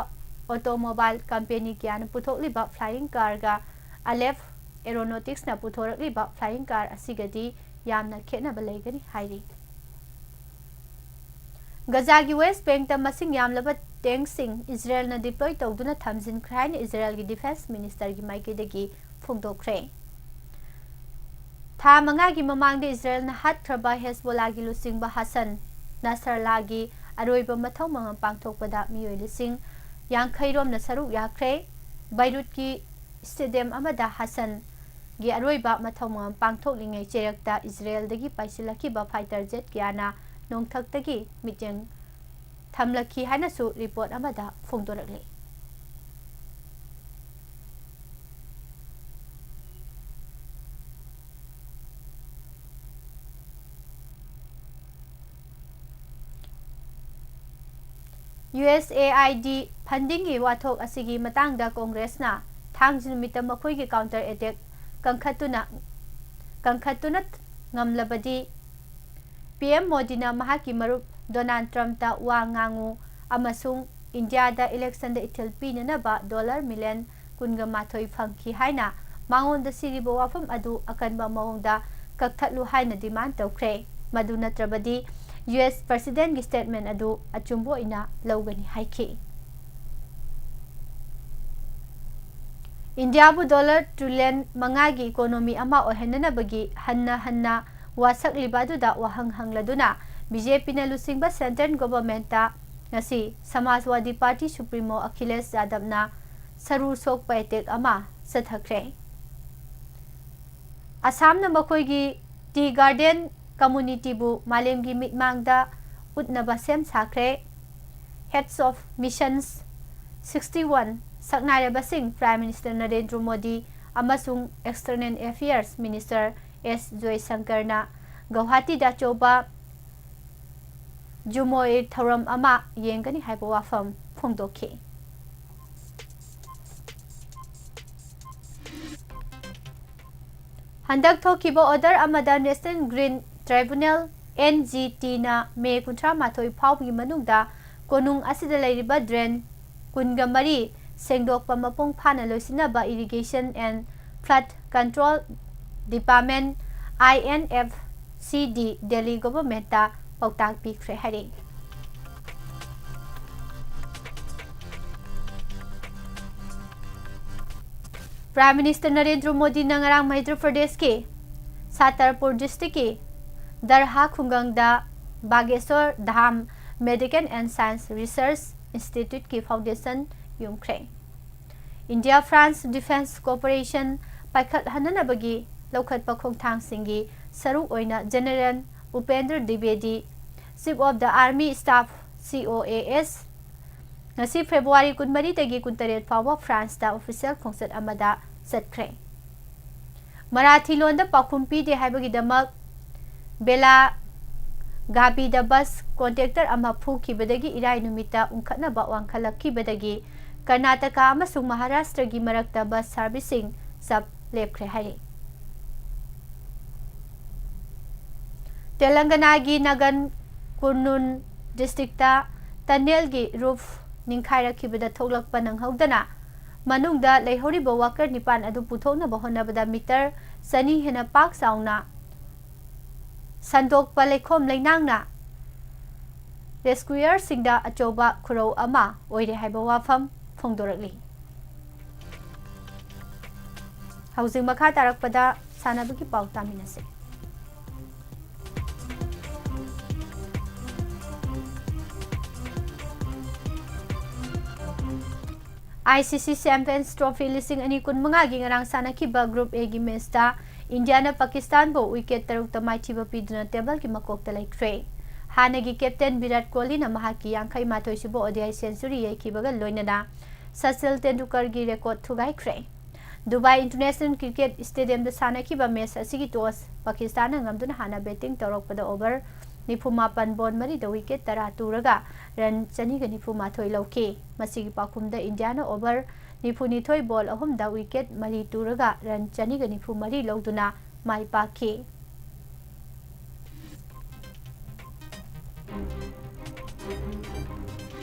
ꯑꯣꯇꯣꯃꯣꯕꯥꯏꯜ ꯀꯝꯄꯦꯅꯤ ꯀꯌꯥꯅ ꯄꯨꯊꯣꯛꯂꯤꯕ ꯐ꯭ꯂꯥꯏꯌꯤꯡ ꯀꯥꯔꯒ ꯑꯂꯦꯐ ꯑꯦꯔꯣꯅꯣꯇꯤꯛꯁꯅ ꯄꯨꯊꯣꯔꯛꯂꯤꯕ ꯐ꯭ꯂꯥꯏꯌꯤꯡ ꯀꯥꯔ ꯑꯁꯤꯒꯗꯤ ꯌꯥꯝꯅ ꯈꯦꯠꯅꯕ ꯂꯩꯒꯅꯤ ꯍꯥꯏꯔꯤ꯫ ꯒꯖꯥꯒꯤ ꯋꯦꯁ ꯕꯦꯡꯛꯇ ꯃꯁꯤꯡ ꯌꯥꯝꯂꯕ ꯇꯦꯡꯛꯁꯤꯡ ꯏꯖꯔꯦꯜꯅ ꯗꯤꯄ꯭ꯂꯣꯏ ꯇꯧꯗꯨꯅ ꯊꯝꯖꯤꯟꯈ꯭ꯔꯦ ꯍꯥꯏꯅ ꯏꯖꯔꯦꯜꯒꯤ ꯗꯤꯐꯦꯟꯁ ꯃꯤꯅꯤꯁꯇꯔꯒꯤ ꯃꯥꯏꯀꯩꯗꯒꯤ ꯐꯣꯡꯗꯣꯛꯈ꯭ꯔꯦ꯫ ꯊꯥ ꯃꯉꯥꯒꯤ ꯃꯃꯥꯡꯗ ꯏꯖꯔꯦꯜꯅ ꯍꯥꯠꯈ꯭ꯔꯕ ꯍꯦꯖꯕꯣꯂꯥꯒꯤ ꯂꯨꯆꯤꯡꯕ ꯍꯁꯟ ꯅꯁꯔꯂꯥꯒꯤ ꯑꯔꯣꯏꯕ ꯃꯊꯧ ꯃꯉꯝ ꯄꯥꯡꯊꯣꯛꯄꯗ ꯃꯤꯑꯣꯏ ꯂꯤꯁꯤꯡ ꯌꯥꯡꯈꯩ ꯔꯣꯝꯅ ꯁꯔꯨꯛ ꯌꯥꯈ꯭ꯔꯦ꯫ ꯕꯩꯔꯨꯠꯀꯤ ꯁ꯭ꯇꯦꯗꯤꯌꯝ ꯑꯃꯗ ꯍꯁꯟꯒꯤ ꯑꯔꯣꯏꯕ ꯃꯊꯧ ꯃꯉꯝ ꯄꯥꯡꯊꯣꯛꯂꯤꯉꯩ ꯆꯩꯔꯛꯇ ꯏꯖꯔꯦꯜꯗꯒꯤ ꯄꯥꯏꯁꯤꯜꯂꯛꯈꯤꯕ ꯐꯥꯏꯇꯔ ꯖꯦꯠ ꯀꯌꯥꯅ ꯅꯣꯡꯊꯛꯇꯒꯤ ꯃꯤꯠꯌꯦꯡ ꯊꯝꯂꯛꯈꯤ ꯍꯥꯏꯅꯁꯨ ꯔꯤꯄꯣꯔꯠ ꯑꯃꯗ ꯐꯣꯡꯗꯣꯔꯛꯂꯤ꯫ U S A I D ꯐꯟꯗꯤꯡꯒꯤ ꯋꯥꯊꯣꯛ ꯑꯁꯤꯒꯤ ꯃꯇꯥꯡꯗ ꯀꯣꯡꯒ꯭ꯔꯦꯁꯅ ꯊꯥꯡꯖ ꯅꯨꯃꯤꯠꯇ ꯃꯈꯣꯏꯒꯤ ꯀꯥꯎꯟꯇꯔ ꯑꯦꯇꯦꯛ ꯀꯟꯈꯠꯇꯨꯅ, ꯀꯟꯈꯠꯇꯨꯅ ꯉꯝꯂꯕꯗꯤ ꯄꯤ ꯑꯦꯝ ꯃꯣꯗꯤꯅ ꯃꯍꯥꯛꯀꯤ ꯃꯔꯨꯞ ꯗꯣꯅꯥꯜꯗ ꯇ꯭ꯔꯝꯞꯇ ꯋꯥ ꯉꯥꯡꯉꯨ ꯑꯃꯁꯨꯡ ꯏꯟꯗꯤꯌꯥꯗ ꯏꯂꯦꯛꯁꯟꯗ ꯏꯊꯤꯜ ꯄꯤꯅꯅꯕ ꯗꯣꯂꯔ ꯃꯤꯂꯤꯌꯟ ꯀꯨꯟꯒ ꯃꯥꯊꯣꯏ ꯐꯪꯈꯤ ꯍꯥꯏꯅ ꯃꯉꯣꯟꯗ ꯁꯤꯔꯤꯕ ꯋꯥꯐꯝ ꯑꯗꯨ ꯑꯀꯟꯕ ꯃꯑꯣꯡꯗ ꯀꯛꯊꯠꯂꯨ ꯍꯥꯏꯅ ꯗꯤꯃꯥꯟꯗ ꯇꯧꯈ꯭ꯔꯦ꯫ ꯃꯗꯨ ꯅꯠꯇ꯭ꯔꯕꯗꯤ ꯌꯨ ꯑꯦꯁ ꯄ꯭ꯔꯁꯤꯗꯦꯟꯒꯤ ꯁ꯭ꯇꯦꯠꯃꯦꯟ ꯑꯗꯨ ꯑꯆꯨꯝꯕ ꯑꯣꯏꯅ ꯂꯧꯒꯅꯤ ꯍꯥꯏꯈꯤ꯫ ꯏꯟꯗꯤꯌꯥꯕꯨ ꯗꯣꯂꯔ ꯇ꯭ꯔꯤꯂꯤꯌꯟ ꯃꯉꯥꯒꯤ ꯏꯀꯣꯅꯣꯃꯤ ꯑꯃ ꯑꯣꯏꯍꯟꯅꯅꯕꯒꯤ ꯍꯟꯅ ꯍꯟꯅ ꯋꯥꯁꯛꯂꯤꯕ ꯑꯗꯨꯗ ꯋꯥꯍꯪ ꯍꯪꯂꯗꯨꯅ ꯕꯤ ꯖꯦ ꯄꯤꯅ ꯂꯨꯆꯤꯡꯕ ꯁꯦꯟꯇ꯭ꯔꯦꯜ ꯒꯣꯚꯔꯟꯃꯦꯟꯠꯇ ꯉꯁꯤ ꯁꯃꯥꯖꯋꯥꯗꯤ ꯄꯥꯔꯇꯤ ꯁꯨꯄ꯭ꯔꯤꯃꯣ ꯑꯈꯤꯂꯦꯁ ꯌꯥꯗꯕꯅ ꯁꯔꯨ ꯁꯣꯛꯄ ꯑꯦꯇꯦꯛ ꯑꯃ ꯆꯠꯊꯈ꯭ꯔꯦ꯫ ꯑꯁꯥꯝꯅ ꯃꯈꯣꯏꯒꯤ ꯇꯤ ꯒꯥꯔꯗꯦꯟ ꯀꯝꯃꯨꯅꯤꯇꯤꯕꯨ ꯃꯥꯂꯦꯝꯒꯤ ꯃꯤꯠꯃꯥꯡꯗ ꯎꯠꯅꯕ ꯁꯦꯝ ꯁꯥꯈ꯭ꯔꯦ꯫ Heads of Missions sixty one ꯁꯛꯅꯥꯏꯔꯕꯁꯤꯡ ꯄ꯭ꯔꯥꯏꯝ ꯃꯤꯅꯤꯁꯇꯔ ꯅꯔꯦꯟꯗ꯭ꯔ ꯃꯣꯗꯤ ꯑꯃꯁꯨꯡ ꯑꯦꯛꯁꯇꯔꯅꯦꯜ ꯑꯦꯐꯤꯌꯔꯁ ꯃꯤꯅꯤꯁꯇꯔ ꯑꯦꯁ ꯖꯣꯏꯁꯪꯀꯔꯅ ꯒꯧꯍꯥꯇꯤꯗ ꯑꯆꯧꯕ ꯖꯨꯃꯣ ꯏꯗ ꯊꯧꯔꯝ ꯑꯃ ꯌꯦꯡꯒꯅꯤ ꯍꯥꯏꯕ ꯋꯥꯐꯝ ꯐꯣꯡꯗꯣꯛꯈꯤ꯫ ꯍꯟꯗꯛ ꯊꯣꯛꯈꯤꯕ ꯑꯣꯔꯗꯔ ꯑꯃꯗ National Green Tribunal, N G T ꯅ ꯃꯦ ꯀꯨꯟꯊ꯭ꯔꯥ ꯃꯥꯊꯣꯏ ꯐꯥꯎꯕꯒꯤ ꯃꯅꯨꯡꯗ ꯀꯣꯅꯨꯡ ꯑꯁꯤꯗ ꯂꯩꯔꯤꯕ ꯗ꯭ꯔꯦꯟ ꯀꯨꯟꯒ ꯃꯔꯤ ꯁꯦꯡꯗꯣꯛꯄ ꯃꯄꯨꯡ ꯐꯥꯅ ꯂꯣꯏꯁꯤꯟꯅꯕ Irrigation and Flood Control Department, I N F C D, Delhi government ꯇ ꯄꯥꯎꯇꯥꯛ ꯄꯤꯈ꯭ꯔꯦ ꯍꯥꯏꯔꯤ꯫ Prime Minister ꯅꯔꯦꯟꯗ꯭ꯔ ꯃꯣꯗꯤꯅ ꯉꯔꯥꯡ ꯃꯩꯗ꯭ꯔ ꯄ꯭ꯔꯗꯦꯁꯀꯤ ꯁꯥꯇꯔꯄꯨꯔ district ꯀꯤ ꯗꯔꯍꯥ ꯈꯨꯡꯒꯪꯗ ꯕꯥꯒꯦꯁꯣꯔ ꯙꯥꯝ Medical and Science Research Institute ꯀꯤ foundation ꯌꯨꯝꯈ꯭ꯔꯦ꯫ India France Defence Cooperation ꯄꯥꯏꯈꯠꯍꯟꯅꯅꯕꯒꯤ ꯂꯧꯈꯠꯄ ꯈꯣꯡꯊꯥꯡꯁꯤꯡꯒꯤ ꯁꯔꯨꯛ ꯑꯣꯏꯅ General Upendra ꯗ꯭ꯋꯤꯕꯦꯗꯤ, Chief of the Army Staff, C O A S, ꯉꯁꯤ February ꯀꯨꯟꯃꯔꯤꯗꯒꯤ ꯀꯨꯟꯇꯔꯦꯠ ꯐꯥꯎꯕ France ꯇ official ꯈꯣꯡꯆꯠ ꯑꯃꯗ ꯆꯠꯈ꯭ꯔꯦ꯫ ꯃꯔꯥꯊꯤ ꯂꯣꯟꯗ ꯄꯥꯎꯈꯨꯝ ꯄꯤꯗꯦ ꯍꯥꯏꯕꯒꯤꯗꯃꯛ ꯕꯦꯂꯥꯒꯥꯕꯤꯗ bus conductor ꯑꯃ ꯐꯨꯈꯤꯕꯗꯒꯤ ꯏꯔꯥꯏ ꯅꯨꯃꯤꯠꯇ ꯎꯪꯈꯠꯅꯕ ꯋꯥꯡꯈꯠꯂꯛꯈꯤꯕꯗꯒꯤ ꯀꯔꯅꯥꯇꯀꯥ ꯑꯃꯁꯨꯡ ꯃꯍꯥꯔꯥꯁꯇ꯭ꯔꯒꯤ ꯃꯔꯛꯇ bus service ꯁꯤꯡ ꯆꯞ ꯂꯦꯞꯈ꯭ꯔꯦ ꯍꯥꯏꯔꯤ꯫ ꯇꯦꯂꯪꯒꯅꯥꯒꯤ ꯅꯒꯟ ꯀꯨꯔꯅꯨꯟ district ꯇ tunnel ꯒꯤ roof ꯅꯤꯡꯈꯥꯏꯔꯛꯈꯤꯕꯗ ꯊꯣꯛꯂꯛꯄ ꯅꯪꯍꯧꯗꯅ ꯃꯅꯨꯡꯗ ꯂꯩꯍꯧꯔꯤꯕ worker ꯅꯤꯄꯥꯟ ꯑꯗꯨ ꯄꯨꯊꯣꯛꯅꯕ ꯍꯣꯠꯅꯕꯗ meter ꯆꯅꯤ ꯍꯦꯟꯅ ꯄꯥꯛ ꯆꯥꯎꯅ ꯁꯟꯗꯣꯛꯄ ꯂꯩꯈꯣꯝ ꯂꯩꯅꯥꯡꯅ rescuer ꯁꯤꯡꯗ ꯑꯆꯧꯕ ꯈꯨꯔꯧ ꯑꯃ ꯑꯣꯏꯔꯦ ꯍꯥꯏꯕ ꯋꯥꯐꯝ ꯐꯣꯡꯗꯣꯔꯛꯂꯤ꯫ ꯍꯧꯖꯤꯛ ꯃꯈꯥ ꯇꯥꯔꯛꯄꯗ ꯁꯥꯟꯅꯕꯒꯤ ꯄꯥꯎ ꯇꯥꯃꯤꯟꯅꯁꯤ꯫ I C C Champions Trophy ꯂꯤꯁꯤꯡ ꯑꯅꯤ ꯀꯨꯟꯃꯉꯥꯒꯤ ꯉꯔꯥꯡ ꯁꯥꯟꯅꯈꯤꯕ Group A ꯒꯤ match ꯇ ꯏꯟꯗꯤꯌꯥꯅ ꯄꯥꯀꯤꯁꯇꯥꯟꯕꯨ wicket ꯇꯔꯨꯛꯇ ꯃꯥꯏꯊꯤꯕ ꯄꯤꯗꯨꯅ table ꯒꯤ ꯃꯀꯣꯛꯇ ꯂꯩꯈ꯭ꯔꯦ꯫ ꯍꯥꯟꯅꯒꯤ captain ꯚꯤꯔꯥꯠ ꯀꯣꯍꯂꯤꯅ ꯃꯍꯥꯛꯀꯤ ꯌꯥꯡꯈꯩ ꯃꯥꯊꯣꯏ ꯁꯨꯕ O D I century ꯌꯩꯈꯤꯕꯒ ꯂꯣꯏꯅꯅ ꯁꯆꯤꯜ ꯇꯦꯟꯗꯨꯜꯀꯔꯒꯤ record ꯊꯨꯒꯥꯏꯈ꯭ꯔꯦ꯫ ꯗꯨꯕꯥꯏ International Cricket Stadium ꯗ ꯁꯥꯟꯅꯈꯤꯕ match ꯑꯁꯤꯒꯤ toss ꯄꯥꯀꯤꯁꯇꯥꯟꯅ ꯉꯝꯗꯨꯅ ꯍꯥꯟꯅ batting ꯇꯧꯔꯛꯄꯗ over ꯅꯤꯐꯨ ꯃꯥꯄꯟ ball ꯃꯔꯤꯗ wicket ꯇꯔꯥ ꯇꯨꯔꯒ run ꯆꯅꯤꯒ ꯅꯤꯐꯨ ꯃꯥꯊꯣꯏ ꯂꯧꯈꯤ꯫ ꯃꯁꯤꯒꯤ ꯄꯥꯎꯈꯨꯝꯗ ꯏꯟꯗꯤꯌꯥꯅ over ꯅꯤꯐꯨ ꯅꯤꯊꯣꯏ ball ꯑꯍꯨꯝꯗ wicket ꯃꯔꯤ ꯇꯨꯔꯒ run ꯆꯅꯤꯒ ꯅꯤꯐꯨ ꯃꯔꯤ ꯂꯧꯗꯨꯅ ꯃꯥꯏ ꯄꯥꯛꯈꯤ꯫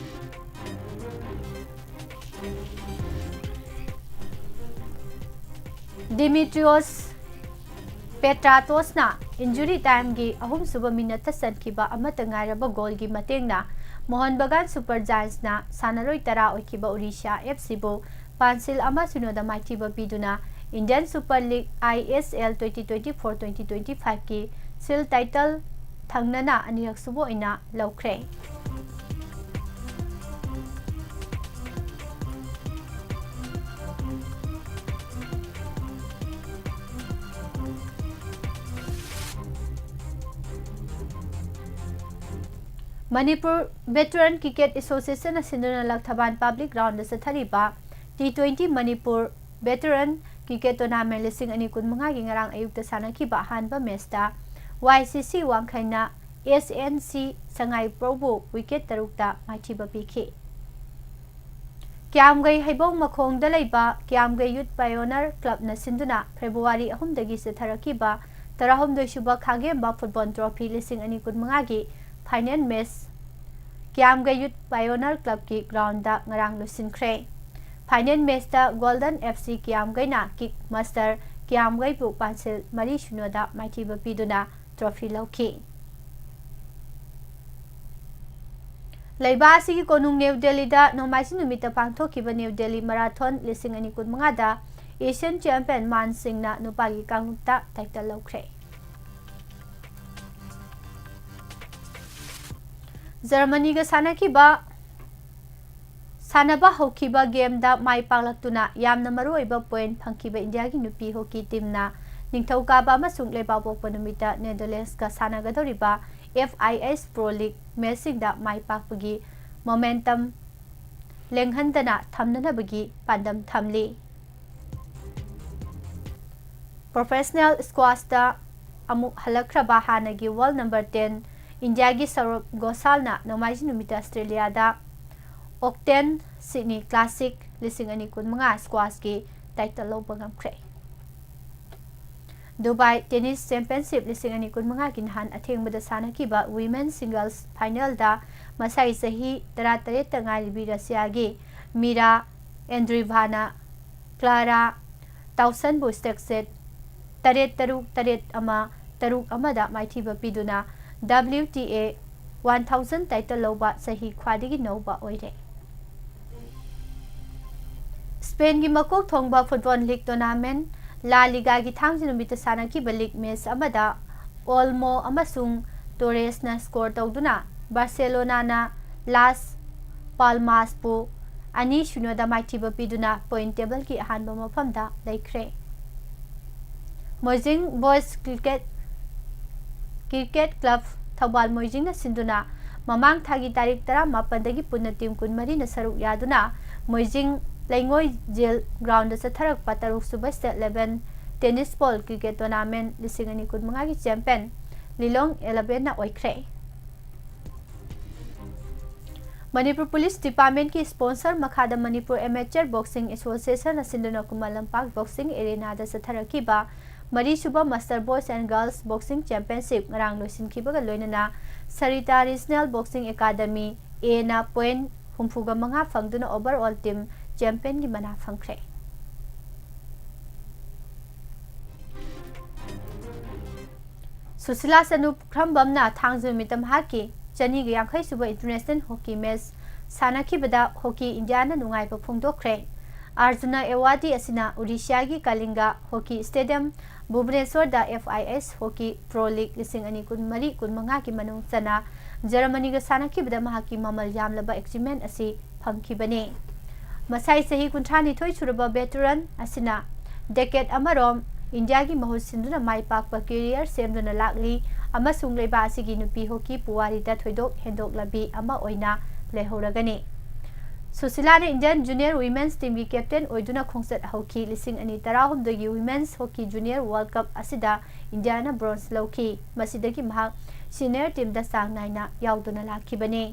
ꯗꯤꯃꯤꯇ꯭ꯔꯤꯌꯣꯁ ꯄꯦꯇ꯭ꯔꯥꯇꯣꯁꯅ injury timeꯒꯤ ꯑꯍꯨꯝꯁꯨꯕ minuteꯇ ꯆꯟꯈꯤꯕ ꯑꯃꯠꯇ ꯉꯥꯏꯔꯕ goalꯒꯤ ꯃꯇꯦꯡꯅ ꯃꯣꯍꯟ ꯕꯒꯥꯟ ꯁꯨꯄꯔ ꯖꯥꯏꯟꯁꯅ ꯁꯥꯟꯅꯔꯣꯏ ꯇꯔꯥ ꯑꯣꯏꯈꯤꯕ ꯑꯣꯔꯤꯁꯥ ꯑꯦꯐ ꯁꯤꯕꯨ ꯄꯥꯟꯁꯤꯜ ꯑꯃ ꯁꯤꯅꯣꯗ ꯃꯥꯏꯊꯤꯕ ꯄꯤꯗꯨꯅ Indian Super League I S L twenty twenty-four twenty twenty-fiveꯀꯤ seal title ꯊꯪꯅꯅ ꯑꯅꯤꯔꯛꯁꯨꯕ ꯑꯣꯏꯅ ꯂꯧꯈ꯭ꯔꯦ꯫ ꯃꯅꯤꯄꯨꯔ ꯚꯦꯇꯔꯟ ꯀ꯭ꯔꯤꯀꯦꯠ ꯑꯦꯁꯣꯁꯤꯌꯦꯁꯟꯅ ꯁꯤꯟꯗꯨꯅ ꯂꯛꯊꯕꯥꯟ ꯄꯕ꯭ꯂꯤꯛ ꯒ꯭ꯔꯥꯎꯟꯗ ꯆꯠꯊꯔꯤꯕ T twenty Manipur veteran cricket tournament ꯂꯤꯁꯤꯡ ꯑꯅꯤ ꯀꯨꯟꯃꯉꯥꯒꯤ ꯉꯔꯥꯡ ꯑꯌꯨꯛꯇ ꯁꯥꯟꯅꯈꯤꯕ ꯑꯍꯥꯟꯕ ꯃꯦꯆꯇ Y C C ꯋꯥꯡꯈꯩꯅ S N C ꯁꯉꯥꯏꯄ꯭ꯔꯧꯕꯨ ꯋꯤꯀꯦꯠ ꯇꯔꯨꯛꯇ ꯃꯥꯏꯊꯤꯕ ꯄꯤꯈꯤ꯫ ꯀ꯭ꯌꯥꯝꯒꯩ ꯍꯩꯕꯧ ꯃꯈꯣꯡꯗ ꯂꯩꯕ ꯀ꯭ꯌꯥꯝꯒꯩ ꯌꯨꯠ ꯄꯥꯏꯑꯣꯅꯔ ꯀ꯭ꯂꯕꯅ ꯁꯤꯟꯗꯨꯅ ꯐꯦꯕ꯭ꯔꯨꯋꯥꯔꯤ ꯑꯍꯨꯝꯗꯒꯤ ꯆꯠꯊꯔꯛꯈꯤꯕ ꯇꯔꯥꯍꯨꯝꯗꯣꯏꯁꯨꯕ ꯈꯥꯒꯦꯝꯕ ꯐꯨꯠꯕꯣꯜ ꯇ꯭ꯔꯣꯐꯤ ꯂꯤꯁꯤꯡ ꯑꯅꯤ ꯀꯨꯟꯃꯉꯥꯒꯤ ꯐꯥꯏꯅꯦꯜ ꯃꯦꯆ ꯀ꯭ꯌꯥꯝꯒꯩ ꯌꯨꯠ ꯄꯥꯏꯑꯣꯅꯔ ꯀ꯭ꯂꯕꯀꯤ ꯒ꯭ꯔꯥꯎꯟꯗ ꯉꯔꯥꯡ ꯂꯣꯏꯁꯤꯟꯈ꯭ꯔꯦ꯫ ꯐꯥꯏꯅꯦꯜ ꯃꯦꯆꯇ ꯒꯣꯜꯗꯟ F C ꯀ꯭ꯌꯥꯝꯒꯩꯅ ꯀꯤꯛ ꯃꯥꯁꯇꯔ ꯀ꯭ꯌꯥꯝꯒꯩꯕꯨ ꯄꯥꯟꯁꯤꯜ ꯃꯔꯤ ꯁꯤꯅꯣꯗ ꯃꯥꯏꯊꯤꯕ ꯄꯤꯗꯨꯅ ꯇ꯭ꯔꯣꯐꯤ ꯂꯧꯈꯤ꯫ ꯂꯩꯕꯥꯛ ꯑꯁꯤꯒꯤ ꯀꯣꯅꯨꯡ ꯅ꯭ꯌꯨ ꯗꯦꯜꯂꯤꯗ ꯅꯣꯡꯃꯥꯏꯖꯤꯡ ꯅꯨꯃꯤꯠꯇ ꯄꯥꯡꯊꯣꯛꯈꯤꯕ ꯅ꯭ꯌꯨ ꯗꯦꯜꯂꯤ ꯃꯔꯥꯊꯣꯟ ꯂꯤꯁꯤꯡ ꯑꯅꯤ ꯀꯨꯟꯃꯉꯥꯗ ꯑꯦꯁꯤꯌꯥꯟ ꯆꯦꯝꯄꯤꯌꯟ ꯃꯥꯟ ꯁꯤꯡꯅ ꯅꯨꯄꯥꯒꯤ ꯀꯥꯡꯂꯨꯞꯇ ꯇꯥꯏꯇꯜ ꯂꯧꯈ꯭ꯔꯦ꯫ ꯖꯔꯃꯅꯤꯒ ꯁꯥꯟꯅꯈꯤꯕ ꯁꯥꯟꯅꯕ ꯍꯧꯈꯤꯕ ꯒꯦꯝꯗ ꯃꯥꯏ ꯄꯥꯛꯂꯛꯇꯨꯅ ꯌꯥꯝꯅ ꯃꯔꯨꯑꯣꯏꯕ ꯄꯣꯏꯟꯠ ꯐꯪꯈꯤꯕ ꯏꯟꯗꯤꯌꯥꯒꯤ ꯅꯨꯄꯤ ꯍꯣꯀꯤ ꯇꯤꯝꯅ ꯅꯤꯡꯊꯧꯀꯥꯕ ꯑꯃꯁꯨꯡ ꯂꯩꯕꯥꯛꯄꯣꯛꯄ ꯅꯨꯃꯤꯠꯇ ꯅꯦꯗꯔꯂꯦꯟꯁꯀ ꯁꯥꯟꯅꯒꯗꯧꯔꯤꯕ F I H Pro League ꯃꯦꯆꯁꯤꯡꯗ my ꯄꯥꯛꯄꯒꯤ momentum ꯂꯦꯡꯍꯟꯗꯅ ꯊꯝꯅꯅꯕꯒꯤ ꯄꯥꯟꯗꯝ ꯊꯝꯂꯤ꯫ ꯄ꯭ꯔꯣꯐꯦꯁꯅꯦꯜ ꯁ꯭ꯀ꯭ꯋꯥꯁꯇ ꯑꯃꯨꯛ ꯍꯜꯂꯛꯈ꯭ꯔꯕ ꯍꯥꯟꯅꯒꯤ world number ten ꯏꯟꯗꯤꯌꯥꯒꯤ ꯁꯧꯔꯚ ꯒꯣꯁꯥꯜꯅ ꯅꯣꯡꯃꯥꯏꯖꯤꯡ ꯅꯨꯃꯤꯠꯇ ꯑꯁꯇ꯭ꯔꯦꯂꯤꯌꯥꯗ Octane Sydney Classic ꯂꯤꯁꯤꯡ ꯑꯅꯤ ꯀꯨꯟꯃꯉꯥ ꯁ꯭ꯀ꯭ꯋꯥꯁꯀꯤ ꯇꯥꯏꯇꯜ ꯂꯧꯕ ꯉꯝꯈ꯭ꯔꯦ꯫ ꯗꯨꯕꯥꯏ ꯇꯦꯅꯤꯁ ꯆꯦꯝꯄꯤꯌꯟꯁꯤꯞ ꯂꯤꯁꯤꯡ ꯑꯅꯤ ꯀꯨꯟꯃꯉꯥꯒꯤ ꯅꯍꯥꯟ ꯑꯊꯦꯡꯕꯗ ꯁꯥꯟꯅꯈꯤꯕ ꯋꯤꯃꯦꯟ ꯁꯤꯡꯒꯜꯁ ꯐꯥꯏꯅꯦꯜꯗ ꯃꯁꯥꯒꯤ ꯆꯍꯤ ꯇꯔꯥꯇꯔꯦꯠꯇ ꯉꯥꯏꯔꯤꯕꯤ ꯔꯁꯤꯌꯥꯒꯤ ꯃꯤꯔꯥ ꯑꯦꯟꯗ꯭ꯔꯤꯚꯥꯅ ꯀ꯭ꯂꯥꯔꯥ ꯇꯥꯎꯁꯟꯕꯨ ꯁ꯭ꯇꯦꯛ ꯁꯦꯠ ꯇꯔꯦꯠ ꯇꯔꯨꯛ ꯇꯔꯦꯠ ꯑꯃ ꯇꯔꯨꯛ ꯑꯃꯗ ꯃꯥꯏꯊꯤꯕ ꯄꯤꯗꯨꯅ W T A one thousand title ꯂꯧꯕ ꯆꯍꯤ ꯈ꯭ꯋꯥꯏꯗꯒꯤ ꯅꯧꯕ ꯑꯣꯏꯔꯦ꯫ ꯁ꯭ꯄꯦꯟꯒꯤ ꯃꯀꯣꯛ ꯊꯣꯡꯕ ꯐꯨꯠꯕꯣꯜ ꯂꯤꯒ ꯇꯣꯔꯅꯥꯃꯦꯟ ꯂꯥ ꯂꯤꯒꯥꯒꯤ ꯊꯥꯡꯖ ꯅꯨꯃꯤꯠꯇ ꯁꯥꯟꯅꯈꯤꯕ ꯂꯤꯒ ꯃꯦꯆ ꯑꯃꯗ ꯑꯣꯜꯃꯣ ꯑꯃꯁꯨꯡ ꯇꯣꯔꯦꯁꯅ ꯁ꯭ꯀꯣꯔ ꯇꯧꯗꯨꯅ ꯕꯥꯔꯁꯦꯂꯣꯅꯥꯅ ꯂꯥꯁ ꯄꯥꯜꯃꯥꯁꯄꯨ ꯑꯅꯤ ꯁꯤꯅꯣꯗ ꯃꯥꯏꯊꯤꯕ ꯄꯤꯗꯨꯅ ꯄꯣꯏꯟ ꯇꯦꯕꯜꯒꯤ ꯑꯍꯥꯟꯕ ꯃꯐꯝꯗ ꯂꯩꯈ꯭ꯔꯦ꯫ Moijing boys cricket cricket club Thoubal ꯃꯣꯏꯖꯤꯡꯅ ꯁꯤꯟꯗꯨꯅ ꯃꯃꯥꯡ ꯊꯥꯒꯤ ꯇꯥꯔꯤꯛ ꯇꯔꯥꯃꯥꯄꯟꯗꯒꯤ ꯄꯨꯟꯅ ꯇꯤꯝ ꯀꯨꯟꯃꯔꯤꯅ ꯁꯔꯨꯛ ꯌꯥꯗꯨꯅ ꯃꯣꯏꯖꯤꯡ ꯂꯩꯉꯣꯏ ꯖꯦꯜ ꯒ꯭ꯔꯥꯎꯟꯗ ꯆꯠꯊꯔꯛꯄ ꯇꯔꯨꯛ ꯁꯨꯕ ꯁ꯭ꯇꯦꯠ ꯂꯦꯚꯦꯜ ꯇꯦꯅꯤꯁ ꯕꯣꯜ ꯀ꯭ꯔꯤꯀꯦꯠ ꯇꯣꯔꯅꯥꯃꯦꯟ ꯂꯤꯁꯤꯡ ꯑꯅꯤ ꯀꯨꯟꯃꯉꯥꯒꯤ ꯆꯦꯝꯄꯤꯌꯟ ꯂꯤꯂꯣꯡ ꯑꯦꯂꯚꯦꯟꯅ ꯑꯣꯏꯈ꯭ꯔꯦ꯫ ꯃꯅꯤꯄꯨꯔ ꯄꯨꯂꯤꯁ ꯗꯤꯄꯥꯔꯠꯃꯦꯟꯠꯀꯤ ꯁ꯭ꯄꯣꯟꯁꯔ ꯃꯈꯥꯗ ꯃꯅꯤꯄꯨꯔ ꯑꯦꯃꯦꯆꯔ ꯕꯣꯛꯁꯤꯡ ꯑꯦꯁꯣꯁꯤꯌꯦꯁꯟꯅ ꯁꯤꯟꯗꯨꯅ ꯈꯨꯃꯟ ꯂꯝꯄꯥꯛ ꯕꯣꯛꯁꯤꯡ ꯑꯦꯔꯦꯅꯥꯗ ꯆꯠꯊꯔꯛꯈꯤꯕ ꯃꯔꯤꯁꯨꯕ master boys and girls boxing championship ꯉꯔꯥꯡ ꯂꯣꯏꯁꯤꯟꯈꯤꯕꯒ ꯂꯣꯏꯅꯅ ꯁꯔꯤꯇꯥ ꯔꯤꯖꯅꯦꯜ ꯕꯣꯛꯁꯤꯡ ꯑꯦꯀꯥꯗꯃꯤ ꯑꯦꯅ ꯄꯣꯏꯟꯠ ꯍꯨꯝꯐꯨꯒ ꯃꯉꯥ ꯐꯪꯗꯨꯅ ꯑꯣꯚꯔ ꯑꯣꯜ ꯇꯤꯝ ꯆꯦꯝꯄꯤꯌꯟꯒꯤ ꯃꯅꯥ ꯐꯪꯈ꯭ꯔꯦ꯫ ꯁꯨꯁꯤꯂꯥ ꯁꯅꯨ ꯄꯨꯈ꯭ꯔꯝꯕꯝꯅ ꯊꯥꯡꯖ ꯅꯨꯃꯤꯠꯇ ꯃꯍꯥꯛꯀꯤ ꯆꯅꯤꯒ ꯌꯥꯡꯈꯩ ꯁꯨꯕ ꯏꯟꯇꯔꯅꯦꯁꯅꯦꯜ ꯍꯣꯀꯤ ꯃꯦꯆ ꯁꯥꯟꯅꯈꯤꯕꯗ ꯍꯣꯀꯤ ꯏꯟꯗꯤꯌꯥꯅ ꯅꯨꯡꯉꯥꯏꯕ ꯐꯣꯡꯗꯣꯛꯈ꯭ꯔꯦ꯫ ꯑꯥꯔꯖꯨꯅꯥ ꯑꯦꯋꯥꯔꯗꯤ ꯑꯁꯤꯅ ꯎꯔꯤꯁꯤꯌꯥꯒꯤ ꯀꯂꯤꯡꯒ ꯍꯣꯀꯤ ꯁ꯭ꯇꯦꯗꯤꯌꯝ, ꯚꯨꯕꯅꯦꯁ꯭ꯋꯔꯗ F I S hockey pro league ꯂꯤꯁꯤꯡ ꯑꯅꯤ ꯀꯨꯟꯃꯔꯤ ꯀꯨꯟꯃꯉꯥꯒꯤ ꯃꯅꯨꯡ ꯆꯟꯅ ꯖꯔꯃꯅꯤꯒ ꯁꯥꯟꯅꯈꯤꯕꯗ ꯃꯍꯥꯛꯀꯤ ꯃꯃꯜ ꯌꯥꯝꯂꯕ ꯑꯦꯆꯤꯞꯃꯦꯟꯠ ꯑꯁꯤ ꯐꯪꯈꯤꯕꯅꯤ꯫ ꯃꯁꯥꯏ ꯆꯍꯤ ꯀꯨꯟꯊ꯭ꯔꯥ ꯅꯤꯊꯣꯏ ꯁꯨꯔꯕ ꯚꯦꯇꯔꯟ ꯑꯁꯤꯅ ꯗꯦꯀꯦꯗ ꯑꯃꯔꯣꯝ ꯏꯟꯗꯤꯌꯥꯒꯤ ꯃꯍꯨꯠ ꯁꯤꯟꯗꯨꯅ ꯃꯥꯏ ꯄꯥꯛꯄ ꯀꯦꯔꯤꯌꯔ ꯁꯦꯝꯗꯨꯅ ꯂꯥꯛꯂꯤ ꯑꯃꯁꯨꯡ ꯂꯩꯕꯥꯛ ꯑꯁꯤꯒꯤ ꯅꯨꯄꯤ ꯍꯣꯀꯤ ꯄꯨꯋꯥꯔꯤꯗ ꯊꯣꯏꯗꯣꯛ ꯍꯦꯟꯗꯣꯛꯂꯕꯤ ꯑꯃ ꯑꯣꯏꯅ ꯂꯩꯍꯧꯔꯒꯅꯤ꯫ ꯁꯨꯁꯤꯂꯥꯅ ꯏꯟꯗꯤꯌꯟ ꯖꯨꯅꯤꯌꯔ ꯋꯤꯃꯦꯟꯁ ꯇꯤꯝꯒꯤ ꯀꯦꯞꯇꯦꯟ ꯑꯣꯏꯗꯨꯅ ꯈꯣꯡꯆꯠ ꯍꯧꯈꯤ꯫ ꯂꯤꯁꯤꯡ ꯑꯅꯤ ꯇꯔꯥꯍꯨꯝꯗꯣꯏꯒꯤ women's hockey junior world cup ꯑꯁꯤꯗ ꯏꯟꯗꯤꯌꯥꯅ ꯕ꯭ꯔꯣꯟꯖ ꯂꯧꯈꯤ꯫ ꯃꯁꯤꯗꯒꯤ ꯃꯍꯥꯛ ꯁꯤꯅꯤꯌꯔ ꯇꯤꯝꯗ ꯆꯥꯡ ꯅꯥꯏꯅ ꯌꯥꯎꯗꯨꯅ ꯂꯥꯛꯈꯤꯕꯅꯤ꯫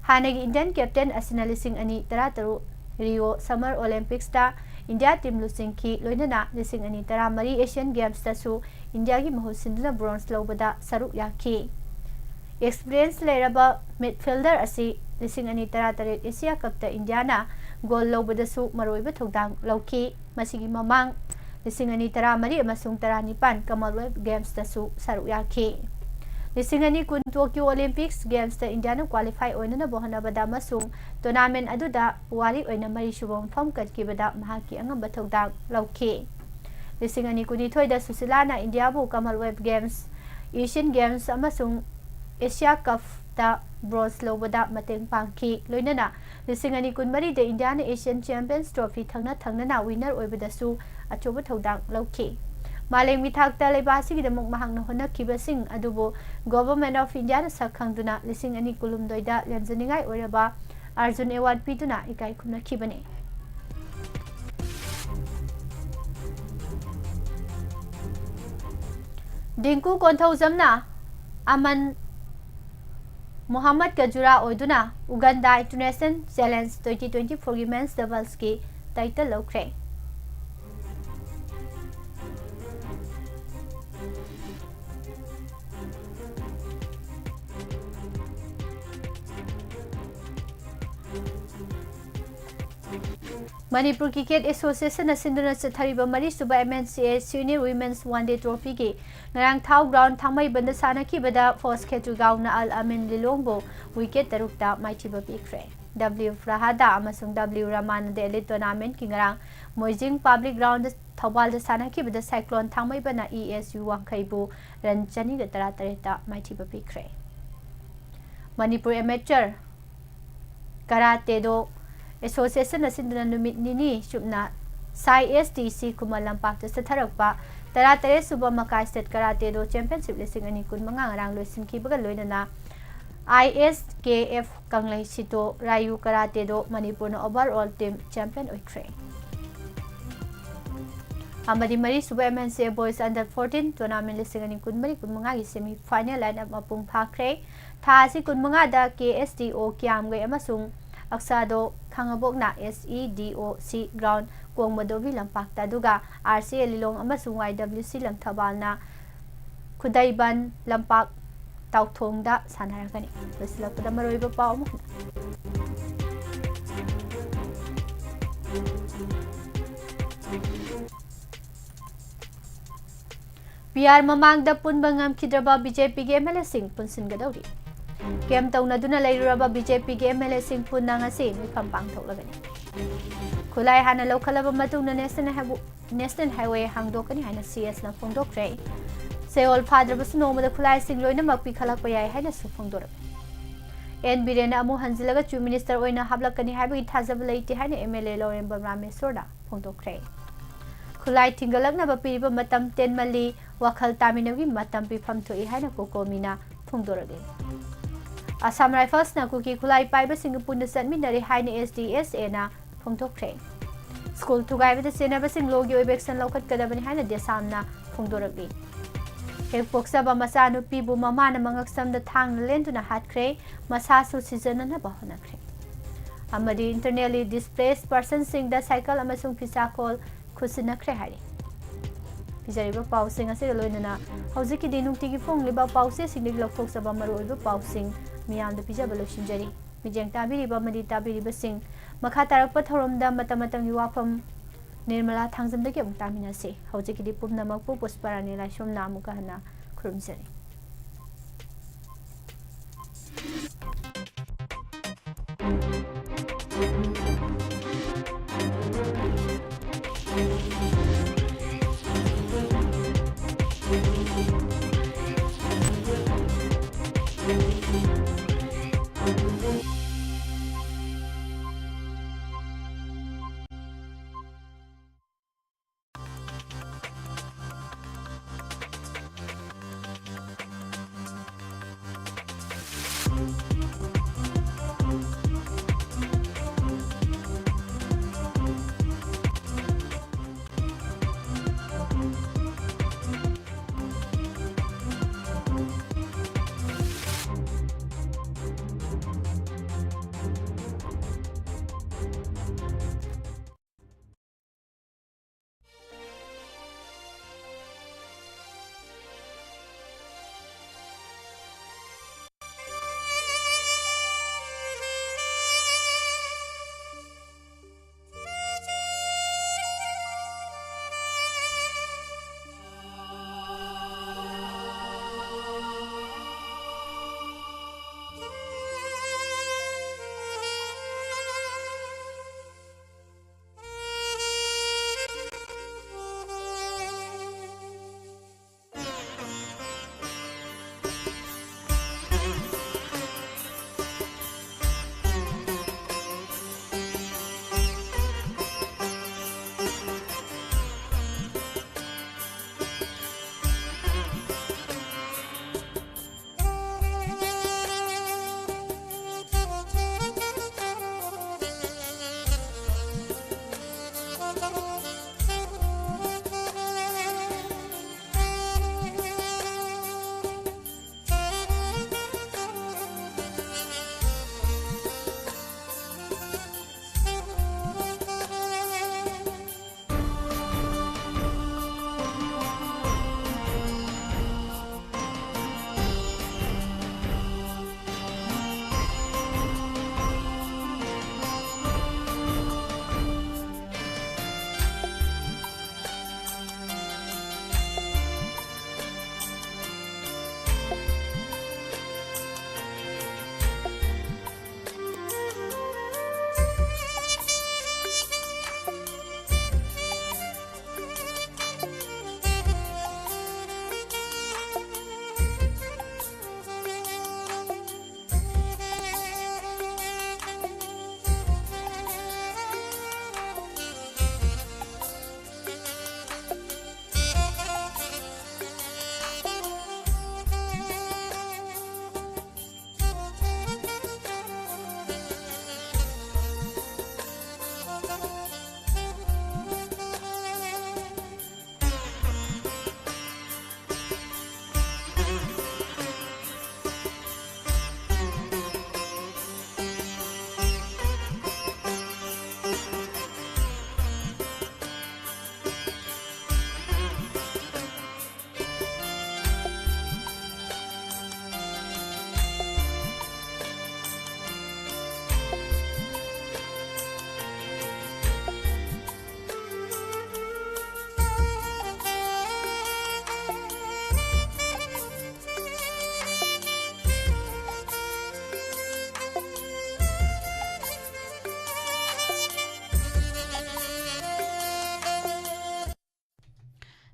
ꯍꯥꯟꯅꯒꯤ ꯏꯟꯗꯤꯌꯟ ꯀꯦꯞꯇꯦꯟ ꯑꯁꯤꯅ ꯂꯤꯁꯤꯡ ꯑꯅꯤ ꯇꯔꯥꯇꯔꯨꯛ ꯔꯤꯑꯣ ꯁꯝꯃꯔ ꯑꯣꯂꯦꯝꯄꯤꯛꯁꯇ ꯏꯟꯗꯤꯌꯥ ꯇꯤꯝ ꯂꯨꯆꯤꯡꯈꯤ, ꯂꯣꯏꯅꯅ ꯂꯤꯁꯤꯡ ꯑꯅꯤ ꯇꯔꯥꯃꯔꯤ ꯑꯦꯁꯤꯌꯟ ꯒꯦꯝꯁꯇꯁꯨ ꯏꯟꯗꯤꯌꯥꯒꯤ ꯃꯍꯨꯠ ꯁꯤꯟꯗꯨꯅ ꯕ꯭ꯔꯣꯟꯖ ꯂꯧꯕꯗ ꯁꯔꯨꯛ ꯌꯥꯈꯤ꯫ ꯑꯦꯛꯁꯄꯤꯔꯤꯌꯦꯟꯁ ꯂꯩꯔꯕ ꯃꯤꯗꯐꯤꯜꯗꯔ ꯑꯁꯤ ꯂꯤꯁꯤꯡ ꯑꯅꯤ ꯇꯔꯥꯇꯔꯦꯠ ꯑꯦꯁꯤꯌꯥ ꯀꯞꯇ ꯏꯟꯗꯤꯌꯥꯅ ꯒꯣꯜ ꯂꯧꯕꯗꯁꯨ ꯃꯔꯨꯑꯣꯏꯕ ꯊꯧꯗꯥꯡ ꯂꯧꯈꯤ꯫ ꯃꯁꯤꯒꯤ ꯃꯃꯥꯡ ꯂꯤꯁꯤꯡ ꯑꯅꯤ ꯇꯔꯥꯃꯔꯤ ꯑꯃꯁꯨꯡ ꯇꯔꯥꯅꯤꯄꯥꯟ Commonwealth Gamesꯇꯁꯨ ꯁꯔꯨꯛ ꯌꯥꯈꯤ꯫ ꯂꯤꯁꯤꯡ ꯑꯅꯤ ꯀꯨꯟ Tokyo Olympics Gamesꯇ ꯏꯟꯗꯤꯌꯥꯅ qualify ꯑꯣꯏꯅꯅꯕ ꯍꯣꯠꯅꯕꯗ ꯑꯃꯁꯨꯡ tournament ꯑꯗꯨꯗ ꯄꯨꯋꯥꯔꯤ ꯑꯣꯏꯅ ꯃꯔꯤꯁꯨꯕ ꯃꯐꯝ ꯀꯟꯈꯤꯕꯗ ꯃꯍꯥꯛꯀꯤ ꯑꯉꯝꯕ ꯊꯧꯗꯥꯡ ꯂꯧꯈꯤ꯫ ꯂꯤꯁꯤꯡ ꯑꯅꯤ ꯀꯨꯟꯅꯤꯊꯣꯏꯗ ꯁꯨꯁꯤꯂꯥꯅ ꯏꯟꯗꯤꯌꯥꯕꯨ Commonwealth Games, Asian Games ꯑꯃꯁꯨꯡ Asia Cupꯇ bronze ꯂꯧꯕꯗ ꯃꯇꯦꯡ ꯄꯥꯡꯈꯤ꯫ ꯂꯣꯏꯅꯅ ꯂꯤꯁꯤꯡ ꯑꯅꯤ ꯀꯨꯟꯃꯔꯤꯗ ꯏꯟꯗꯤꯌꯥꯅ Asian Champions Trophy ꯊꯪꯅ ꯊꯪꯅꯅ winner ꯑꯣꯏꯕꯗꯁꯨ ꯑꯆꯧꯕ ꯊꯧꯗꯥꯡ ꯂꯧꯈꯤ꯫ ꯃꯥꯂꯦꯝꯒꯤ ꯊꯥꯛꯇ ꯂꯩꯕꯥꯛ ꯑꯁꯤꯒꯤꯗꯃꯛ ꯃꯍꯥꯛꯅ ꯍꯣꯠꯅꯈꯤꯕꯁꯤꯡ ꯑꯗꯨꯕꯨ Government of Indiaꯅ ꯁꯛ ꯈꯪꯗꯨꯅ ꯂꯤꯁꯤꯡ ꯑꯅꯤ ꯀꯨꯟꯍꯨꯝꯗꯣꯏꯗ ꯂꯦꯝꯖꯅꯤꯡꯉꯥꯏ ꯑꯣꯏꯔꯕ Arjun Award ꯄꯤꯗꯨꯅ ꯏꯀꯥꯏ ꯈꯨꯝꯅꯈꯤꯕꯅꯤ꯫ ꯗꯤꯡꯀꯨ ꯀꯣꯟꯊꯧꯖꯝꯅ ꯑꯃꯟ ꯃꯣꯍꯥꯃꯠꯀ ꯖꯨꯔꯥ ꯑꯣꯏꯗꯨꯅ Uganda International Challenge twenty twenty-fourꯒꯤ men's doublesꯀꯤ title ꯂꯧꯈ꯭ꯔꯦ꯫ ꯃꯅꯤꯄꯨꯔ Cricket Associationꯅ ꯁꯤꯟꯗꯨꯅ ꯆꯠꯊꯔꯤꯕ ꯃꯔꯤꯁꯨꯕ MNCA Senior Women's One Day Trophyꯒꯤ ꯉꯔꯥꯡ ꯊꯥꯎ ground ꯊꯥꯡꯃꯩꯕꯟꯗ ꯁꯥꯟꯅꯈꯤꯕꯗ ꯐꯣꯁ ꯈꯦꯇ꯭ꯔꯤꯒꯥꯎꯅ ꯑꯜ ꯑꯃꯤꯟ ꯂꯤꯂꯣꯡꯕꯨ wicket ꯇꯔꯨꯛꯇ ꯃꯥꯏꯊꯤꯕ ꯄꯤꯈ꯭ꯔꯦ꯫ W ꯐ꯭ꯔꯍꯥꯗ ꯑꯃꯁꯨꯡ W ꯔꯍꯃꯥꯟꯅ The Elite Tournamentꯀꯤ ꯉꯔꯥꯡ ꯃꯣꯏꯖꯤꯡ Public Groundꯗ ꯊꯧꯕꯥꯜꯗ ꯁꯥꯟꯅꯈꯤꯕꯗ Cyclone ꯊꯥꯡꯃꯩꯕꯟꯅ ESU ꯋꯥꯡꯈꯩꯕꯨ run ꯆꯅꯤꯒ ꯇꯔꯥꯇꯔꯦꯠꯇ ꯃꯥꯏꯊꯤꯕ ꯄꯤꯈ꯭ꯔꯦ꯫ ꯃꯅꯤꯄꯨꯔ Amateur Karate Do Associationꯅ ꯁꯤꯟꯗꯨꯅ ꯅꯨꯃꯤꯠ ꯅꯤꯅꯤ ꯆꯨꯞꯅ ꯁꯥꯏ STC ꯈꯨꯃꯟ ꯂꯝꯄꯥꯛꯇ ꯆꯠꯊꯔꯛꯄ ꯇꯔꯥꯇꯔꯦꯠ ꯁꯨꯕ Makai State Karate Do Championship ꯂꯤꯁꯤꯡ ꯑꯅꯤ ꯀꯨꯟꯃꯉꯥ ꯉꯔꯥꯡ ꯂꯣꯏꯁꯤꯟꯈꯤꯕꯒ ꯂꯣꯏꯅꯅ ISKF ꯀꯪꯂꯩ ꯁꯤꯇꯣ ꯔꯥꯏꯌꯨ Karate Do ꯃꯅꯤꯄꯨꯔꯅ overall team champion ꯑꯣꯏꯈ꯭ꯔꯦ꯫ ꯑꯃꯗꯤ ꯃꯔꯤꯁꯨꯕ MNCA Boys Under fourteen Tournament ꯂꯤꯁꯤꯡ ꯑꯅꯤ ꯀꯨꯟꯃꯔꯤ ꯀꯨꯟꯃꯉꯥꯒꯤ semi final line up ꯃꯄꯨꯡ ꯐꯥꯈ꯭ꯔꯦ꯫ ꯊꯥ ꯑꯁꯤ ꯀꯨꯟꯃꯉꯥꯗ KSDO ꯀꯤꯌꯥꯝꯒꯩ ꯑꯃꯁꯨꯡ ꯑꯛꯁꯥꯗꯣ ꯈꯥꯉꯕꯣꯛꯅ SEDOC ground ꯀꯣꯡꯕꯗꯣꯕꯤ ꯂꯝꯄꯥꯛꯇ, ꯑꯗꯨꯒ RCA ꯂꯤꯂꯣꯡ ꯑꯃꯁꯨꯡ YWC ꯂꯪꯊꯕꯥꯜꯅ ꯈꯨꯗꯩꯕꯟ ꯂꯝꯄꯥꯛ ꯇꯥꯎꯊꯣꯡꯗ ꯁꯥꯟꯅꯔꯒꯅꯤ꯫ ꯂꯣꯏꯁꯤꯜꯂꯛꯄꯗ ꯃꯔꯨꯑꯣꯏꯕ ꯄꯥꯎ ꯑꯃꯨꯛ ꯍꯟꯅ꯫ ꯄꯤ ꯑꯥꯔ ꯃꯃꯥꯡꯗ ꯄꯨꯟꯕ ꯉꯝꯈꯤꯗ꯭ꯔꯕ ꯕꯤ ꯖꯦ ꯄꯤꯒꯤ ꯑꯦꯝ ꯑꯦꯜ ꯑꯦꯁꯤꯡ ꯄꯨꯟꯁꯤꯟꯒꯗꯧꯔꯤ꯫ ꯀꯦꯝ ꯇꯧꯅꯗꯨꯅ ꯂꯩꯔꯨꯔꯕ ꯕꯤ ꯖꯦ ꯄꯤꯒꯤ ꯑꯦꯝ ꯑꯦꯜ ꯑꯦꯁꯤꯡ ꯄꯨꯟꯅ ꯉꯁꯤ ꯃꯤꯐꯝ ꯄꯥꯡꯊꯣꯛꯂꯒꯅꯤ꯫ ꯈꯨꯠꯂꯥꯏ ꯍꯥꯟꯅ ꯂꯧꯈꯠꯂꯕ ꯃꯇꯨꯡꯗ ꯅꯦꯁꯅꯦꯜ ꯍꯥꯏꯕꯨ-, ꯅꯦꯁꯅꯦꯜ ꯍꯥꯏꯋꯦ ꯍꯥꯡꯗꯣꯛꯀꯅꯤ ꯍꯥꯏꯅ ꯁꯤ ꯑꯦꯁꯅ ꯐꯣꯡꯗꯣꯛꯈ꯭ꯔꯦ꯫ ꯆꯌꯣꯜ ꯐꯥꯗ꯭ꯔꯕꯁꯨ ꯅꯣꯡꯃꯗ ꯈꯨꯠꯂꯥꯏꯁꯤꯡ ꯂꯣꯏꯅꯃꯛ ꯄꯤꯈꯠꯂꯛꯄ ꯌꯥꯏ ꯍꯥꯏꯅꯁꯨ ꯐꯣꯡꯗꯣꯔꯛꯂꯤ꯫ ꯑꯦꯟ ꯕꯤꯔꯦꯟꯅ ꯑꯃꯨꯛ ꯍꯟꯖꯤꯜꯂꯒ ꯆꯤꯐ ꯃꯤꯅꯤꯁꯇꯔ ꯑꯣꯏꯅ ꯍꯥꯞꯂꯛꯀꯅꯤ ꯍꯥꯏꯕꯒꯤ ꯊꯥꯖꯕ ꯂꯩꯇꯦ ꯍꯥꯏꯅ ꯑꯦꯝ ꯑꯦꯜ ꯑꯦ ꯂꯧꯔꯦꯝꯕꯝ ꯔꯥꯃꯦꯁꯣꯔꯅ ꯐꯣꯡꯗꯣꯛꯈ꯭ꯔꯦ꯫ ꯈꯨꯠꯂꯥꯏ ꯊꯤꯡꯒꯠꯂꯛꯅꯕ ꯄꯤꯔꯤꯕ ꯃꯇꯝ ꯇꯦꯟꯃꯜꯂꯤ, ꯋꯥꯈꯜ ꯇꯥꯃꯤꯟꯅꯕꯒꯤ ꯃꯇꯝ ꯄꯤꯐꯝ ꯊꯣꯛꯏ ꯍꯥꯏꯅ ꯀꯣꯀꯣꯃꯤꯅ ꯐꯣꯡꯗꯣꯔꯛꯂꯤ꯫ ꯑꯁꯥꯝ ꯔꯥꯏꯐꯜꯁꯅ ꯀꯨꯀꯤ ꯈꯨꯠꯂꯥꯏ ꯄꯥꯏꯕꯁꯤꯡꯒ ꯄꯨꯟꯅ ꯆꯠꯃꯤꯟꯅꯔꯦ ꯍꯥꯏꯅ ꯑꯦꯁ ꯗꯤ ꯑꯦꯁ ꯑꯦꯅ ꯐꯣꯡꯗꯣꯛꯈ꯭ꯔꯦ꯫ ꯁ꯭ꯀꯨꯜ ꯊꯨꯒꯥꯏꯕꯗ ꯆꯦꯟꯅꯕꯁꯤꯡ ꯂꯣꯒꯤ ꯑꯣꯏꯕ ꯑꯦꯛꯁꯟ ꯂꯧꯈꯠꯀꯗꯕꯅꯤ ꯍꯥꯏꯅ ꯗꯦꯁꯥꯝꯅ ꯐꯣꯡꯗꯣꯔꯛꯂꯤ꯫ ꯍꯦꯛ ꯄꯣꯛꯆꯕ ꯃꯆꯥꯅꯨꯄꯤꯕꯨ ꯃꯃꯥꯅ ꯃꯉꯛꯁꯝꯗ ꯊꯥꯡꯅ ꯂꯦꯟꯗꯨꯅ ꯍꯥꯠꯈ꯭ꯔꯦ, ꯃꯁꯥꯁꯨ ꯁꯤꯖꯅꯅꯕ ꯍꯣꯠꯅꯈ꯭ꯔꯦ꯫ ꯑꯃꯗꯤ internally displaced personꯁꯤꯡꯗ ꯁꯥꯏꯀꯜ ꯑꯃꯁꯨꯡ ꯐꯤꯁꯥꯀꯣꯜ ꯈꯨꯠꯁꯤꯟꯅꯈ꯭ꯔꯦ ꯍꯥꯏꯔꯤ꯫ ꯄꯤꯖꯔꯤꯕ ꯄꯥꯎꯁꯤꯡ ꯑꯁꯤꯒ ꯂꯣꯏꯅꯅ ꯍꯧꯖꯤꯛꯀꯤꯗꯤ ꯅꯨꯡꯇꯤꯒꯤ ꯐꯣꯡꯂꯤꯕ ꯄꯥꯎꯆꯦꯁꯤꯡꯗꯒꯤ ꯂꯧꯊꯣꯛꯆꯕ ꯃꯔꯨꯑꯣꯏꯕ ꯄꯥꯎꯁꯤꯡ ꯃꯤꯌꯥꯝꯗ ꯄꯤꯖꯕ ꯂꯣꯏꯁꯤꯟꯖꯔꯤ꯫ ꯃꯤꯠꯌꯦꯡ ꯇꯥꯕꯤꯔꯤꯕ ꯑꯃꯗꯤ ꯇꯥꯕꯤꯔꯤꯕꯁꯤꯡ, ꯃꯈꯥ ꯇꯥꯔꯛꯄ ꯊꯧꯔꯝꯗ ꯃꯇꯝ ꯃꯇꯝꯒꯤ ꯋꯥꯐꯝ ꯅꯤꯔꯃꯂꯥ ꯊꯥꯡꯖꯝꯗꯒꯤ ꯑꯃꯨꯛ ꯇꯥꯃꯤꯟꯅꯁꯤ꯫ ꯍꯧꯖꯤꯛꯀꯤꯗꯤ ꯄꯨꯝꯅꯃꯛꯄꯨ ꯄꯨꯁꯄꯔꯥꯅꯤ ꯂꯥꯏꯁ꯭ꯔꯝꯅ ꯑꯃꯨꯛꯀ ꯍꯟꯅ ꯈꯨꯔꯨꯝꯖꯔꯤ꯫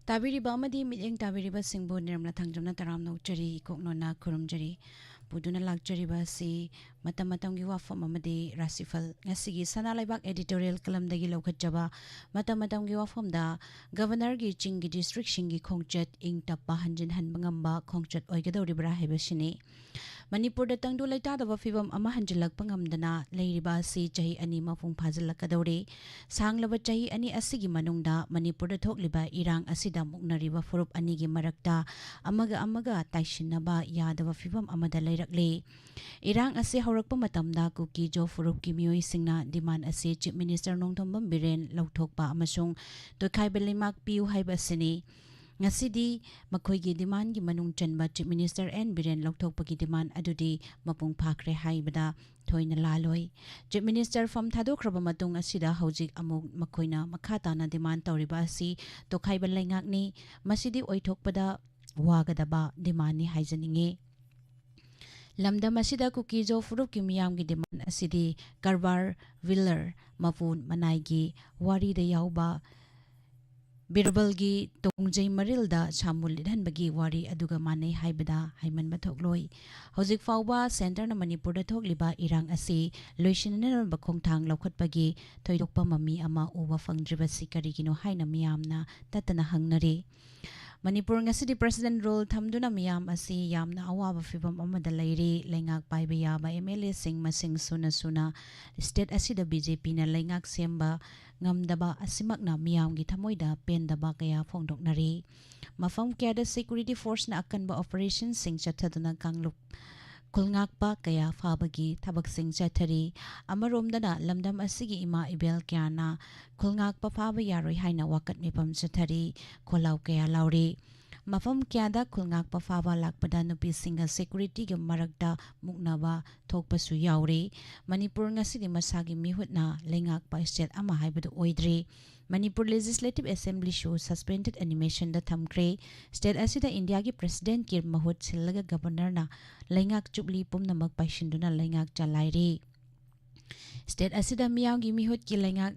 ꯇꯥꯕꯤꯔꯤꯕ ꯑꯃꯗꯤ ꯃꯤꯠꯌꯦꯡ ꯇꯥꯕꯤꯔꯤꯕꯁꯤꯡꯕꯨ ꯅꯤꯔꯝꯂꯥ ꯊꯥꯡꯖꯝꯅ ꯇꯔꯥꯝꯅ ꯑꯣꯛꯆꯔꯤ, ꯏꯀꯣꯛꯅꯣꯅ ꯈꯨꯔꯨꯝꯖꯔꯤ꯫ ꯄꯨꯗꯨꯅ ꯂꯥꯛꯆꯔꯤꯕ ꯑꯁꯤ ꯃꯇꯝ ꯃꯇꯝꯒꯤ ꯋꯥꯐꯝ ꯑꯃꯗꯤ ꯔꯥꯁꯤꯐꯜ꯫ ꯉꯁꯤꯒꯤ ꯁꯅꯥ ꯂꯩꯕꯥꯛ editorial columnꯗꯒꯤ ꯂꯧꯈꯠꯆꯕ ꯃꯇꯝ ꯃꯇꯝꯒꯤ ꯋꯥꯐꯝꯗ Governorꯒꯤ ꯆꯤꯡꯒꯤ districtꯁꯤꯡꯒꯤ ꯈꯣꯡꯆꯠ ꯏꯪ ꯇꯞꯄ ꯍꯟꯖꯤꯟꯍꯟꯕ ꯉꯝꯕ ꯈꯣꯡꯆꯠ ꯑꯣꯏꯒꯗꯧꯔꯤꯕ꯭ꯔꯥ ꯍꯥꯏꯕꯁꯤꯅꯤ꯫ ꯃꯅꯤꯄꯨꯔꯗ ꯇꯪꯗꯨ ꯂꯩꯇꯥꯗꯕ ꯐꯤꯕꯝ ꯑꯃ ꯍꯟꯖꯤꯜꯂꯛꯄ ꯉꯝꯗꯅ ꯂꯩꯔꯤꯕ ꯑꯁꯤ ꯆꯍꯤ ꯑꯅꯤ ꯃꯄꯨꯡ ꯐꯥꯖꯤꯜꯂꯛꯀꯗꯧꯔꯦ꯫ ꯁꯥꯡꯂꯕ ꯆꯍꯤ ꯑꯅꯤ ꯑꯁꯤꯒꯤ ꯃꯅꯨꯡꯗ ꯃꯅꯤꯄꯨꯔꯗ ꯊꯣꯛꯂꯤꯕ ꯏꯔꯥꯡ ꯑꯁꯤꯗ ꯃꯨꯛꯅꯔꯤꯕ ꯐꯨꯔꯨꯞ ꯑꯅꯤꯒꯤ ꯃꯔꯛꯇ ꯑꯃꯒ ꯑꯃꯒ ꯇꯥꯏꯁꯤꯟꯅꯕ ꯌꯥꯗꯕ ꯐꯤꯕꯝ ꯑꯃꯗ ꯂꯩꯔꯛꯂꯦ꯫ ꯏꯔꯥꯡ ꯑꯁꯤ ꯍꯧꯔꯛꯄ ꯃꯇꯝꯗ ꯀꯨꯀꯤ-ꯖꯣ ꯐꯨꯔꯨꯞꯀꯤ ꯃꯤꯑꯣꯏꯁꯤꯡꯅ demand ꯑꯁꯤ Chief Minister ꯅꯣꯡꯊꯣꯝꯕꯝ ꯕꯤꯔꯦꯟ ꯂꯧꯊꯣꯛꯄ ꯑꯃꯁꯨꯡ ꯇꯣꯈꯥꯏꯕ ꯂꯩꯉꯥꯛ ꯄꯤꯌꯨ ꯍꯥꯏꯕ ꯑꯁꯤꯅꯤ꯫ ꯉꯁꯤꯗꯤ ꯃꯈꯣꯏꯒꯤ demandꯒꯤ ꯃꯅꯨꯡ ꯆꯟꯕ Chief Minister ꯑꯦꯟ ꯕꯤꯔꯦꯟ ꯂꯧꯊꯣꯛꯄꯒꯤ demand ꯑꯗꯨꯗꯤ ꯃꯄꯨꯡ ꯐꯥꯈ꯭ꯔꯦ ꯍꯥꯏꯕꯗ ꯊꯣꯏꯅ ꯂꯥꯜꯂꯣꯏ꯫ Chief Minister ꯐꯝ ꯊꯥꯗꯣꯛꯈ꯭ꯔꯕ ꯃꯇꯨꯡ ꯑꯁꯤꯗ ꯍꯧꯖꯤꯛ ꯑꯃꯨꯛ ꯃꯈꯣꯏꯅ ꯃꯈꯥ ꯇꯥꯅ demand ꯇꯧꯔꯤꯕ ꯑꯁꯤ ꯇꯣꯈꯥꯏꯕ ꯂꯩꯉꯥꯛꯅꯤ꯫ ꯃꯁꯤꯗꯤ ꯑꯣꯏꯊꯣꯛꯄꯗ ꯋꯥꯒꯗꯕ demandꯅꯤ ꯍꯥꯏꯖꯅꯤꯡꯉꯤ꯫ ꯂꯝꯗꯝ ꯑꯁꯤꯗ ꯀꯨꯀꯤ-ꯖꯣ ꯐꯨꯔꯨꯞꯀꯤ ꯃꯤꯌꯥꯝꯒꯤ demand ꯑꯁꯤꯗꯤ ꯀꯔꯕꯥꯔ ꯋꯤꯂꯔ ꯃꯄꯨ ꯃꯅꯥꯏꯒꯤ ꯋꯥꯔꯤꯗ ꯌꯥꯎꯕ ꯕꯤꯔꯕꯜꯒꯤ ꯇꯣꯡꯖꯩ ꯃꯔꯤꯜꯗ ꯁꯥꯃꯨ ꯂꯤꯠꯍꯟꯕꯒꯤ ꯋꯥꯔꯤ ꯑꯗꯨꯒ ꯃꯥꯟꯅꯩ ꯍꯥꯏꯕꯗ ꯍꯥꯏꯃꯟꯕ ꯊꯣꯛꯂꯣꯏ꯫ ꯍꯧꯖꯤꯛ ꯐꯥꯎꯕ centreꯅ ꯃꯅꯤꯄꯨꯔꯗ ꯊꯣꯛꯂꯤꯕ ꯏꯔꯥꯡ ꯑꯁꯤ ꯂꯣꯏꯁꯤꯟꯅꯅꯕ ꯈꯣꯡꯊꯥꯡ ꯂꯧꯈꯠꯄꯒꯤ ꯊꯣꯏꯗꯣꯛꯄ ꯃꯃꯤ ꯑꯃ ꯎꯕ ꯐꯪꯗ꯭ꯔꯤꯕꯁꯤ ꯀꯔꯤꯒꯤꯅꯣ ꯍꯥꯏꯅ ꯃꯤꯌꯥꯝꯅ ꯇꯠꯇꯅ ꯍꯪꯅꯔꯤ꯫ ꯃꯅꯤꯄꯨꯔ ꯉꯁꯤꯗꯤ President rule ꯊꯝꯗꯨꯅ ꯃꯤꯌꯥꯝ ꯑꯁꯤ ꯌꯥꯝꯅ ꯑꯋꯥꯕ ꯐꯤꯕꯝ ꯑꯃꯗ ꯂꯩꯔꯤ꯫ ꯂꯩꯉꯥꯛ ꯄꯥꯏꯕ ꯌꯥꯕ MLAꯁꯤꯡ ꯃꯁꯤꯡ ꯁꯨꯅ ꯁꯨꯅ state ꯑꯁꯤꯗ BJPꯅ ꯂꯩꯉꯥꯛ ꯁꯦꯝꯕ ꯉꯝꯗꯕ ꯑꯁꯤꯃꯛꯅ ꯃꯤꯌꯥꯝꯒꯤ ꯊꯃꯣꯏꯗ ꯄꯦꯟꯗꯕ ꯀꯌꯥ ꯐꯣꯡꯗꯣꯛꯅꯔꯤ꯫ ꯃꯐꯝ ꯀꯌꯥꯗ security forceꯅ ꯑꯀꯟꯕ operationꯁꯤꯡ ꯆꯠꯊꯗꯨꯅ ꯀꯥꯡꯂꯨꯞ ꯈꯨꯜꯉꯥꯛꯄ ꯀꯌꯥ ꯐꯥꯕꯒꯤ ꯊꯕꯛꯁꯤꯡ ꯆꯠꯊꯔꯤ꯫ ꯑꯃꯔꯣꯝꯗꯅ ꯂꯝꯗꯝ ꯑꯁꯤꯒꯤ ꯏꯃꯥ ꯏꯕꯦꯜ ꯀꯌꯥꯅ ꯈꯨꯜꯉꯥꯛꯄ ꯐꯥꯕ ꯌꯥꯔꯣꯏ ꯍꯥꯏꯅ ꯋꯥꯀꯠ ꯃꯤꯐꯝ ꯆꯠꯊꯔꯤ, ꯈꯣꯜꯂꯥꯎ ꯀꯌꯥ ꯂꯥꯎꯔꯤ꯫ ꯃꯐꯝ ꯀꯌꯥꯗ ꯈꯨꯜꯉꯥꯛꯄ ꯐꯥꯕ ꯂꯥꯛꯄꯗ ꯅꯨꯄꯤꯁꯤꯡꯒ securityꯒ ꯃꯔꯛꯇ ꯃꯨꯛꯅꯕ ꯊꯣꯛꯄꯁꯨ ꯌꯥꯎꯔꯤ꯫ ꯃꯅꯤꯄꯨꯔ ꯉꯁꯤꯗꯤ ꯃꯁꯥꯒꯤ ꯃꯤꯍꯨꯠꯅ ꯂꯩꯉꯥꯛꯄ state ꯑꯃ ꯍꯥꯏꯕꯗꯨ ꯑꯣꯏꯗ꯭ꯔꯤ꯫ ꯃꯅꯤꯄꯨꯔ Legislative Assemblyꯁꯨ suspended animationꯗ ꯊꯝꯈ꯭ꯔꯦ꯫ State ꯑꯁꯤꯗ Indiaꯒꯤ Presidentꯀꯤ ꯃꯍꯨꯠ ꯁꯤꯜꯂꯒ Governorꯅ ꯂꯩꯉꯥꯛ ꯆꯨꯞꯂꯤ ꯄꯨꯝꯅꯃꯛ ꯄꯥꯏꯁꯤꯟꯗꯨꯅ ꯂꯩꯉꯥꯛ ꯆꯂꯥꯏꯔꯤ꯫ State ꯑꯁꯤꯗ ꯃꯤꯌꯥꯝꯒꯤ ꯃꯤꯍꯨꯠꯀꯤ ꯂꯩꯉꯥꯛ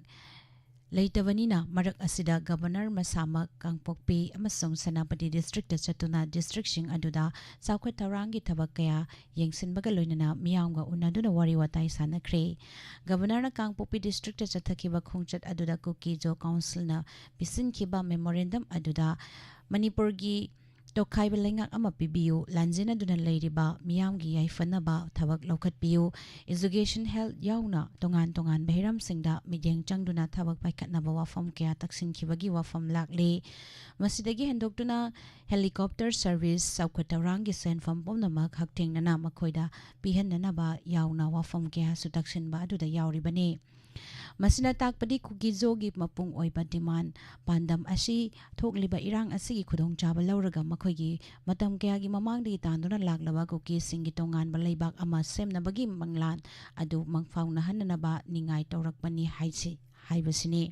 ꯂꯩꯇꯕꯅꯤꯅ, ꯃꯔꯛ ꯑꯁꯤꯗ ꯒꯕꯔꯅꯔ ꯃꯁꯥꯃꯛ ꯀꯥꯡꯄꯣꯛꯄꯤ ꯑꯃꯁꯨꯡ ꯁꯦꯅꯥꯄꯇꯤ ꯗꯤꯁꯇ꯭ꯔꯤꯛꯇ ꯆꯠꯇꯨꯅ ꯗꯤꯁꯇ꯭ꯔꯤꯛꯁꯤꯡ ꯑꯗꯨꯗ ꯆꯥꯎꯈꯠ ꯊꯧꯔꯥꯡꯒꯤ ꯊꯕꯛ ꯀꯌꯥ ꯌꯦꯡꯁꯤꯟꯕꯒ ꯂꯣꯏꯅꯅ ꯃꯤꯌꯥꯝꯒ ꯎꯅꯗꯨꯅ ꯋꯥꯔꯤ ꯋꯥꯇꯥꯏ ꯁꯥꯟꯅꯈ꯭ꯔꯦ꯫ ꯒꯕꯔꯅꯔꯅ ꯀꯥꯡꯄꯣꯛꯄꯤ ꯗꯤꯁꯇ꯭ꯔꯤꯛꯇ ꯆꯠꯊꯈꯤꯕ ꯈꯣꯡꯆꯠ ꯑꯗꯨꯗ ꯀꯨꯀꯤ ꯖꯣ ꯀꯥꯎꯟꯁꯤꯜꯅ ꯄꯤꯁꯤꯟꯈꯤꯕ ꯃꯦꯃꯣꯔꯦꯟꯗꯝ ꯑꯗꯨꯗ ꯃꯅꯤꯄꯨꯔꯒꯤ ꯇꯣꯈꯥꯏꯕ ꯂꯩꯉꯥꯛ ꯑꯃ ꯄꯤꯕꯤꯌꯨ, ꯂꯥꯟꯖꯦꯟꯅꯗꯨꯅ ꯂꯩꯔꯤꯕ ꯃꯤꯌꯥꯝꯒꯤ ꯌꯥꯏꯐꯅꯕ ꯊꯕꯛ ꯂꯧꯈꯠꯄꯤꯌꯨ, education, health ꯌꯥꯎꯅ ꯇꯣꯉꯥꯟ ꯇꯣꯉꯥꯟꯕ ꯍꯤꯔꯝꯁꯤꯡꯗ ꯃꯤꯠꯌꯦꯡ ꯆꯪꯗꯨꯅ ꯊꯕꯛ ꯄꯥꯏꯈꯠꯅꯕ ꯋꯥꯐꯝ ꯀꯌꯥ ꯇꯛꯁꯤꯟꯈꯤꯕꯒꯤ ꯋꯥꯐꯝ ꯂꯥꯛꯂꯤ꯫ ꯃꯁꯤꯗꯒꯤ ꯍꯦꯟꯗꯣꯛꯇꯨꯅ helicopter service, ꯆꯥꯎꯈꯠ ꯊꯧꯔꯥꯡꯒꯤ ꯁꯦꯟꯐꯝ ꯄꯨꯝꯅꯃꯛ ꯍꯛꯊꯦꯡꯅꯅ ꯃꯈꯣꯏꯗ ꯄꯤꯍꯟꯅꯅꯕ ꯌꯥꯎꯅ ꯋꯥꯐꯝ ꯀꯌꯥꯁꯨ ꯇꯛꯁꯤꯟꯕ ꯑꯗꯨꯗ ꯌꯥꯎꯔꯤꯕꯅꯤ꯫ ꯃꯁꯤꯅ ꯇꯥꯛꯄꯗꯤ ꯀꯨꯀꯤꯖꯣꯒꯤ ꯃꯄꯨꯡ ꯑꯣꯏꯕ demand ꯄꯥꯟꯗꯝ ꯑꯁꯤ ꯊꯣꯛꯂꯤꯕ ꯏꯔꯥꯡ ꯑꯁꯤꯒꯤ ꯈꯨꯗꯣꯡꯆꯥꯕ ꯂꯧꯔꯒ ꯃꯈꯣꯏꯒꯤ ꯃꯇꯝ ꯀꯌꯥꯒꯤ ꯃꯃꯥꯡꯗꯒꯤ ꯇꯥꯟꯗꯨꯅ ꯂꯥꯛꯂꯕ ꯀꯨꯀꯤꯁꯤꯡꯒꯤ ꯇꯣꯉꯥꯟꯕ ꯂꯩꯕꯥꯛ ꯑꯃ ꯁꯦꯝꯅꯕꯒꯤ ꯃꯪꯂꯥꯟ ꯑꯗꯨ ꯃꯪꯐꯥꯎꯅꯍꯟꯅꯅꯕ ꯅꯤꯡꯉꯥꯏ ꯇꯧꯔꯛꯄꯅꯤ ꯍꯥꯏꯁꯤ, ꯍꯥꯏꯕꯁꯤꯅꯤ꯫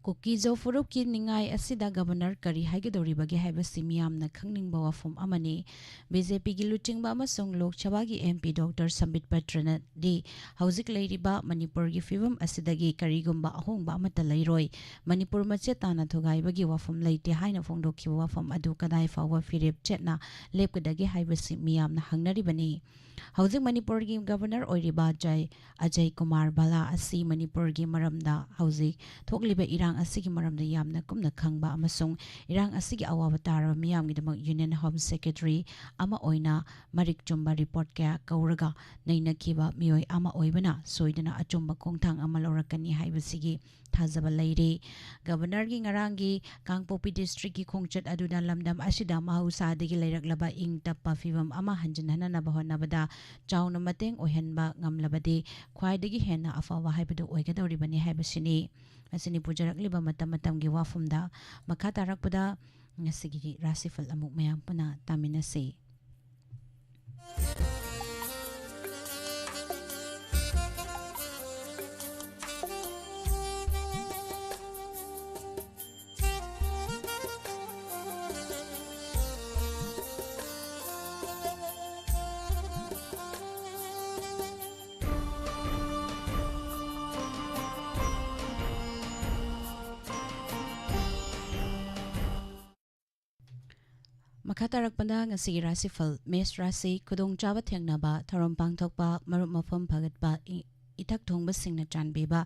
ꯀꯨꯀꯤꯖꯣ ꯐꯨꯔꯨꯞꯀꯤ ꯅꯤꯡꯉꯥꯏ ꯑꯁꯤꯗ ꯒꯕꯔꯅꯔ ꯀꯔꯤ ꯍꯥꯏꯒꯗꯧꯔꯤꯕꯒꯦ ꯍꯥꯏꯕꯁꯤ ꯃꯤꯌꯥꯝꯅ ꯈꯪꯅꯤꯡꯕ ꯋꯥꯐꯝ ꯑꯃꯅꯤ꯫ ꯕꯤ ꯖꯦ ꯄꯤꯒꯤ ꯂꯨꯆꯤꯡꯕ ꯑꯃꯁꯨꯡ ꯂꯣꯛ ꯁꯚꯥꯒꯤ ꯑꯦꯝ ꯄꯤ ꯗꯣꯛꯇꯔ ꯁꯝꯕꯤꯠ ꯄꯇ꯭ꯔꯅꯗꯤ ꯍꯧꯖꯤꯛ ꯂꯩꯔꯤꯕ ꯃꯅꯤꯄꯨꯔꯒꯤ ꯐꯤꯕꯝ ꯑꯁꯤꯗꯒꯤ ꯀꯔꯤꯒꯨꯝꯕ ꯑꯍꯣꯡꯕ ꯑꯃꯠꯇ ꯂꯩꯔꯣꯏ, ꯃꯅꯤꯄꯨꯔ ꯃꯆꯦꯠ ꯇꯥꯅ ꯊꯨꯒꯥꯏꯕꯒꯤ ꯋꯥꯐꯝ ꯂꯩꯇꯦ ꯍꯥꯏꯅ ꯐꯣꯡꯗꯣꯛꯈꯤꯕ ꯋꯥꯐꯝ ꯑꯗꯨ ꯀꯗꯥꯏ ꯐꯥꯎꯕ ꯐꯤꯔꯦꯞ ꯆꯦꯠꯅ ꯂꯦꯞꯀꯗꯒꯦ ꯍꯥꯏꯕꯁꯤ ꯃꯤꯌꯥꯝꯅ ꯍꯪꯅꯔꯤꯕꯅꯤ꯫ ꯍꯧꯖꯤꯛ ꯃꯅꯤꯄꯨꯔꯒꯤ ꯒꯕꯔꯅꯔ ꯑꯣꯏꯔꯤꯕ ꯖꯩ ꯑꯖꯌ ꯀꯨꯃꯥꯔ ꯚꯜꯂꯥ ꯑꯁꯤ ꯃꯅꯤꯄꯨꯔꯒꯤ ꯃꯔꯝꯗ, ꯍꯧꯖꯤꯛ ꯊꯣꯛꯂꯤꯕ ꯏꯔꯥꯡ ꯑꯁꯤꯒꯤ ꯃꯔꯝꯗ ꯌꯥꯝꯅ ꯀꯨꯞꯅ ꯈꯪꯕ ꯑꯃꯁꯨꯡ ꯏꯔꯥꯡ ꯑꯁꯤꯒꯤ ꯑꯋꯥꯕ ꯇꯥꯔꯕ ꯃꯤꯌꯥꯝꯒꯤꯗꯃꯛ Union Home Secretary ꯑꯃ ꯑꯣꯏꯅ ꯃꯔꯤꯛ ꯆꯨꯝꯕ report ꯀꯌꯥ ꯀꯧꯔꯒ ꯅꯩꯅꯈꯤꯕ ꯃꯤꯑꯣꯏ ꯑꯃ ꯑꯣꯏꯕꯅ ꯁꯣꯏꯗꯅ ꯑꯆꯨꯝꯕ ꯈꯣꯡꯊꯥꯡ ꯑꯃ ꯂꯧꯔꯛꯀꯅꯤ ꯍꯥꯏꯕꯁꯤꯒꯤ ꯊꯥꯖꯕ ꯂꯩꯔꯤ꯫ ꯒꯕꯔꯅꯔꯒꯤ ꯉꯔꯥꯡꯒꯤ ꯀꯥꯡꯄꯣꯛꯄꯤ ꯗꯤꯁꯇ꯭ꯔꯤꯛꯀꯤ ꯈꯣꯡꯆꯠ ꯑꯗꯨꯅ ꯂꯝꯗꯝ ꯑꯁꯤꯗ ꯃꯍꯧꯁꯥꯗꯒꯤ ꯂꯩꯔꯛꯂꯕ ꯏꯪ ꯇꯞꯄ ꯐꯤꯕꯝ ꯑꯃ ꯍꯟꯖꯤꯟꯍꯟꯅꯕ ꯍꯣꯠꯅꯕꯗ ꯆꯥꯎꯅ ꯃꯇꯦꯡ ꯑꯣꯏꯍꯟꯕ ꯉꯝꯂꯕꯗꯤ ꯈ꯭ꯋꯥꯏꯗꯒꯤ ꯍꯦꯟꯅ ꯑꯐꯕ ꯍꯥꯏꯕꯗꯨ ꯑꯣꯏꯒꯗꯧꯔꯤꯕꯅꯤ ꯍꯥꯏꯕꯁꯤꯅꯤ꯫ ꯑꯁꯤꯅꯤ ꯄꯨꯖꯔꯛꯂꯤꯕ ꯃꯇꯝ ꯃꯇꯝꯒꯤ ꯋꯥꯐꯝꯗ꯫ ꯃꯈꯥ ꯇꯥꯔꯛꯄꯗ ꯉꯁꯤꯒꯤ ꯔꯥꯁꯤꯐꯜ ꯑꯃꯨꯛ ꯃꯌꯥꯝ ꯄꯨꯟꯅ ꯇꯥꯃꯤꯟꯅꯁꯤ꯫ ꯃꯈꯥ ꯇꯥꯔꯛꯄꯗ ꯉꯁꯤꯒꯤ ꯔꯥꯁꯤꯐꯜ꯫ ꯃꯦꯁ ꯔꯥꯁꯤ, ꯈꯨꯗꯣꯡꯆꯥꯕ ꯊꯦꯡꯅꯕ, ꯊꯧꯔꯝ ꯄꯥꯡꯊꯣꯛꯄ, ꯃꯔꯨꯞ ꯃꯐꯝ ꯐꯒꯠꯄ, ꯏ-, ꯏꯊꯛ ꯊꯣꯡꯕꯁꯤꯡꯅ ꯆꯥꯟꯕꯤꯕ,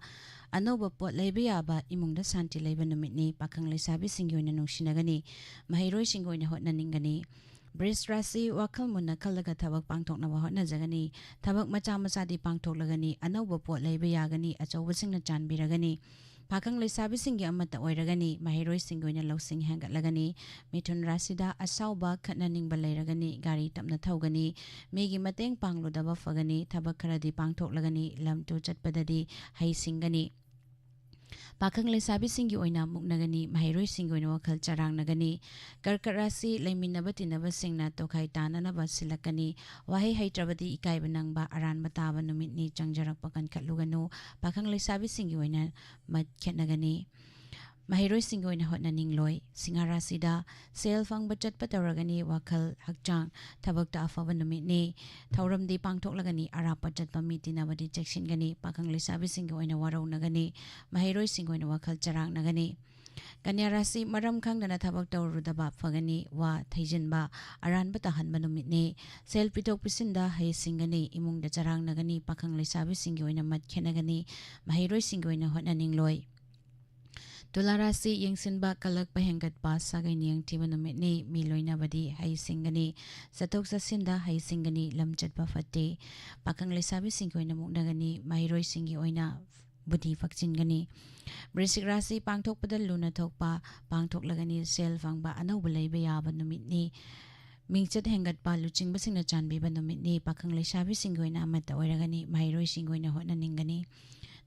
ꯑꯅꯧꯕ ꯄꯣꯠ ꯂꯩꯕ ꯌꯥꯕ, ꯏꯃꯨꯡꯗ ꯁꯥꯟꯇꯤ ꯂꯩꯕ ꯅꯨꯃꯤꯠꯅꯤ꯫ ꯄꯥꯈꯪ ꯂꯩꯁꯥꯕꯤꯁꯤꯡꯒꯤ ꯑꯣꯏꯅ ꯅꯨꯡꯁꯤꯅꯒꯅꯤ, ꯃꯍꯩꯔꯣꯏꯁꯤꯡꯒꯤ ꯑꯣꯏꯅ ꯍꯣꯠꯅꯅꯤꯡꯒꯅꯤ꯫ ꯕ꯭ꯔꯤꯖ ꯔꯥꯁꯤ, ꯋꯥꯈꯜ ꯃꯨꯟꯅ ꯈꯜꯂꯒ ꯊꯕꯛ ꯄꯥꯡꯊꯣꯛꯅꯕ ꯍꯣꯠꯅꯖꯒꯅꯤ꯫ ꯊꯕꯛ ꯃꯆꯥ ꯃꯆꯥꯗꯤ ꯄꯥꯡꯊꯣꯛꯂꯒꯅꯤ, ꯑꯅꯧꯕ ꯄꯣꯠ ꯂꯩꯕ ꯌꯥꯒꯅꯤ, ꯑꯆꯧꯕꯁꯤꯡꯅ ꯆꯥꯟꯕꯤꯔꯒꯅꯤ꯫ ꯄꯥꯈꯪ ꯂꯩꯁꯥꯕꯤꯁꯤꯡꯒꯤ ꯑꯃꯠꯇ ꯑꯣꯏꯔꯒꯅꯤ, ꯃꯍꯩꯔꯣꯏꯁꯤꯡꯒꯤ ꯑꯣꯏꯅ ꯂꯧꯁꯤꯡ ꯍꯦꯟꯒꯠꯂꯒꯅꯤ꯫ ꯃꯤꯊꯨꯟ ꯔꯥꯁꯤꯗ ꯑꯁꯥꯎꯕ, ꯈꯠꯅꯅꯤꯡꯕ ꯂꯩꯔꯒꯅꯤ, ꯒꯥꯔꯤ ꯇꯞꯅ ꯊꯧꯒꯅꯤ, ꯃꯤꯒꯤ ꯃꯇꯦꯡ ꯄꯥꯡꯂꯨꯗꯕ ꯐꯒꯅꯤ, ꯊꯕꯛ ꯈꯔꯗꯤ ꯄꯥꯡꯊꯣꯛꯂꯒꯅꯤ, ꯂꯝ ꯇꯨ ꯆꯠꯄꯗꯗꯤ ꯍꯩ ꯁꯤꯡꯒꯅꯤ꯫ ꯄꯥꯈꯪ ꯂꯩꯁꯥꯕꯤꯁꯤꯡꯒꯤ ꯑꯣꯏꯅ ꯃꯨꯛꯅꯒꯅꯤ, ꯃꯍꯩꯔꯣꯏꯁꯤꯡꯒꯤ ꯑꯣꯏꯅ ꯋꯥꯈꯜ ꯆꯔꯥꯡꯅꯒꯅꯤ꯫ ꯀꯔꯀꯠ ꯔꯥꯁꯤ, ꯂꯩꯃꯤꯟꯅꯕ ꯇꯤꯟꯅꯕꯁꯤꯡꯅ ꯇꯣꯈꯥꯏ ꯇꯥꯅꯅꯕ ꯁꯤꯜꯂꯛꯀꯅꯤ꯫ ꯋꯥꯍꯩ ꯍꯩꯇ꯭ꯔꯕꯗꯤ ꯏꯀꯥꯏꯕ ꯅꯪꯕ, ꯑꯔꯥꯟꯕ ꯇꯥꯕ ꯅꯨꯃꯤꯠꯅꯤ, ꯆꯪꯖꯔꯛꯄ ꯀꯟꯈꯠꯂꯨꯒꯅꯨ꯫ ꯄꯥꯈꯪ ꯂꯩꯁꯥꯕꯤꯁꯤꯡꯒꯤ ꯑꯣꯏꯅ ꯃꯠ ꯈꯦꯠꯅꯒꯅꯤ꯫ ꯃꯍꯩꯔꯣꯏꯁꯤꯡꯒꯤ ꯑꯣꯏꯅ ꯍꯣꯠꯅꯅꯤꯡꯂꯣꯏ꯫ ꯁꯤꯡꯍ ꯔꯥꯁꯤꯗ ꯁꯦꯜ ꯐꯪꯕ ꯆꯠꯄ ꯇꯧꯔꯒꯅꯤ, ꯋꯥꯈꯜ ꯍꯛꯆꯥꯡ ꯊꯕꯛꯇ ꯑꯐꯕ ꯅꯨꯃꯤꯠꯅꯤ꯫ ꯊꯧꯔꯝꯗꯤ ꯄꯥꯡꯊꯣꯛꯂꯒꯅꯤ, ꯑꯔꯥꯞꯄ ꯆꯠꯄ ꯃꯤ ꯇꯤꯟꯅꯕꯗꯤ ꯆꯦꯛꯁꯤꯟꯒꯅꯤ꯫ ꯄꯥꯈꯪ ꯂꯩꯁꯥꯕꯤꯁꯤꯡꯒꯤ ꯑꯣꯏꯅ ꯋꯥꯔꯧꯅꯒꯅꯤ, ꯃꯍꯩꯔꯣꯏꯁꯤꯡꯒꯤ ꯑꯣꯏꯅ ꯋꯥꯈꯜ ꯆꯔꯥꯡꯅꯒꯅꯤ꯫ ꯀꯟꯌꯥ ꯔꯥꯁꯤ, ꯃꯔꯝ ꯈꯪꯗꯅ ꯊꯕꯛ ꯇꯧꯔꯨꯗꯕ ꯐꯒꯅꯤ, ꯋꯥ ꯊꯩꯖꯤꯟꯕ, ꯑꯔꯥꯟꯕ ꯇꯥꯍꯟꯕ ꯅꯨꯃꯤꯠꯅꯤ꯫ ꯁꯦꯜ ꯄꯤꯊꯣꯛ ꯄꯤꯁꯤꯟꯗ ꯍꯩ ꯁꯤꯡꯒꯅꯤ, ꯏꯃꯨꯡꯗ ꯆꯔꯥꯡꯅꯒꯅꯤ꯫ ꯄꯥꯈꯪ ꯂꯩꯁꯥꯕꯤꯁꯤꯡꯒꯤ ꯑꯣꯏꯅ ꯃꯠ ꯈꯦꯠꯅꯒꯅꯤ, ꯃꯍꯩꯔꯣꯏꯁꯤꯡꯒꯤ ꯑꯣꯏꯅ ꯍꯣꯠꯅꯅꯤꯡꯂꯣꯏ꯫ ꯇꯨꯂꯥ ꯔꯥꯁꯤ, ꯌꯦꯡꯁꯤꯟꯕ ꯀꯜꯂꯛꯄ ꯍꯦꯟꯒꯠꯄ, ꯁꯥꯒꯩ ꯅꯤꯌꯝ ꯊꯤꯕ ꯅꯨꯃꯤꯠꯅꯤ, ꯃꯤ ꯂꯣꯏꯅꯕꯗꯤ ꯍꯩ ꯁꯤꯡꯒꯅꯤ, ꯆꯠꯊꯣꯛ ꯆꯠꯁꯤꯟꯗ ꯍꯩ ꯁꯤꯡꯒꯅꯤ, ꯂꯝ ꯆꯠꯄ ꯐꯠꯇꯦ꯫ ꯄꯥꯈꯪ ꯂꯩꯁꯥꯕꯤꯁꯤꯡꯒꯤ ꯑꯣꯏꯅ ꯃꯨꯛꯅꯒꯅꯤ, ꯃꯍꯩꯔꯣꯏꯁꯤꯡꯒꯤ ꯑꯣꯏꯅ ꯕꯨꯙꯤ ꯐꯛꯆꯤꯟꯒꯅꯤ꯫ ꯕ꯭ꯔꯤꯁꯤꯛ ꯔꯥꯁꯤ, ꯄꯥꯡꯊꯣꯛꯄꯗ ꯂꯨꯅ ꯊꯣꯛꯄ, ꯄꯥꯡꯊꯣꯛꯂꯒꯅꯤ, ꯁꯦꯜ ꯐꯪꯕ, ꯑꯅꯧꯕ ꯂꯩꯕ ꯌꯥꯕ ꯅꯨꯃꯤꯠꯅꯤ꯫ ꯃꯤꯡꯆꯠ ꯍꯦꯟꯒꯠꯄ, ꯂꯨꯆꯤꯡꯕꯁꯤꯡꯅ ꯆꯥꯟꯕꯤꯕ ꯅꯨꯃꯤꯠꯅꯤ꯫ ꯄꯥꯈꯪ ꯂꯩꯁꯥꯕꯤꯁꯤꯡꯒꯤ ꯑꯣꯏꯅ ꯑꯃꯠꯇ ꯑꯣꯏꯔꯒꯅꯤ, ꯃꯍꯩꯔꯣꯏꯁꯤꯡꯒꯤ ꯑꯣꯏꯅ ꯍꯣꯠꯅꯅꯤꯡꯒꯅꯤ꯫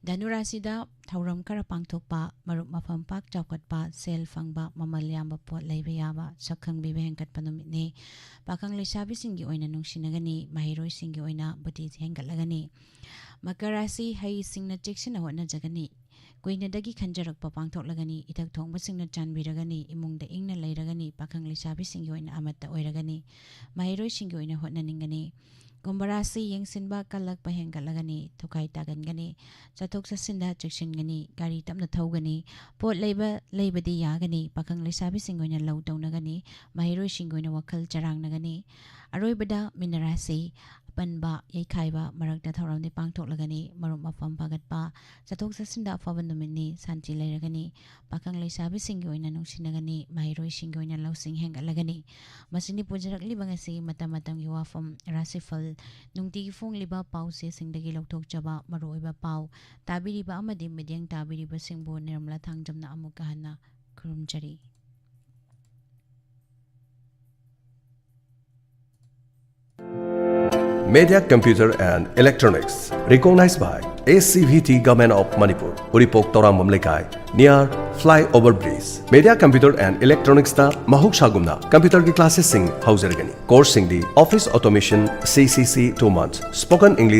ꯙꯅꯨ ꯔꯥꯁꯤꯗ ꯊꯧꯔꯝ ꯈꯔ ꯄꯥꯡꯊꯣꯛꯄ, ꯃꯔꯨꯞ ꯃꯐꯝ ꯄꯥꯛ ꯆꯥꯎꯈꯠꯄ, ꯁꯦꯜ ꯐꯪꯕ, ꯃꯃꯜ ꯌꯥꯝꯕ ꯄꯣꯠ ꯂꯩꯕ ꯌꯥꯕ, ꯁꯛ ꯈꯪꯕꯤꯕ ꯍꯦꯟꯒꯠꯄ ꯅꯨꯃꯤꯠꯅꯤ꯫ ꯄꯥꯈꯪ ꯂꯩꯁꯥꯕꯤꯁꯤꯡꯒꯤ ꯑꯣꯏꯅ ꯅꯨꯡꯁꯤꯅꯒꯅꯤ, ꯃꯍꯩꯔꯣꯏꯁꯤꯡꯒꯤ ꯑꯣꯏꯅ ꯕꯨꯙꯤ ꯍꯦꯟꯒꯠꯂꯒꯅꯤ꯫ ꯃꯀꯔ ꯔꯥꯁꯤ, ꯍꯩꯁꯤꯡꯅ ꯆꯦꯛꯁꯤꯟꯅ ꯍꯣꯠꯅꯖꯒꯅꯤ꯫ ꯀꯨꯏꯅꯗꯒꯤ ꯈꯟꯖꯔꯛꯄ ꯄꯥꯡꯊꯣꯛꯂꯒꯅꯤ, ꯏꯊꯛ ꯊꯣꯡꯕꯁꯤꯡꯅ ꯆꯥꯟꯕꯤꯔꯒꯅꯤ, ꯏꯃꯨꯡꯗ ꯏꯪꯅ ꯂꯩꯔꯒꯅꯤ, ꯄꯥꯈꯪ ꯂꯩꯁꯥꯕꯤꯁꯤꯡꯒꯤ ꯑꯣꯏꯅ ꯑꯃꯠꯇ ꯑꯣꯏꯔꯒꯅꯤ, ꯃꯍꯩꯔꯣꯏꯁꯤꯡꯒꯤ ꯑꯣꯏꯅ ꯍꯣꯠꯅꯅꯤꯡꯒꯅꯤ꯫ ꯒꯨꯝꯕ ꯔꯥꯁꯤ ꯌꯦꯡꯁꯤꯟꯕ ꯀꯜꯂꯛꯄ ꯍꯦꯟꯒꯠꯂꯒꯅꯤ꯫ ꯊꯨꯒꯥꯏ ꯇꯥꯒꯟꯒꯅꯤ꯫ ꯆꯠꯊꯣꯛ ꯆꯠꯁꯤꯟꯗ ꯆꯦꯛꯁꯤꯟꯒꯅꯤ꯫ ꯒꯥꯔꯤ ꯇꯞꯅ ꯊꯧꯒꯅꯤ꯫ ꯄꯣꯠ ꯂꯩꯕ ꯂꯩꯕꯗꯤ ꯌꯥꯒꯅꯤ꯫ ꯄꯥꯈꯪ ꯂꯩꯁꯥꯕꯤꯁꯤꯡꯒꯤ ꯑꯣꯏꯅ ꯂꯧ ꯇꯧꯅꯒꯅꯤ꯫ ꯃꯍꯩꯔꯣꯏꯁꯤꯡꯒꯤ ꯑꯣꯏꯅ ꯋꯥꯈꯜ ꯆꯔꯥꯡꯅꯒꯅꯤ꯫ ꯑꯔꯣꯏꯕꯗ ꯃꯤꯅ ꯔꯥꯁꯤ ꯑꯄꯟꯕ, ꯌꯩꯈꯥꯏꯕ ꯃꯔꯛꯇ ꯊꯧꯔꯝꯗꯤ ꯄꯥꯡꯊꯣꯛꯂꯒꯅꯤ꯫ ꯃꯔꯨꯞ ꯃꯄꯥꯡ ꯐꯒꯠꯄ, ꯆꯠꯊꯣꯛ ꯆꯠꯁꯤꯟꯗ ꯑꯐꯕ ꯅꯨꯃꯤꯠꯅꯤ꯫ ꯁꯥꯟꯇꯤ ꯂꯩꯔꯒꯅꯤ꯫ ꯄꯥꯈꯪ ꯂꯩꯁꯥꯕꯤꯁꯤꯡꯒꯤ ꯑꯣꯏꯅ ꯅꯨꯡꯁꯤꯅꯒꯅꯤ꯫ ꯃꯍꯩꯔꯣꯏꯁꯤꯡꯒꯤ ꯑꯣꯏꯅ ꯂꯧꯁꯤꯡ ꯍꯦꯟꯒꯠꯂꯒꯅꯤ꯫ ꯃꯁꯤꯅꯤ ꯄꯨꯖꯔꯛꯂꯤꯕ ꯉꯁꯤ ꯃꯇꯝ ꯃꯇꯝꯒꯤ ꯋꯥꯐꯝ ꯔꯥꯁꯤꯐꯜ꯫ ꯅꯨꯡꯇꯤꯒꯤ ꯐꯣꯡꯂꯤꯕ ꯄꯥꯎꯆꯦꯁꯤꯡꯗꯒꯤ ꯂꯧꯊꯣꯛꯆꯕ ꯃꯔꯨꯑꯣꯏꯕ ꯄꯥꯎ꯫ ꯇꯥꯕꯤꯔꯤꯕ ꯑꯃꯗꯤ ꯃꯤꯠꯌꯦꯡ ꯇꯥꯕꯤꯔꯤꯕꯁꯤꯡꯕꯨ ꯅꯤꯔꯃꯂꯥ ꯊꯥꯡꯖꯝꯅ ꯑꯃꯨꯛꯀ ꯍꯟꯅ ꯈꯨꯔꯨꯝꯖꯔꯤ꯫ Media Computer and Electronics, recognized by A C V T Government of Manipur, Uripok Torambam Lekai, near Flyover Bridge. Media Computer and Electronics ꯇ ꯃꯍꯧꯁꯥꯒꯨꯝꯅ computer ꯒꯤ classes ꯁꯤꯡ ꯍꯧꯖꯔꯒꯅꯤ꯫ Course ꯁꯤꯡꯗꯤ Office Automation, C C C two months, Spoken English,